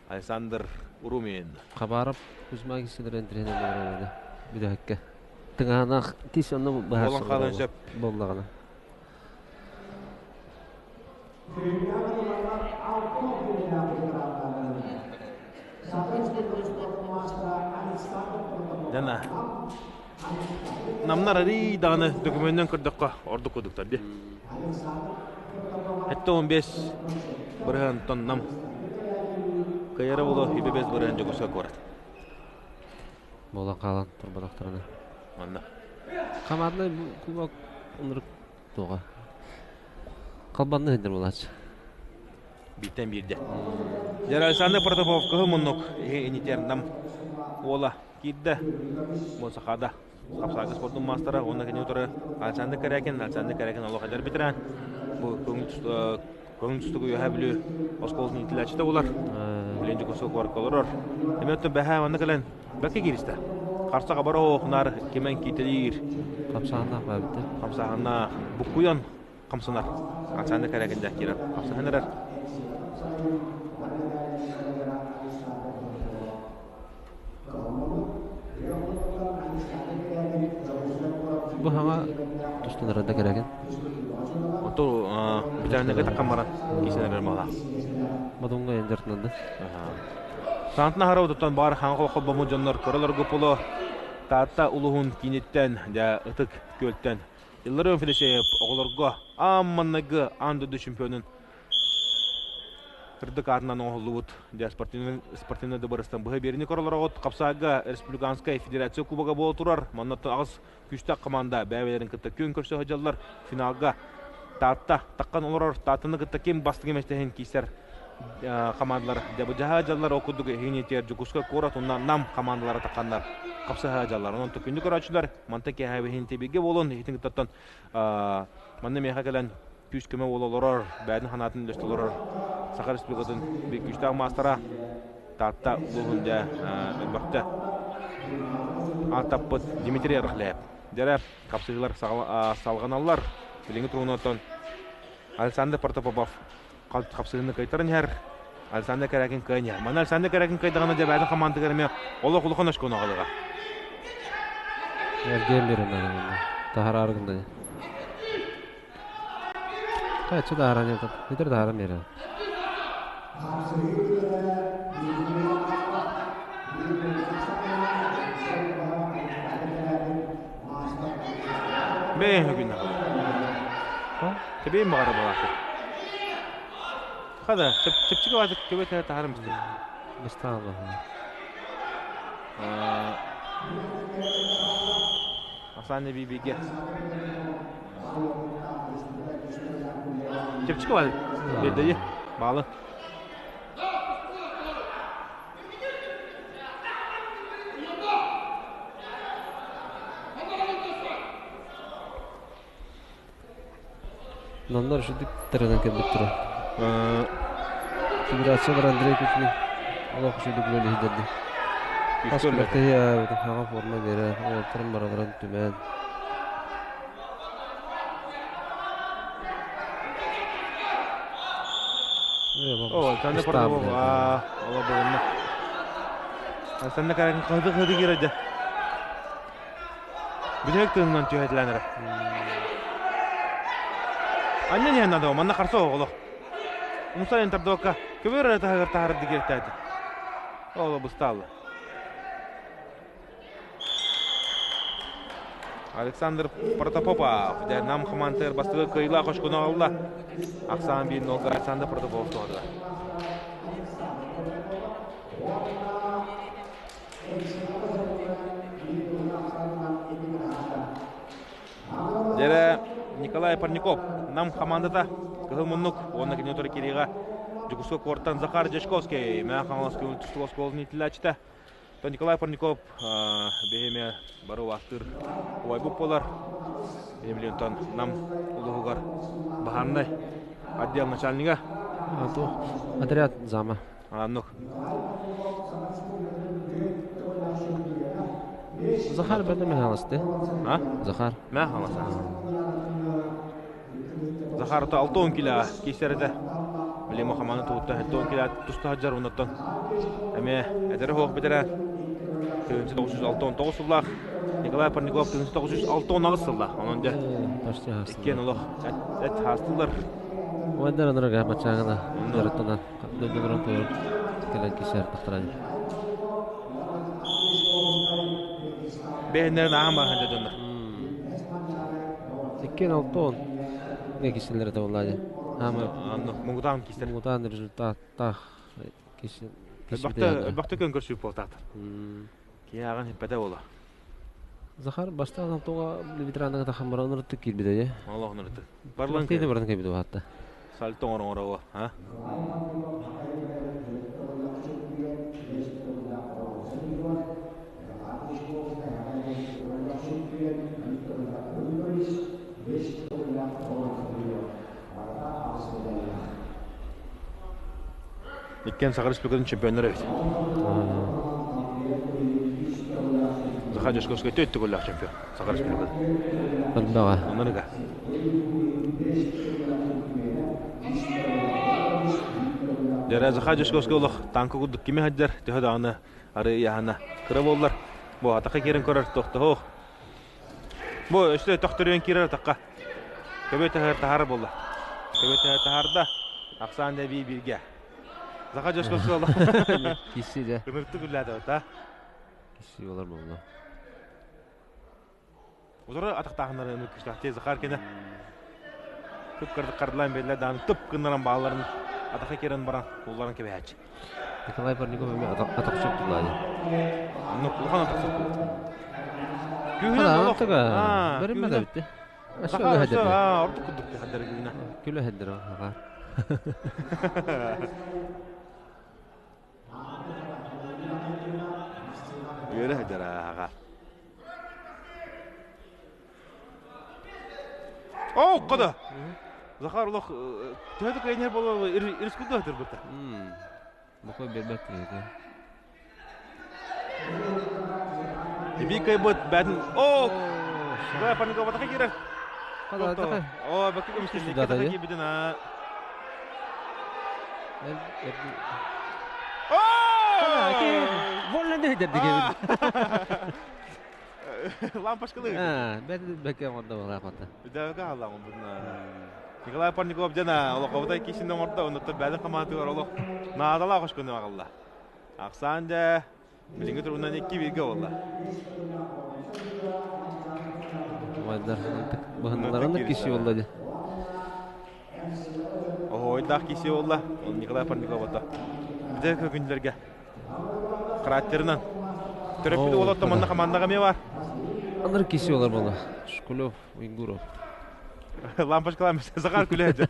Александр Румин. Хабаров Кузьма киһилэр интриһинэн олорор бүтэһиккэ. Тыҥаһанаах тис онно Болон хаалан сөп. Боллаҕына. Дана. Намнар арый даҕаны докумуонунан көрдөххө ордук курдуктар дии. 75 бырыһыантан нам кыайара буолуо 25 бырыһыан Дьокуускай куорат. Буолан хаалан турбатахтарына. Манна. Хамаадынай кубок ынырык туоҕа. Халбанны сылдьар буолааччы. Бииртэн биирдэ. Дьэ Александр Протопопов кыһыл муннук инитер нам уола киирдэ. Бу сахада хапсаага спордун маастара уонна кини утары Александр Корякин, Александр Корякин олох эдэр ветеран. Бу көҥүл тустууга Үөһээ Бүлүү оскуолатын иитиллээччитэ буолар. Билин Дьокуускай куоракка олорор. Эмиэ оттон бэһээ манна кэлэн бэккэ кииристэ. Харса хабар оһуохунаар кимэн киитэлиир. Хамсааһыннаах баабыта. Хамсааһыннаах. Буккуйан хамсанар. Александр Корякин дьэ киирэр. Хамсаһан эрэр. Бу хаҥа тустан да кэрэгин. Оту бүтээнигэ таккан баран кисэн эрэр мала. Модуҥҥа эндертнанды. Саантна хараутуттан баар хаҥа холбому дьоннор көрөлөр гупулу Таатта улуһун кииниттэн дьэ ытык күөлтэн Илларион Федосеев оҕолорго аан маннайгы аан дойду чемпионун Кырдык аатынан оҥоһуллубут дьэ спортивнай дыбарыстан быһа биэриини көрөлөрөҕүт. Хапсаайга республиканскай федерация кубога буола турар. Манна аҕыс күүстээх команда бэйэ-бэйэлэрин кытта күөн көрсө сылдьаллар. Финалга Таатта таххан олорор Тааттаны кытта ким бастыҥ миэстэһин киирсэр командалар дьабыдьаһа дьаллар. Ол курдук эһигини Дьокуускай куорат уонна Нам командалара тахханнар хапсаһа дьаллар. Онон күндү көрөөччүлэр мантан киэһэ биһиги буолун иһитин кыттаттан манна миэхэ кэлэн күүс-көмө буола олорор, бэйэтин санаатын үллэстэ олорор Саха Республикатын биир күүстээх маастара Таатта улууһун дьэ өлбөхтө ааттаппыт Дмитрий Рахлеев. Дьэрэ хапсыһыылар салҕаналлар. Билиҥҥи туругунан Александр Протопопов хапсыһыыны кыайтаран иһэр. Александр Корякин кыайан. Манна Александр Корякин кыайдаҕына дьэ бэйэтин хамаандатыгар эмиэ олох улахан очкону аҕалыаҕа. Эргиэн биэрэн наада Таһараары гынна. Кайчы таһаран ятып. Нетер таһаран берер. Бэйэҥ күннэ Тэбиэн баҕара балааты. Хада, чэпчэки баатык көбө таһарым истэ. Бастаан Оксана Бибиге. Чэпчэки баатык. Бердейи. Баалы. Наннар үчүгдүк тэринэн кэлбиттэрэ. Федерациялар Андрей Кузьмин олох үчүгдүк үлэлиһидэрди. Хас күрэхтэһии хаҥа форма биэрэ, уолаттарын барыларын түмэн. О, Александр Портнов, ола болунна. Александр Каракин хыды-хыды киирэрдэ. Бүтэһик тыынынан түһэтилээн эрэ. Анньан иһэн надо, манна харса оҕолох. Умсайын тардыбакка, көбөр эрэ таһыгар таһар дигиэртээтэ. Оҕоло быстаалла. Александр Протопопов, дэ нам хамаантыгар бастакы кыайыылаах очкону аҕалла. Ахсаан биир нолга Александр Протопопов туһатыгар. Дьэрэ Николай Парников Нам хамаандата Кыһыл муннук уонна кини утары кирииҕэ Дьокуускай куораттан Захар Дьячковский Мэҥэ Хаҥалас көҥүл тустуу оскуолатын иитиллээччитэ. Николай Парников биһиэхэ бары убаастыыр убайбыт буолар. Емельянтан Нам улууһугар баһаарынай отдел начальнига. Отряд зама. Аннук. Захар бәдә мехаласты. А? Захар. Мехаласа. Захар то 6 кило кисерде. Биле хаманы туутта 6 кило туста хаджар оннотон. Эме эдер хоох битере 1969 сыллаах Николай Парников 1968 сыллаах. Онон дьэ Почти иккиэн олох эт хаастылар. Уоннар анарга бачаагына дьарыктанан дойдуларын туору кэлэн кисээр тахтаран. Бэһиннэрин ааһан баран дьоннор. Иккиэн алтон не кисэллэр это буолла Ама Муҥутаан кистер. Муҥутаан результаттаах киси Элбэхтэ көн көрсүү буолтаатар. Киһи хиппэтэ буола. Захар бастаан алтоға ветеранныга тахаммара онорутук киирбитэ дьэ. Олох онорутук. Барлан киирбит баран киирбит хатта. Сальто оҥоро а? Иккиэн Саха Республикатын чемпионнара эбит. Захар Дьячковскай төрт төгүллээх чемпион Саха Республикатын. Элбэҕэ. Оннуга. Дьэрэ Захар Дьячковскай олох танка курдук кими сылдьар, төһө даҕаны арыы ыйааһына кыра буоллар, бу атахха киирэн көрөр тохтоһуох. Бу өссө төхтөрүйэн киирэр атахха. Көбө таһар таһар буолла. Көбө таһар таһарда. Ахсаан да бии бииргэ. Захар Дьячковскай олох. Киси дьэ. Ыныртык үллээтэ та. Киси болар буолла. Утары атахтааһыннары ынырык күстэхтии Захар кene Түп кырдык кардылаан бэллэ дааны түп гыннаран бааларын атаха кирен баран кулларын кэбэһээччи. Николай Парников эмиэ атах соттулаа. Ну, улахан атах соттулаа. Күүһүнэн олох. Бэриммэ да битти. Захар өссө ордук курдук хаддара күүһүнэ. Күлө хаддара Захар. Үөрэ хаддара Захар. Оо, кода! Захар олох төһө да кыайнар буола рискуду хатырбыта. Бокой бербэт киһи. Эбии кыайбыт бээтин Оо! Баа паникабатаха киирэр. О, бакы көмүскэ киирбитин аа. Волленде хедердиге. Лампашкалы. Бәд бәкке оңордо болаапата. Бүдәгә алла оңбутна. Николай Парников жана олохобутай кисин оңордо, онуттан бәдин хамаатыгар олох наадала кошкуну агалла. Ахсаан дә билиңги турунан 2-1ге болла. Вайдар быһыннарында киси болла ди. Ойдах киси болла. Ол Николай Парников ото. Бүдә көкүнләргә. Характерынан. Төрөппүт олотто манна командага ме бар. Андар киси олар болла. Шкулев, Уйгуров. Лампочкалар Захар күләде.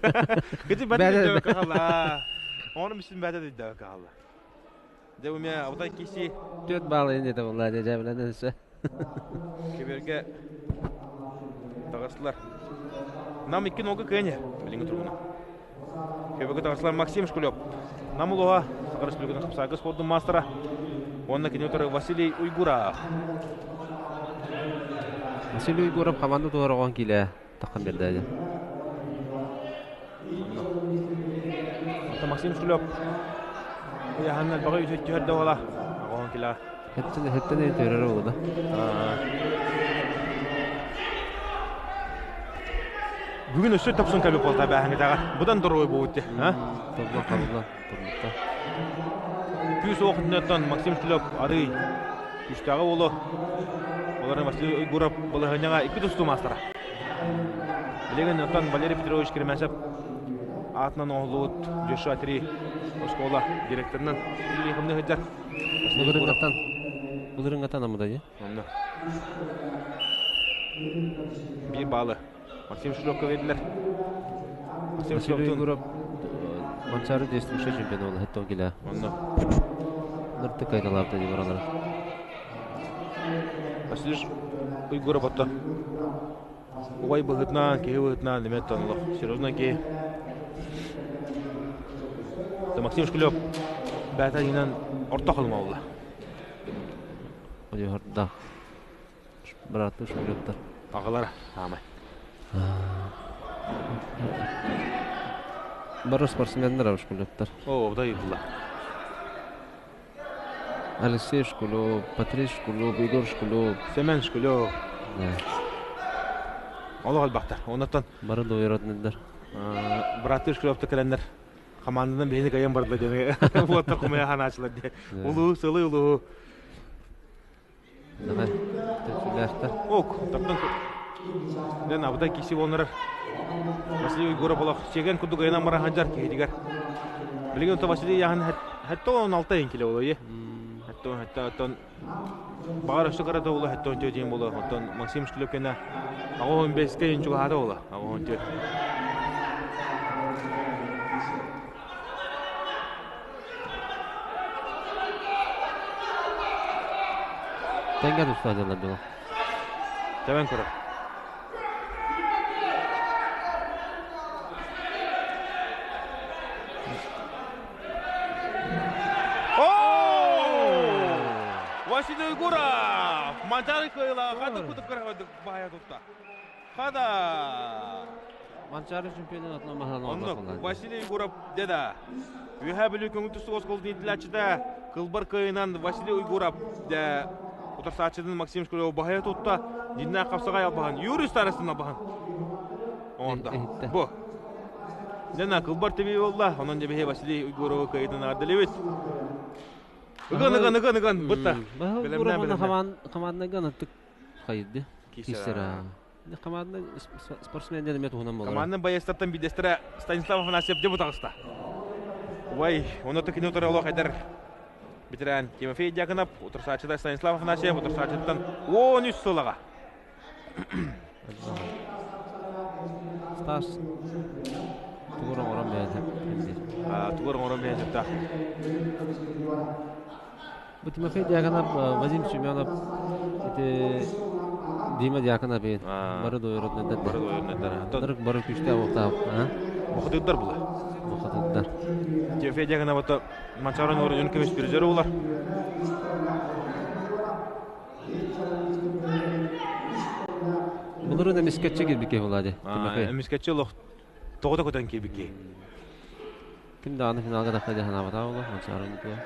Кити бәдә калла. Оны мисин бәдә диде калла. Де у меня абытай киси. Төт балы инде болла дә белән нәрсә. Кеберге тагыслар. Нам 2 нога кене, билиңе тургуна. Кеберге тагыслар Максим Шкулев. Нам улуга Саха Республикасының Хапсагы спортның мастера. Онна кине Василий Уйгуров. Василий Уйгуров команда туараган килә. Тақын берді. Ата Максим Шкулев. Яханнал багы үтөттү хәрдә ола. Агон килә. Хеттен хеттен төрөр oldu. Бүгүн өссө тапсын кәбе болта бәһәңе тагар. Будан дорой бу үтте, ха? Тобла кабылла, турмукта. Күз оқытнаттан Максим Шкулев ары күштагы болу. Оларын Василий Уйгуров балыһыняга 2 тусту мастера. Билеген оттан Валерий Петрович Кремесов атынан оғлуут Джошуа 3 оскола директорынан Или хымны хыджар. Булырыңгатан. Булырыңгатан амуда же. Онно. Bir балы. Максим Шулевка бердилер. Максим Василий Шулевтун. Уйгуров Манчары действующий чемпион oldu. Хеттон килә. Онно. Нырты кайталапты дип баралар. Василий Уйгуров атта. Угай быһытнан, киһи быһытнан немет тонлох. Серьезно ки. Та Максим Шкулев бәтә инан орта кылма булла. Уйгурда. Браты Шкулевтар. Агалар, амай. Бары спортсмендер Шкулевтар. О, да булла. Алексей Шкулев, Патрис Шкулев, Егор Шкулев. Семен Шкулев. Олог албактар. Оннан Бары дойротнындар. браты Шкулевты келеннер. Командадан бейни кайын барды дене. Буаттар кумая ханачылар де. Улуу, сылы улуу. Давай. Төтүләртер. Ок, таптан. Ден абытай киси болнар. Василий Уйгуров олох чеген кудук айна мара ханжар кейдигер. Билген то Василий яхан хәтта 16 ен киле болой. Хәтта хәтта тон Багар өстө карата болу хәтта 14 ден болу. Оттон Максим Шкулев кена агон 5-ке ен чуга хата болу. Агон 14. Тәңгә тустадылар була. Тәбән көрө. Василий Уйгуров! Манчары кыйла, хада кутуп кыргы бая тутта. Хада! Манчары чемпионын атына махан Оннук Василий Уйгуров деда. Үйә білі көңіл түсі оскол дейділәчіді. Кылбар кыйынан Василий Уйгуров де утырсачыдын Максим Шкулев бая тутта. Динна қапсағай албаған. Юрий старысын албаған. Онда. Бу. Дена кылбар теби болла. Онон жебе Василий Уйгуров кыйынан арделебит. Ыган, ыган, ыган, ыган, бытта. Белемнә, командны гана тык хайды. Кисера. Командны спортсмендер мет уһунан болар. Командның боецтартан бидестері Станислав Афанасьев деп утағыста. Вай, оны тікіне отыры олық әдір. Бітірән Тимофей Дьяконов, отырсачыда Станислав Афанасьев, отырсачыдан 13 сылаға. Стас тугуран оран бәйді. Тугуран оран бәйді. Бу Тимофей Дьяконов, Вадим Семенов, это Дима Дьяконов бейт. Бары дойротнедер. Бары дойротнедер. Бары күчтә вакта. Бухатыддар була. Бухатыддар. Тимофей Дьяконов ото Манчарон орын өнкемеш призері болар. Булары да мискетче кирбике булады. Тимофей. Мискетче лох тоғда көтөн кирбике. Ким даҕаны финалга тахса дии санаабатаҕа буолуо, Манчаары Ньукулай.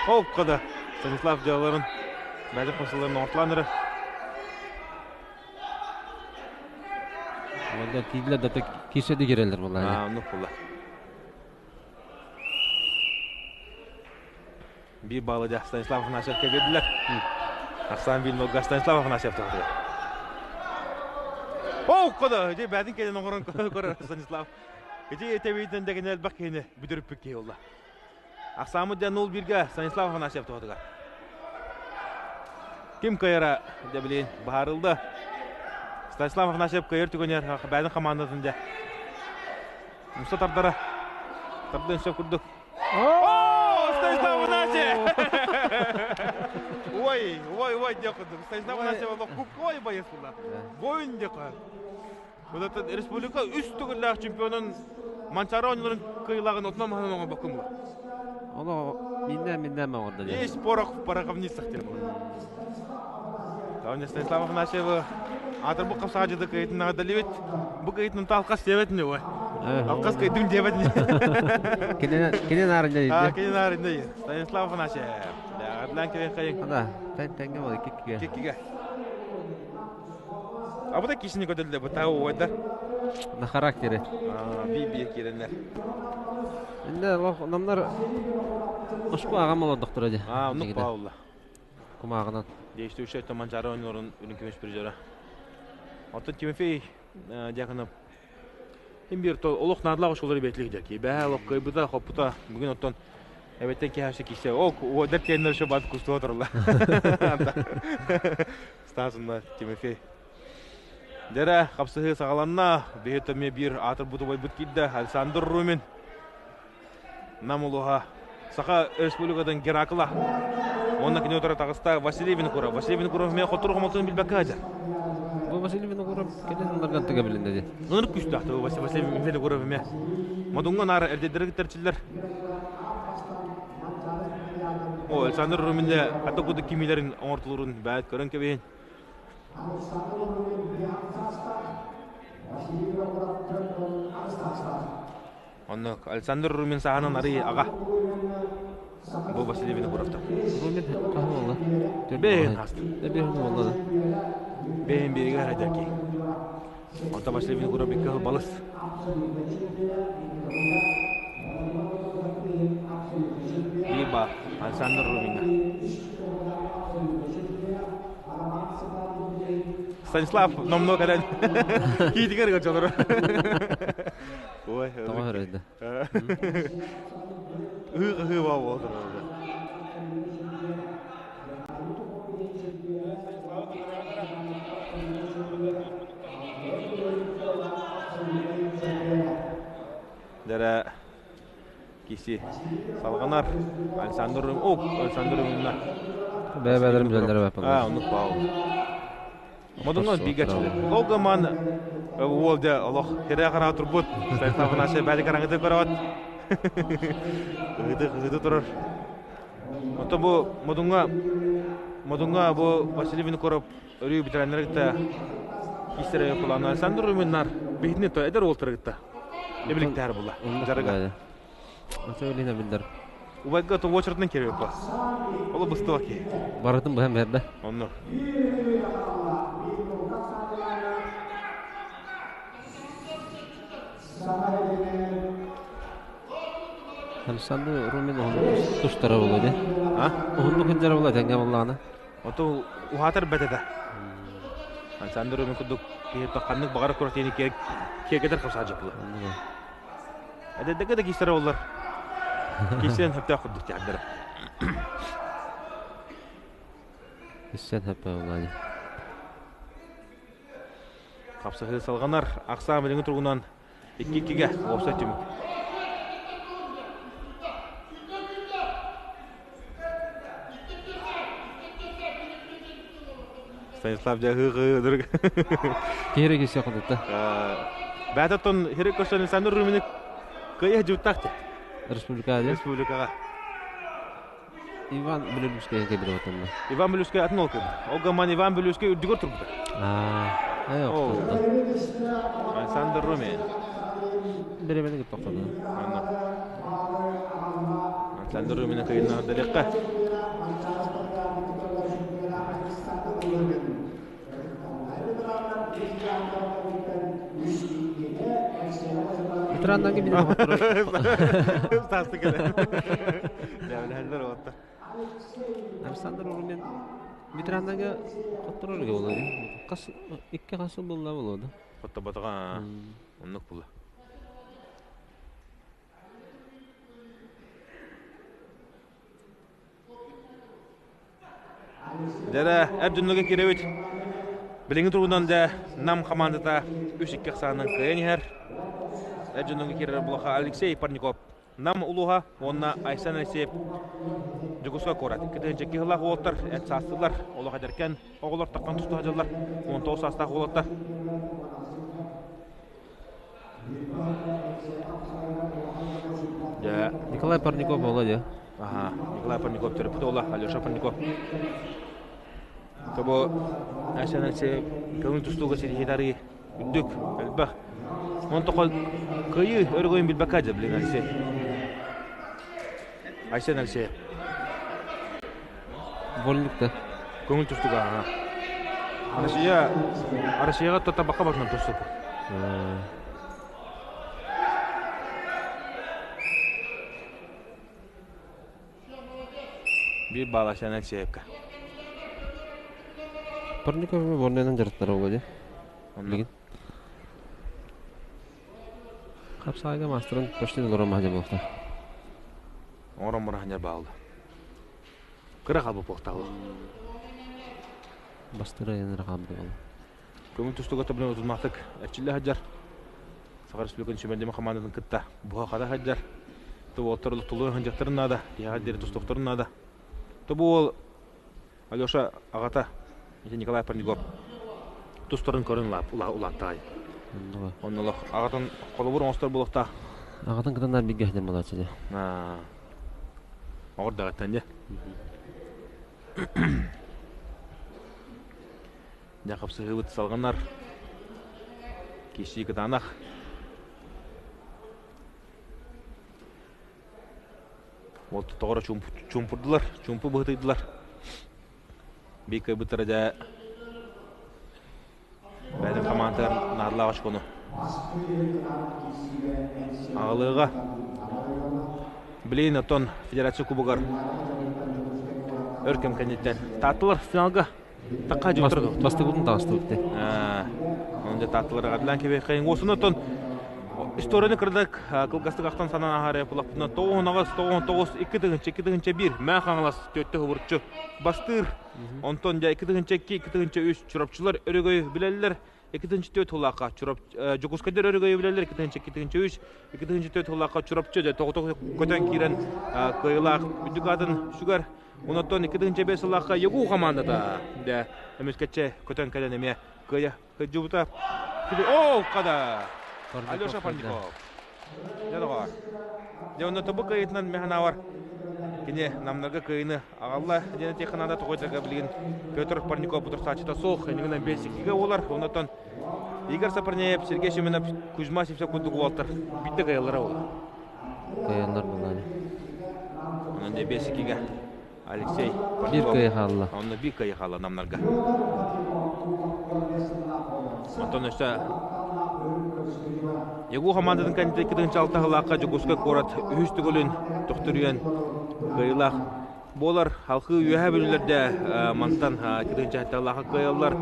Ол кода Станислав дьыалаларын бэйэтин хосуларын оҥортулаан эрэр. Уонна киирдилэр да киирсэ да киирэллэр буоллаҕа. Аа, оннук буолла. Биир баллы дьэ Станислав Афанасьевка биэрдилэр. Ахсаан биир нолга Станислав Афанасьев туһатыгар. Оо, кода! Ити бээтин кэлин оҥорон көрөр Станислав. Ити тэбиитин дэгини элбэх киһини бүдүрүппүт киһи буолла. Ахсааммыт дьэ 0-1-гэ Станислав Афанасьев туһатыгар. Ким кыайара дьэ билин быһаарылды. Станислав Афанасьев кыайар түгэнигэр бэйэтин хамаандатын дьэ муста тардара тардыан сөп курдук. О, Станислав Афанасьев! Ой, ой, ой, диэх курдук. Станислав Афанасьев олох купкой боец буолла. Воин диэх Вот этот республика үс төгүллээх чемпионун Манчаары оонньууларын кыайыылааҕын отунан маһынан оҥорбоккун була. Ону миннээн-миннээн оҥордо диэн. Есть порох в пороховницах диэн була. Таня Станислав Афанасьева атырбыт хапсаҕадьыты кыайтын наҕардаливит. Бу кыайтын алкас диэбэт не ой. Алкас кыайтым диэбэт не. Кини наарынньа А, кини наарынньа Станислав Афанасьев. Ардылаан кэлэн хайын. Да, тэҥҥэ бол иккигэ. Иккигэ. Абыта кишини көтөллө бытаа уойдар. На характере. Би-би киирэннэр. Инде намнар ошку агам олордохторо дии. А, оннук баалла. Кумааҕынан. Действующий Манчаары оонньууларын үрүҥ көмүс призера. Оттон Тимофей Дьяконов Им биир олох наадалаах оскуолары бэтлик дьаки. Бэһэ олох кыайбыта, хоппута. Бүгүн оттон эбэттэн киһи кисе. О, уодар тиэннэр еще бат кустуга турла. Стасынна Тимофей. Дэрэ, хапсыһыы саҕаланна. Биһи төмө биир аатырбыт убайбыт киирдэ. Александр Румин. Нам улууһа Саха Республикатын Геракла. Уонна кини утары таҕыста Василий Винокуров. Василий Винокуров эмиэ хотур хомолтун билбэккэ сылдьар. Бу Василий Винокуров кэлин сылларга тыга билиннэ дии. Ынырык күүстээх Василий Винокуров эмиэ. Модуҥҥа наар эрдэдэрэ кытарчылар. О, Александр Руминде хата кудук кимилерин оҥортулурун бэйэт көрөн кэбиһин. Онно Александр Румин саһанан арый аҕа. Бу Василий Винокуровтар. Румин хаһан буолла? Бэйэн хаста. Бэйэн буолла да. Бэйэн биригэ харадаки. Онто Василий Винокуров икки балыс. Либо Александр Румина. Станислав номно кэлэн киитигэр гачалар. Ой, Тоҕо хөрөйдө? Ыы-ыы буолар. Дэрэ киси салҕанар Александр о Александр Румина. Бэйэ-бэйэлэрин билэллэрэ баппалар. Аа, оннук баал. Модуҥҥа бигэ чылы. Ол гыман уол дьэ олох хирэ хараҕа турбут. Станислав Афанасьев бэйэ караҥыты көрөт. Ыгыты ыгыты турар. Оттон бу Модуҥҥа Модуҥҥа бу Василий Винокуров өрүү ветераннары кытта киистэрэ кулаана Александр Руминнар биһитини то эдэр уолтары кытта эбиликтээр була. Жарыга. Ото илин биллэр. Убайга то очередынан кирип ба. Ол быстыва ки. Барытын быһан берде. Онно. Александр Румин уһуннук тустара буолуо дии. А? Уһуннук сылдьара буолуо тэҥҥэ буоллаҕына. Ото уһаатар бэт этэ. Александр Румин курдук киһи ханнык баҕарар куротиини киэргэтэр хапсаҕа дьаппыла. Эдэрдэргэ да киистэрэ буоллар. Киирсиэн сөптөөх курдук тиһэрдэрэ. Киирсиэн сөптөөх буоллаҕа дии. Хапсыһыы салҕанар. Ахсаан билиҥҥи туругунан 2-2-гэ уопсай түмүк. Станислав дьаһыы Киһи киирсиэх курдукта. Бээтэ хири көрсөн Александр Руминик кыайа дьуттаах Республикаҕа Республикаҕа. Иван Бүлүлүскэй кэбирэ отонно. Иван Бүлүскэй атын ол кэбир. Ол гаман Иван Бүлүскэй үрдүгэр турбута. Аа, Александр Румин. беребени кытта охсоду. Анна. Александр Румина кыйыннаҕа дэлэххэ. Ветераннарга били хотторор. Саасты кэлэ. Дьэбилэһэллэр уоттар. Александр Румин ветераннарга хотторор буолуо. Хас икки хас сыл буолла буолуо да. Хотторботоҕо оннук була. Дьэ, эр дьоннорго киирэбит. Билиҥҥи туругунан дьэ Нам хамаандата 3-2 ахсаанынан кыайан иһэр. Эр дьоннорго киирэр булаха Алексей Парников Нам улууһа уонна Айсен Алексеев Дьокуускай куорат. 2 сыллаах уолаттар эт саастыылар, олох эдэркэн оҕолор таххан туста сылдьаллар. 19 саастаах уолаттар. Дьэ. Николай Парников буола дьэ. Аха, Николай Парников төрөппүт уола Алеша Парников. Тобо Айсен Алексеев көҥүл тустууга ситиһиитэ арыы үрдүк, элбэх. Онтон кыайыы өрөгөйүн билбэккэ дьэ блин Алексей. Айсен Алексеев. Вольник да. Көҥүл тустууга аха. Россия Россияҕа табакка батынан тустук. Биир баал Айсен Алексеевка. Парников Борненан дьарыктара буолуо дии. Билигин. Хапсаайга маастарын почти олорон маһа буолта. Оҥорон баран баалла. Кыра хаалбыт буолтаҕа. Бастыра айанара хаалбыт буолла. Көҥүл тустууга тобуна утумнаахтык эрчиллэ сылдьар. Саха Республикатын сүүмэрдэмэ хамаандатын кытта буһа-хата сылдьар. Тобуоттар тулуйан сылдьыахтарын наада, тиһэҕэр диэри тустуохтарын наада. Тобу уол Алеша аҕата Николай Парников тустарын көрөн улааттаҕай. Оннолох аҕатын холобур оҥостор буолуохтаах. Аҕатын кытыннар бииргэ сылдьан буолааччы дьэ. Оҕор даҕаттан дьэ. Дьэ хапсыһыыбыт салҕанар. Киирсии кытаанах. Ол тоҕоро чуумпурдулар, чуумпу быһытыйдылар. Биир кыайбыттара дьэ бэйэтин хамаандатыгар наадалаах очкону аҕалыаҕа. Билигин оттон Федерация Кубогар өр кэм кэнниттэн тааттылар финалга Такка дьоттор Бастыгытын таҕыстыбыт дии. Онон дьэ тааттылар адлан кэбиэххэйин. Уосуна оттон историяны кырдак кылгастык ахтан санаан аһаарай булаппытына 9 9 2 2 1 Мээ Хаҥалас төттө хубурчу бастыыр. Онтон дьэ 2 2 2 3 Чурапчылар өрөгөйү билэллэр. 2 4 хулаахха Чурап Дьокуускайдар өрөгөйү билэллэр 2 2 3 2 4 хулаахха Чурапчы дьэ тоҕо көтөн киирэн кыайыылаах үрдүк аатын сүгэр. Онтон 2005 сыллаахха ЯГУ хамаандата дэ эмискэччи көтөн кэлэн эмиэ кыайа сылдьыбыта. О, хада! Алеша Парников. Дьэ доҕоор. Дьэ онно тобу кыайыытынан механавар кини намнарга кыайыыны аҕалла диэн этиэххэ тоҕойдарга билигин Петр Парников бутурсааччыта суох иннигинэн 5-2-гэ буолар. Оннотон Игорь Сапарнеев, Сергей Семенов, Кузьма Сивцев курдук уолаттар биирдэ кыайаллара буолар. Кыайаллар буоллаҕа. Онон дьэ 5-2-гэ Алексей Биир кыайа хаалла. Онно биир кыайа хаалла намнарга. Онтон өссө ЯГУ хамаандатын кэнниттэн 2-6 сыллаахха Дьокуускай куорат үһүс төгүлүн төхтөрүйэн кыайыылаах буолар. Халхыы үөһэ бүлүүлэрдэ мантан 2-7 кыайаллар.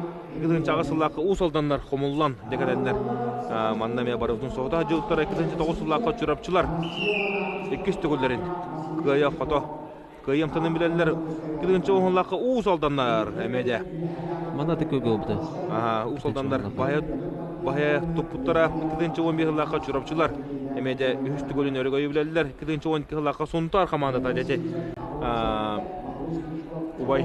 2-8 сыллаахха Уус Алданнар хомуллан дьэкэрэннэр манна эмиэ барыбытын соһута сылдьыбыттара. 2-9 сыллаахха Чурапчылар иккис төгүллэрин кыайа-хото кыайыамтанын билэллэр. 2-10 сыллаахха Уус Алданнар эмиэ дьэ. Манна тыккы буолбута. Уус Алданнар баһа баһа туппуттара. 2-15 сыллаахха Чурапчылар эмиэ дьэ үһүс төгүлүн өрөгөйү билэллэр. 2-12 сыллаахха Сунтаар хамаандата дьэ убай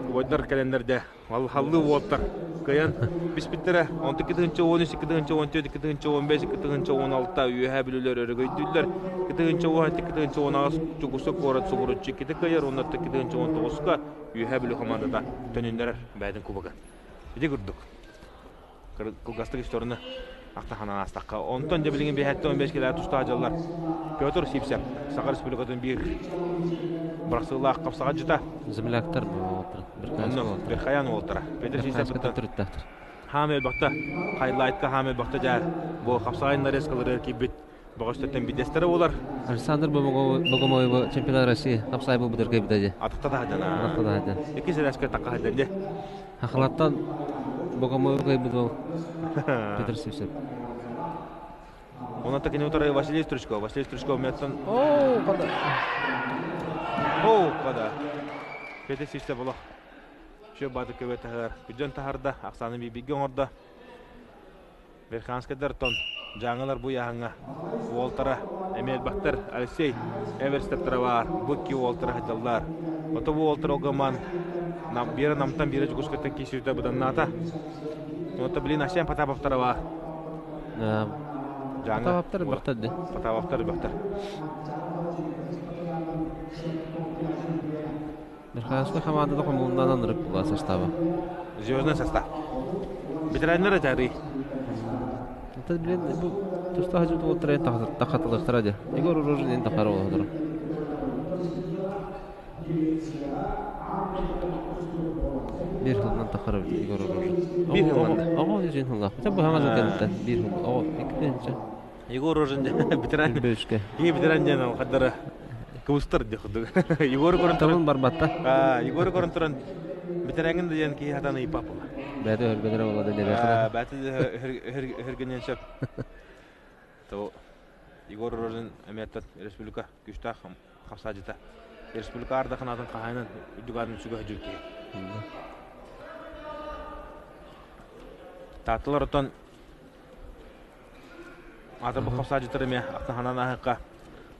убайдар кэлэннэр дьэ Халлыы уоттар кыайан биспиттэрэ. Онтон 2013, 2014, 2015, 2016 Үөһээ Бүлүүлэр өрөгөйдүүллэр. 2017, 2018 Чугуса куорат субуруччу иккитэ кыайар уонна 2019-ка Үөһээ Бүлүү хамаандата төнүннэрэр бэйэтин кубога. Ити курдук. Кылгастык историяны. Ахтаханан астаққа. Онтон дьэ билигин биһэттэ 15 килэ тустаах дьаллар Петр Сивцев Саха Республикатын биир бырахсыылаах хапсаҕадьыта. Земляктар буолтара. Онно Верхоян уолтара. Петр Сивцев төрүттээхтэр. Хаам элбэхтэ хайлайтка хаам элбэхтэ дьаар бу хапсаҕай нарезкалары киирбит бөҕөстөртөн бидэстэрэ буолар. Александр Богомоева чемпионат России хапсай буолбутар кэбитэ дии. Атахта таһадан. Атахта таһадан. Икки сэлэскэ такка дии. Хахалаттан Богомоева кыайбыт ол Петр Сивцев. Онон кини утары Василий Стручков. Василий Стручков меттон. Оо, када. Оо, када. Петр Сивцев олох. Шө баты көбө таһар. Күдьөн таһарда, ахсааны бибиге оҥордо. Верханскайдартан дьааҥылар бу ыйааһыҥҥа уолтара эмиэ элбэхтэр Алексей Эверстептара баар, бу икки уолтара сылдьаллар. Ото бу уолтар огоман биирэ Намтан, биирэ Дьокуускайтан киирсибитэ быданнаата. Онто билин Асен Потаповтара баар. Дьааҥы Потаповтар элбэхтэр дии. Потаповтар элбэхтэр. Верхоянскай хамаандата хомулунан анырык була состава. Звездный состав. Ветераннар этэрий. Это, блин, бу тустаах дьон уолтара тахатылыктара дии. Егор Рожин тахара олоһодоро. Биир хылынан тахара Егор Рожин. Биир хылынан. Оҕо дьин хыллаах. Хотя бы хаҥас кэнниттэн биир хыл. Оҕо икки Егор Рожин ветеран. Бөшке. Киһи ветеран диэн хаддара кыбыстар диэх курдук. Егор көрөн туран Табын барбатта. Егор көрөн туран ветераҥын да диэн киһи хатан ыйпап була. Бэйэтэ өһүргэнэрэ буолла да диэбэххинэ. Бэйэтэ өһүргэниэн сөп. То Егор Рожин эмиэттэн республика күстээх хапсаадьыта. Республика ардахынаатын хаһайынан үрдүк аатын сүгэ сылдьар киһи. Таатталар оттон Аатырбыт хапсаадьыттар эмиэ ахтаханан ааһыкка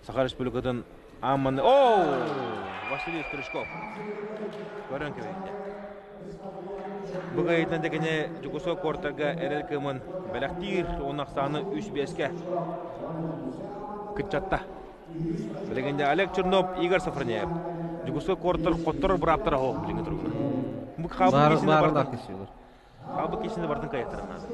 Саха Республикатын аамманы Оо! Василий Стручков. Көрөн кэбиһиннэ. Бу кыайыытынан да кини Дьокуускай куортарга эрэл кыымын бэлэхтиир уонна ахсааны 3-5-кэ кыччатта. Билигин дьэ Олег Чернов, Игорь Сафронеев. Дьокуускай куораттар хотторор бырааптара оһох билиҥҥи туругунан. Бу хаалбыт киһисини бартын Хаалбыт киһисини бартын кыайыахтарын наада.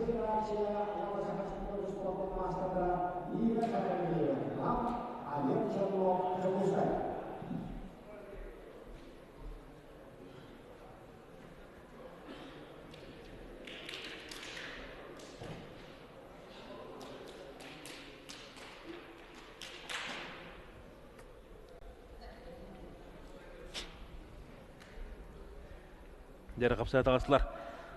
Дьэрэ хапсаа таҕыстылар.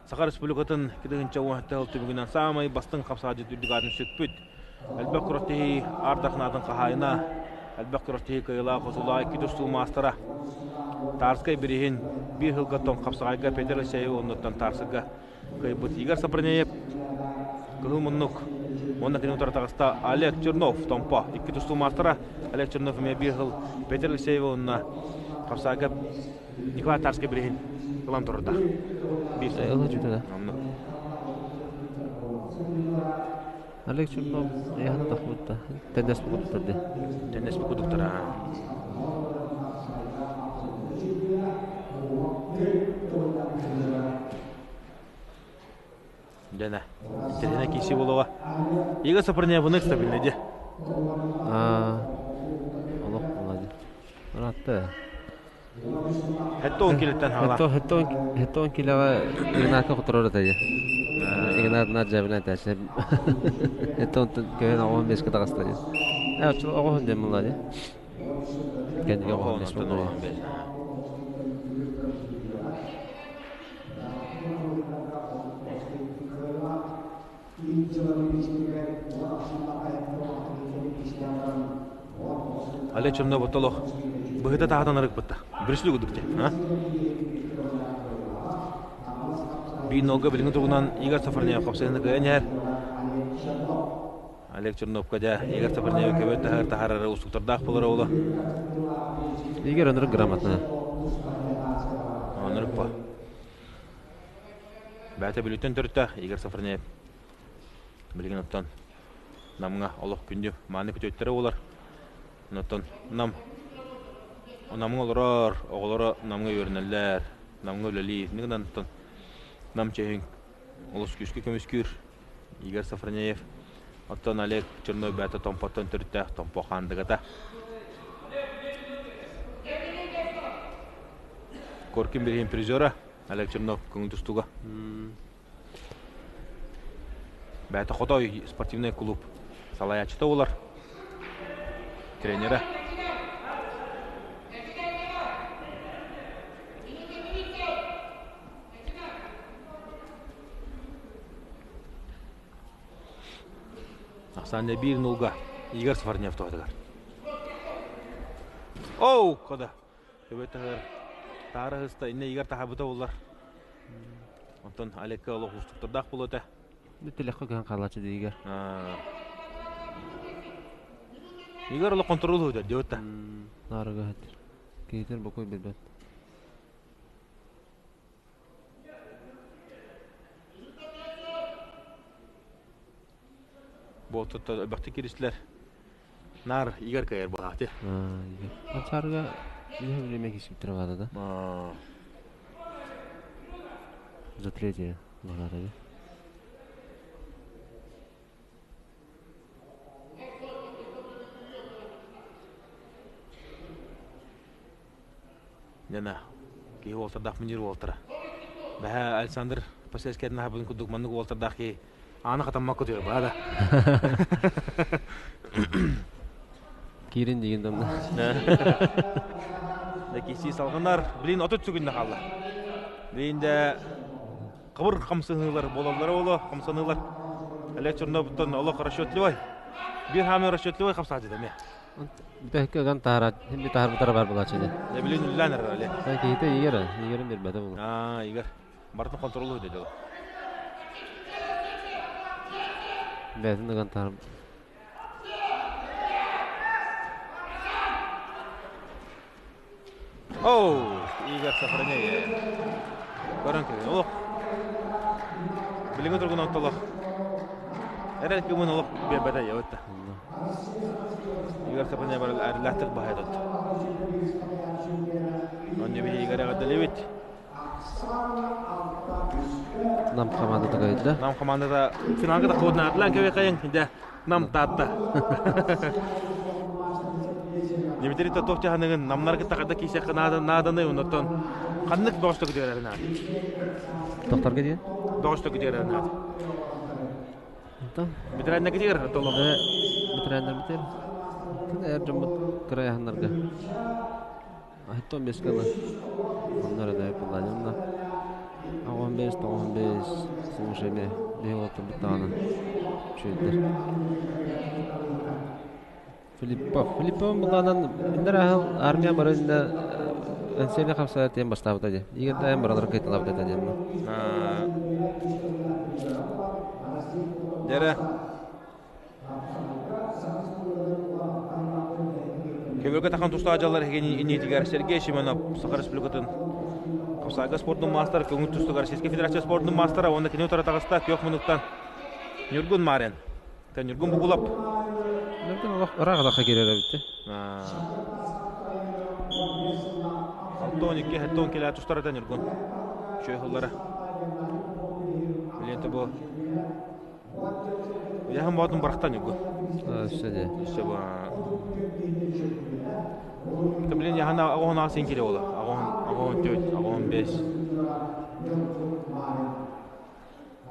Саха Республикатын 2010 сыл түмүгүнэн саамай бастыҥ хапсаадьыт үрдүк аатын сүкпүт. Элбэх күрэхтэһии ардахнаатын хаһаайына, элбэх күрэхтэһии кыайыылаах хотулаа икки тустуу маастара Тарскай бириһин биир сылга тоҥ хапсаҕайга Петр Алексеев оннуттан Тарсыга кыайбыт Игорь Сапронеев кыһыл муннук уонна кини утары таҕыста Олег Чернов Томпо икки тустуу маастара Олег Чернов эмиэ биир сыл Петр Алексеев уонна хапсаҕайга Николай Тарскай билиһин ылан турардаах. Биир Ыла жүтэ да. Онно. Олег Чернов яһана тахбытта. Теннес кудуктар де. Теннес кудуктара. Дена. Интэриэһинэй киирсии буолуоҕа. Ига Сопруневны стабильный дии. Аа, олох буолла Ыраатта. Хэтте он килеттен хаала. Хэтте он килеҕэ Игнатка хоторор этэ дии. Игнат наар дьэбинэ этээччи. Хэтте онтон көһөн оҕоһун бэскэ таҕыста дии. Ээ, оччо оҕоһун диэн буолла дии. Кэннигэ оҕоһун бэс буолла. Олег Чернов толох быһыта таһатан арыкпытта. Бүрүслү кудук те. Биир нолга билиҥҥи туругунан Игорь Сафронеев хапсыһыны кыайан иһэр. Олег Черновка дьэ Игорь Сафронеев көбөт таһар таһарары устуктардаах буолар оҕоло. Игорь оннук грамотно. Оннук по. Бэйэтэ Бүлүүттэн төрүттээх Игорь Сафронеев. Билигин оттон Намҥа олох күндү мааны күтүөттэрэ буолар. Оттон Нам Намҥа олорор, оҕолоро Намҥа үөрэнэллэр, Намҥа үлэлиир. Инньэ гынан оттон Нам чэһин олус күүскэ көмүскүүр. Игорь Софронеев. Оттон Олег Чернов бэйэтэ Томпоттон төрүттээх Томпо хаандыгата. Коркин бириһин призера Олег Чернов көҥүл тустууга. Бэйэтэ Хотой спортивнай клуб салайааччыта буолар. Тренерэ. Ахсаанньа биир нулга Игорь Сфорнев туһатыгар. Оу, кода. Төбөтөһөр таара ыста инне Игорь таһабыта булар. Онтон Олекка олох уустуктардаах буолуо этэ. Тилэххэ көһөн хаалааччы дии Игорь. Игорь олох контролу өтөр диэбит да. Наарыга өтөр. Киһитин бокуй билбэт. Буолтуттан элбэхтик киристилэр. Наар Игорь кыайар буолаати. Ансаарга билэ время кисиптер баада да. За третье баада. Нена киһи уолтардаах минир уолтара. Бэһэ Александр Посельскайдын аһабытын курдук маннык уолтардаах киһи ааны хатаммакка утуйар баада. Киирин дигин домна. Да киси салгынар, блин 30 сүгүннэ хаалла. Блин да кыбыр хамсаныылар буолаллара боло, хамсаныылар. Олег Чернобыттан олох расчетливай. Бир хаамы расчетливай хамсаачы да Бүтэһиккэ ыган таһараат, химби таһарбытара бар булааччы дии. Дьэ билин үллээн эрэр Олег. Киһитэ Игорь, Игорин биэрбэтэ буолуо. Аа, Игорь. Барытын контролу өйдөдө. Бэйэтин ыган таһар. Оу, Игорь Сафронеев. Көрөн кэлин олох. Билиҥҥи тургун оттолох. Эрэл кымын олох биэрбэтэ ябытта. Игорь Сафронеев арылаахтык баһайдот. Онно биһи Игорь эҕэрдэлиибит. Нам командата кайда. Нам командата финалга да коднаатылан кэбэхэйин дэ нам таатта. Дмитрий Тотов чаһаныгын намнаргы тахада киисэххэ нааданы оннотон ханнык доҕосто күтүөрэр наада. Тохторго диэн? Доҕосто күтүөрэр наада. Онтон? Ветераннар күтүөр толом. Ветераннар битер. Эр дьоммут кырайаһаннарга. Ахтон бескала. Оннор да пуланымна. Аҕон бес, тоҕон бес, слушай ме, биһи олоттурбут даҕаны. Үчүгэйдэр. Филиппов. Филиппов булаанан иннэр аһыл армия барында энсиэли хапсаа тиэн бастаабыта дии. Игорь да баралар кыйталаабыт этэ диэн. Дьэрэ. Көбөкө тахан тустаах дьаллар иннитигэр Сергей Семенов Саха Республикатын Хапсаага спордун маастара көҥүл тустууга Российскай Федерация спордун маастара уонна кини утары таҕыста күөх мунуктан Ньургун Марин. Ньургун Бугулап. Ньургун олох ыраах ыраахха киирэр эбит. Алтон икки хэттон килээ тустарата Ньургун. Үчүгэй хыллара. Билиэнте бу Уйаһын боотун бырахтан Ньургун. Өссө де. Өссө бу. Блин, яһана оҕоһун аҕыс киле буола. Оҕоһун оҕоһун төрт, оҕоһун бес.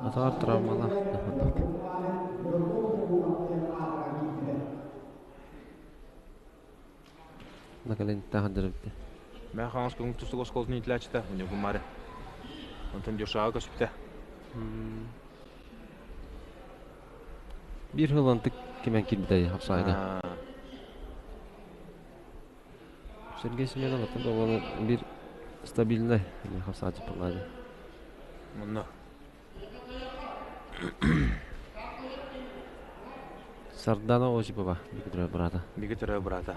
Атаҕар травмалаах. Накалентахан дырыбыта. Мэ хаҥас көҥүл тустук оскуолатын иитилээччитэ Ньургун Маре. Онтон Дюшаҕа көспүтэ. Биир сыл антык кимэн киирбитэ хапсаайга. Сергей Семенов атын оҕону биир стабильный хапсааччы палаады. Мунна. Сардана Осипова, Виктория брата. Виктория брата.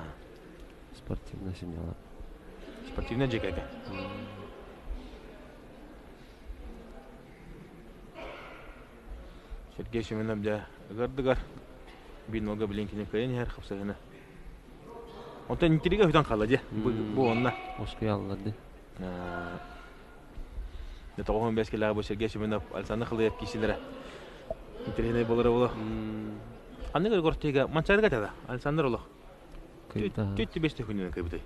Спортивная семья. Спортивная дьиэ Сергей Семенов дьэ ыгардыгар биир нолга билин кини кыайан иһэр хапсыһыны. Онтон интрига бүтэн хаалла дьэ. Бу онно. Оскуйаллар ди. Дьэ 95 килэҕэ бу Сергей Семенов Александр Хылыев киисилэрэ. Интэриэһинэй буолара буолуо. Ханнык Егор Манчаарыга этэ да, Александр олох. Түт бес күнүнэн кыйбытай.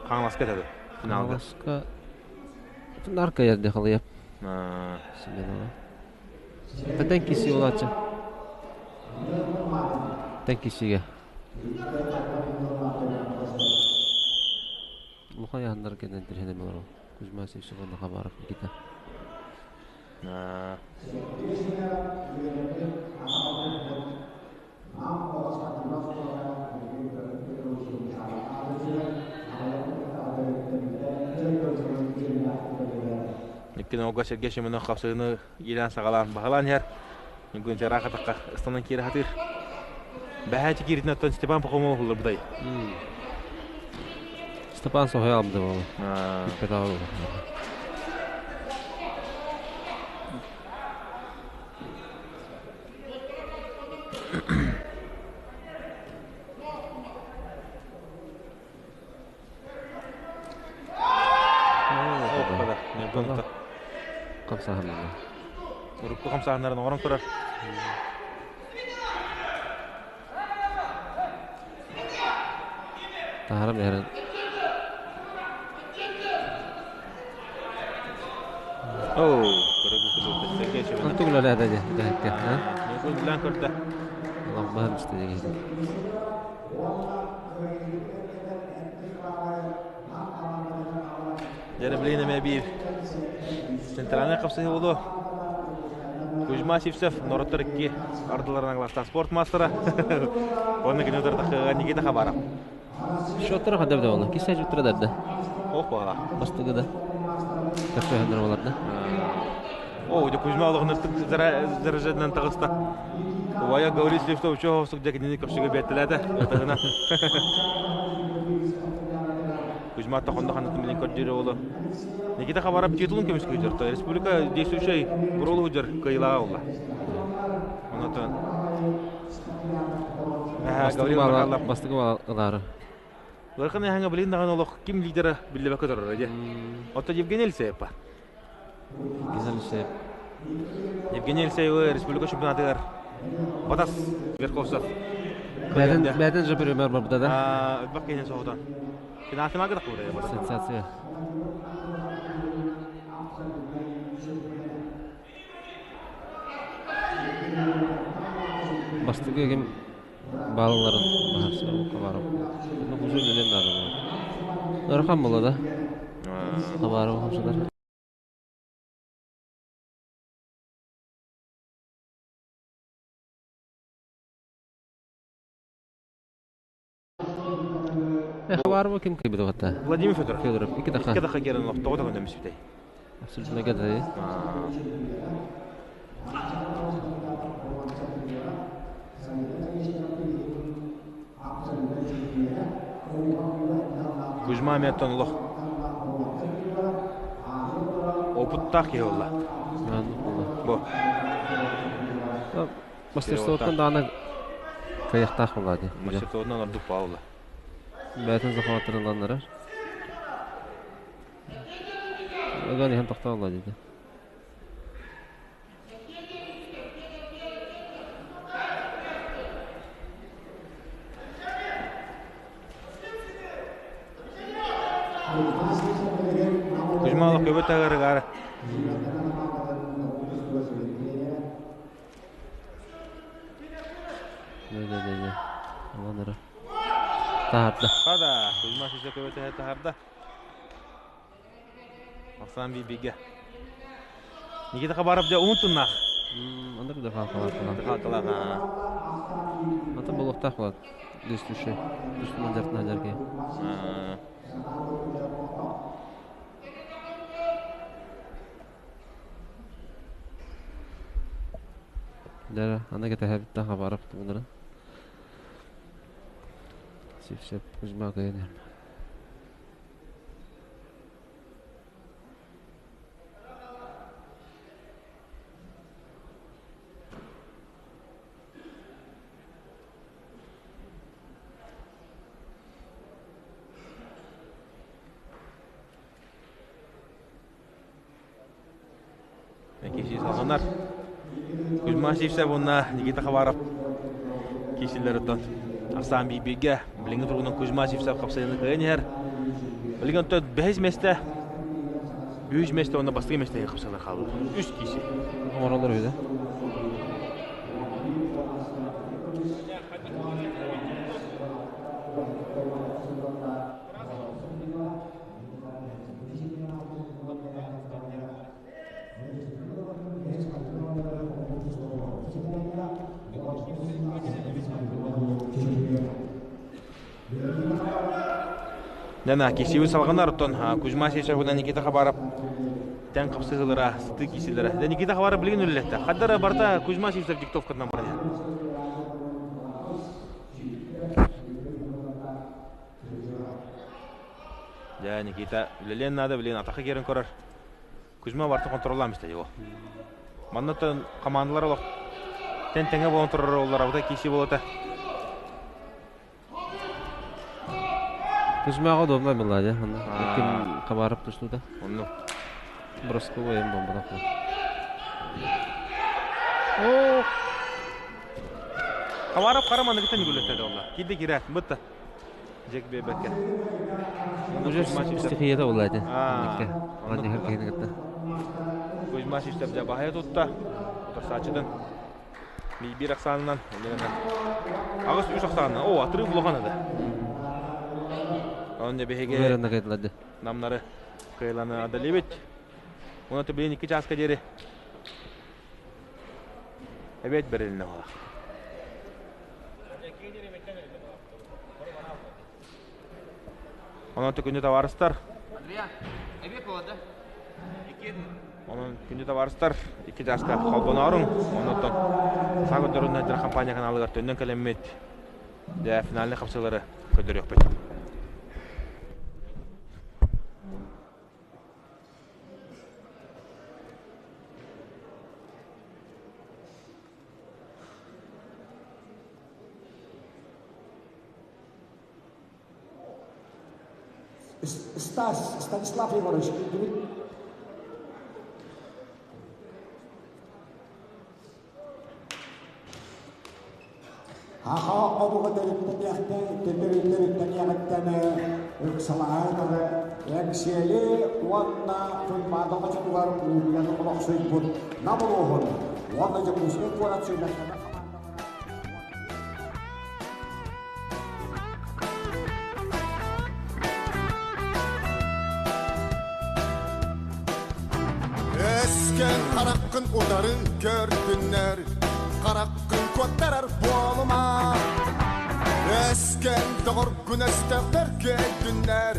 Хаҥаласка этэ да, финалга. Хаҥаласка нарка ярды халыйап. Семенова. Тэн киси олача. Тэн кисиге. Луха яһаннар кэнэн тирһэнэ болор. Кузьма Сивцев Хабаров Никита. Икки нолга Сергей Семенов хапсыыны иилээн саҕалаан баһылаан иһэр. Бүгүн чараах атахха ыстанан киирэ сатыыр. Бэһээчи кииритин оттон Степан Пахомов улларбытай. Степан соһуйа алды буолу. Бүппэтэ буолу. Хамсааһыннара. Урукку хамсааһыннарын оҥорон турар. Таһарам эрэн. Оу, Онтук үлэлээдэ дьэ, дэһэккэ. Үлэлээн көрдө. Ламбаһын истэ дьэ. Дьэ, билигин эмиэ биир центральнай хапсыһыы буолуо. Кузьма Сивцев норуоттар икки ардыларынан кылаастаах спорт маастара. Уонна кини утары Никита Хабаров. Счеттара хадда да буолла. Кисэ жуттара да. Ох буола. Бастыгы да. Көрсөһөннөр болар да. О, дьэ Кузьма олоҕун зараженынан таҕыста. Убайа Гаврил Слепцов чоһосук дьэ кинини көрсүгэ биэртэлээтэ. Ытыгына. Кузьма тохонно ханатын билин көрдүүр оҕоло. Никита Хабаров титулун көмүскүүр Республика действующай бурулу жар кыйылаға олла. Онотон Гаврил Михайлов Бастыгы ылаары. Ыарахан эһэҥэ билин даҕаны олох ким лидера биллибэккэ турар дьэ. Оттон Евгений Елисеев па. Евгений Елисеев. Евгений Елисеевы республика чемпионатыгар Батас Верховцев. Бәтен бәтен же пример барбыта да. Бак кенен соғудан. Финал финалга да куры. Сенсация. Бастыгы ким балаларын баһарса хабарым. Ну хузур билен надо было. Ырахан була да. Хабарым хамсадар. Хабарым ким кыйбыт ватта? Владимир Федоров. Федоров. Икки таха. Икки таха керен тоҕо таха нөмүсүтэй. Абсолютно гадай. Кузьма Меттон олох опыттаах киһи буолла. Бу. Мастерствоттан даҕаны кыайыахтаах буолла дии. Мастерствоттан ордук буолла. Бэйэтин захваттарын ыланнарар. Ыган иһэн тохтоолла диэтэ. Кузьма олох көбө таһыгар Не-не-не-не. Аланара. Таһарда. Хада, Кузьма сисе көбө таһарда. Ахсан биге. Никита Хабаров дьэ уһун туннаах. Андыр да хаалкалаах. Хаалкалаах. Ата болуохтаах болот. Действующий. Тустунан жартына жарге. Дара, ана кэтэһэбиттэн Хабаров тумунара. Сипсеп Кузьма кыйын. Киһи салҕанар. Кузьма Сивцев уонна Никита Хабаров киирсиилэр оттон ахсаан биир-бииргэ. Билиҥҥи туругунан Кузьма Сивцев хапсайыны кыайан иһэр. Билигин оттон бэһис миэстэ, үһүс миэстэ уонна бастакы миэстэҕэ хапсалар хааллылар. Үс киирсии. Оҥороллор үһү да. Дана кисиби салҕанар оттон Кузьма Сесевынан Никита Хабаров тэн хапсыһылара, сытыы кисилэрэ. Да Никита Хабаров билигин үлэлэттэ. Хаддара барта Кузьма Сивцев диктовкатынан барар. Дьэ, Никита үлэлиэн наада, билигин атахы киирэн көрөр. Кузьма барыта контроллаан истэ его. Манна командалар олох тэн тэҥэ буолан турар олларабыта киси болота. Кузьмаҕа удобно была, дьэ. Ким Хабаров тустуута. Онну. Бросковой эм бомбалах. О! Хабаров хара маныгыттан үгүлэттэ олла. Киирдэ киирээт, бытта. Жек биэрбэккэ. Уже стихията буолла ити. Оннук киһини кытта. Кузьма Сивцев дьэ баһайа тутта. Утарсааччытын биир ахсаанынан аҕыс үс ахсаанынан. О, атырыы улахан ада. Онон дьэ биһиги намнары кыайланы адалибит. Уна билин икки чааска диэри эбиэт бэрилинэ буолар. Онон күндү табаарыстар. Онон күндү табаарыстар, икки чааска холбонооруҥ. Оннуттан саха көрдөрүн найдыр компания каналыгар төннөн кэлэммит дьэ финальный хапсыылары көрдөрүөхпүт. Стас Станислав Егорович Аха омуга төрүттэниэҕиттэн ыксалаһан Эҥсиэли уонна Туймаада хочотугар уутуйан олохсуйбут Нам улууһун уонна Дьокуускай куорат сүүмэрдэмэ Өскөн хараххын утары көрдүннэр, хараххын куоттарар буолума. Өскөн доҕоргун өстөөхтөр көйдүннэр,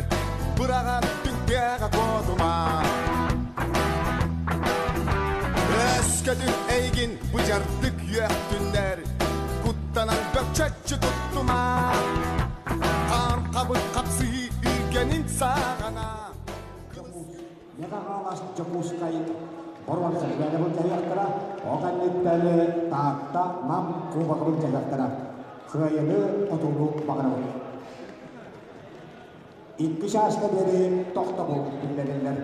быраҕан түҥкэҕэ куотума. Өскөтүн эйигин быдьардык үөхтүннэр, куттанан бөкчөччү туттума. Хаан хабыр хапсыһыы үргэнин саҕана. Мэҥэ Хаҥалас Дьокуускай боруонса бэйэлэрин былдьаһыахтара, ол кэнниттэн Таатта, Нам кубогы былдьаһыахтара. Кыайыыны хотууну баҕарабыт. Икки чааска диэри тохтобул биллэриллэр.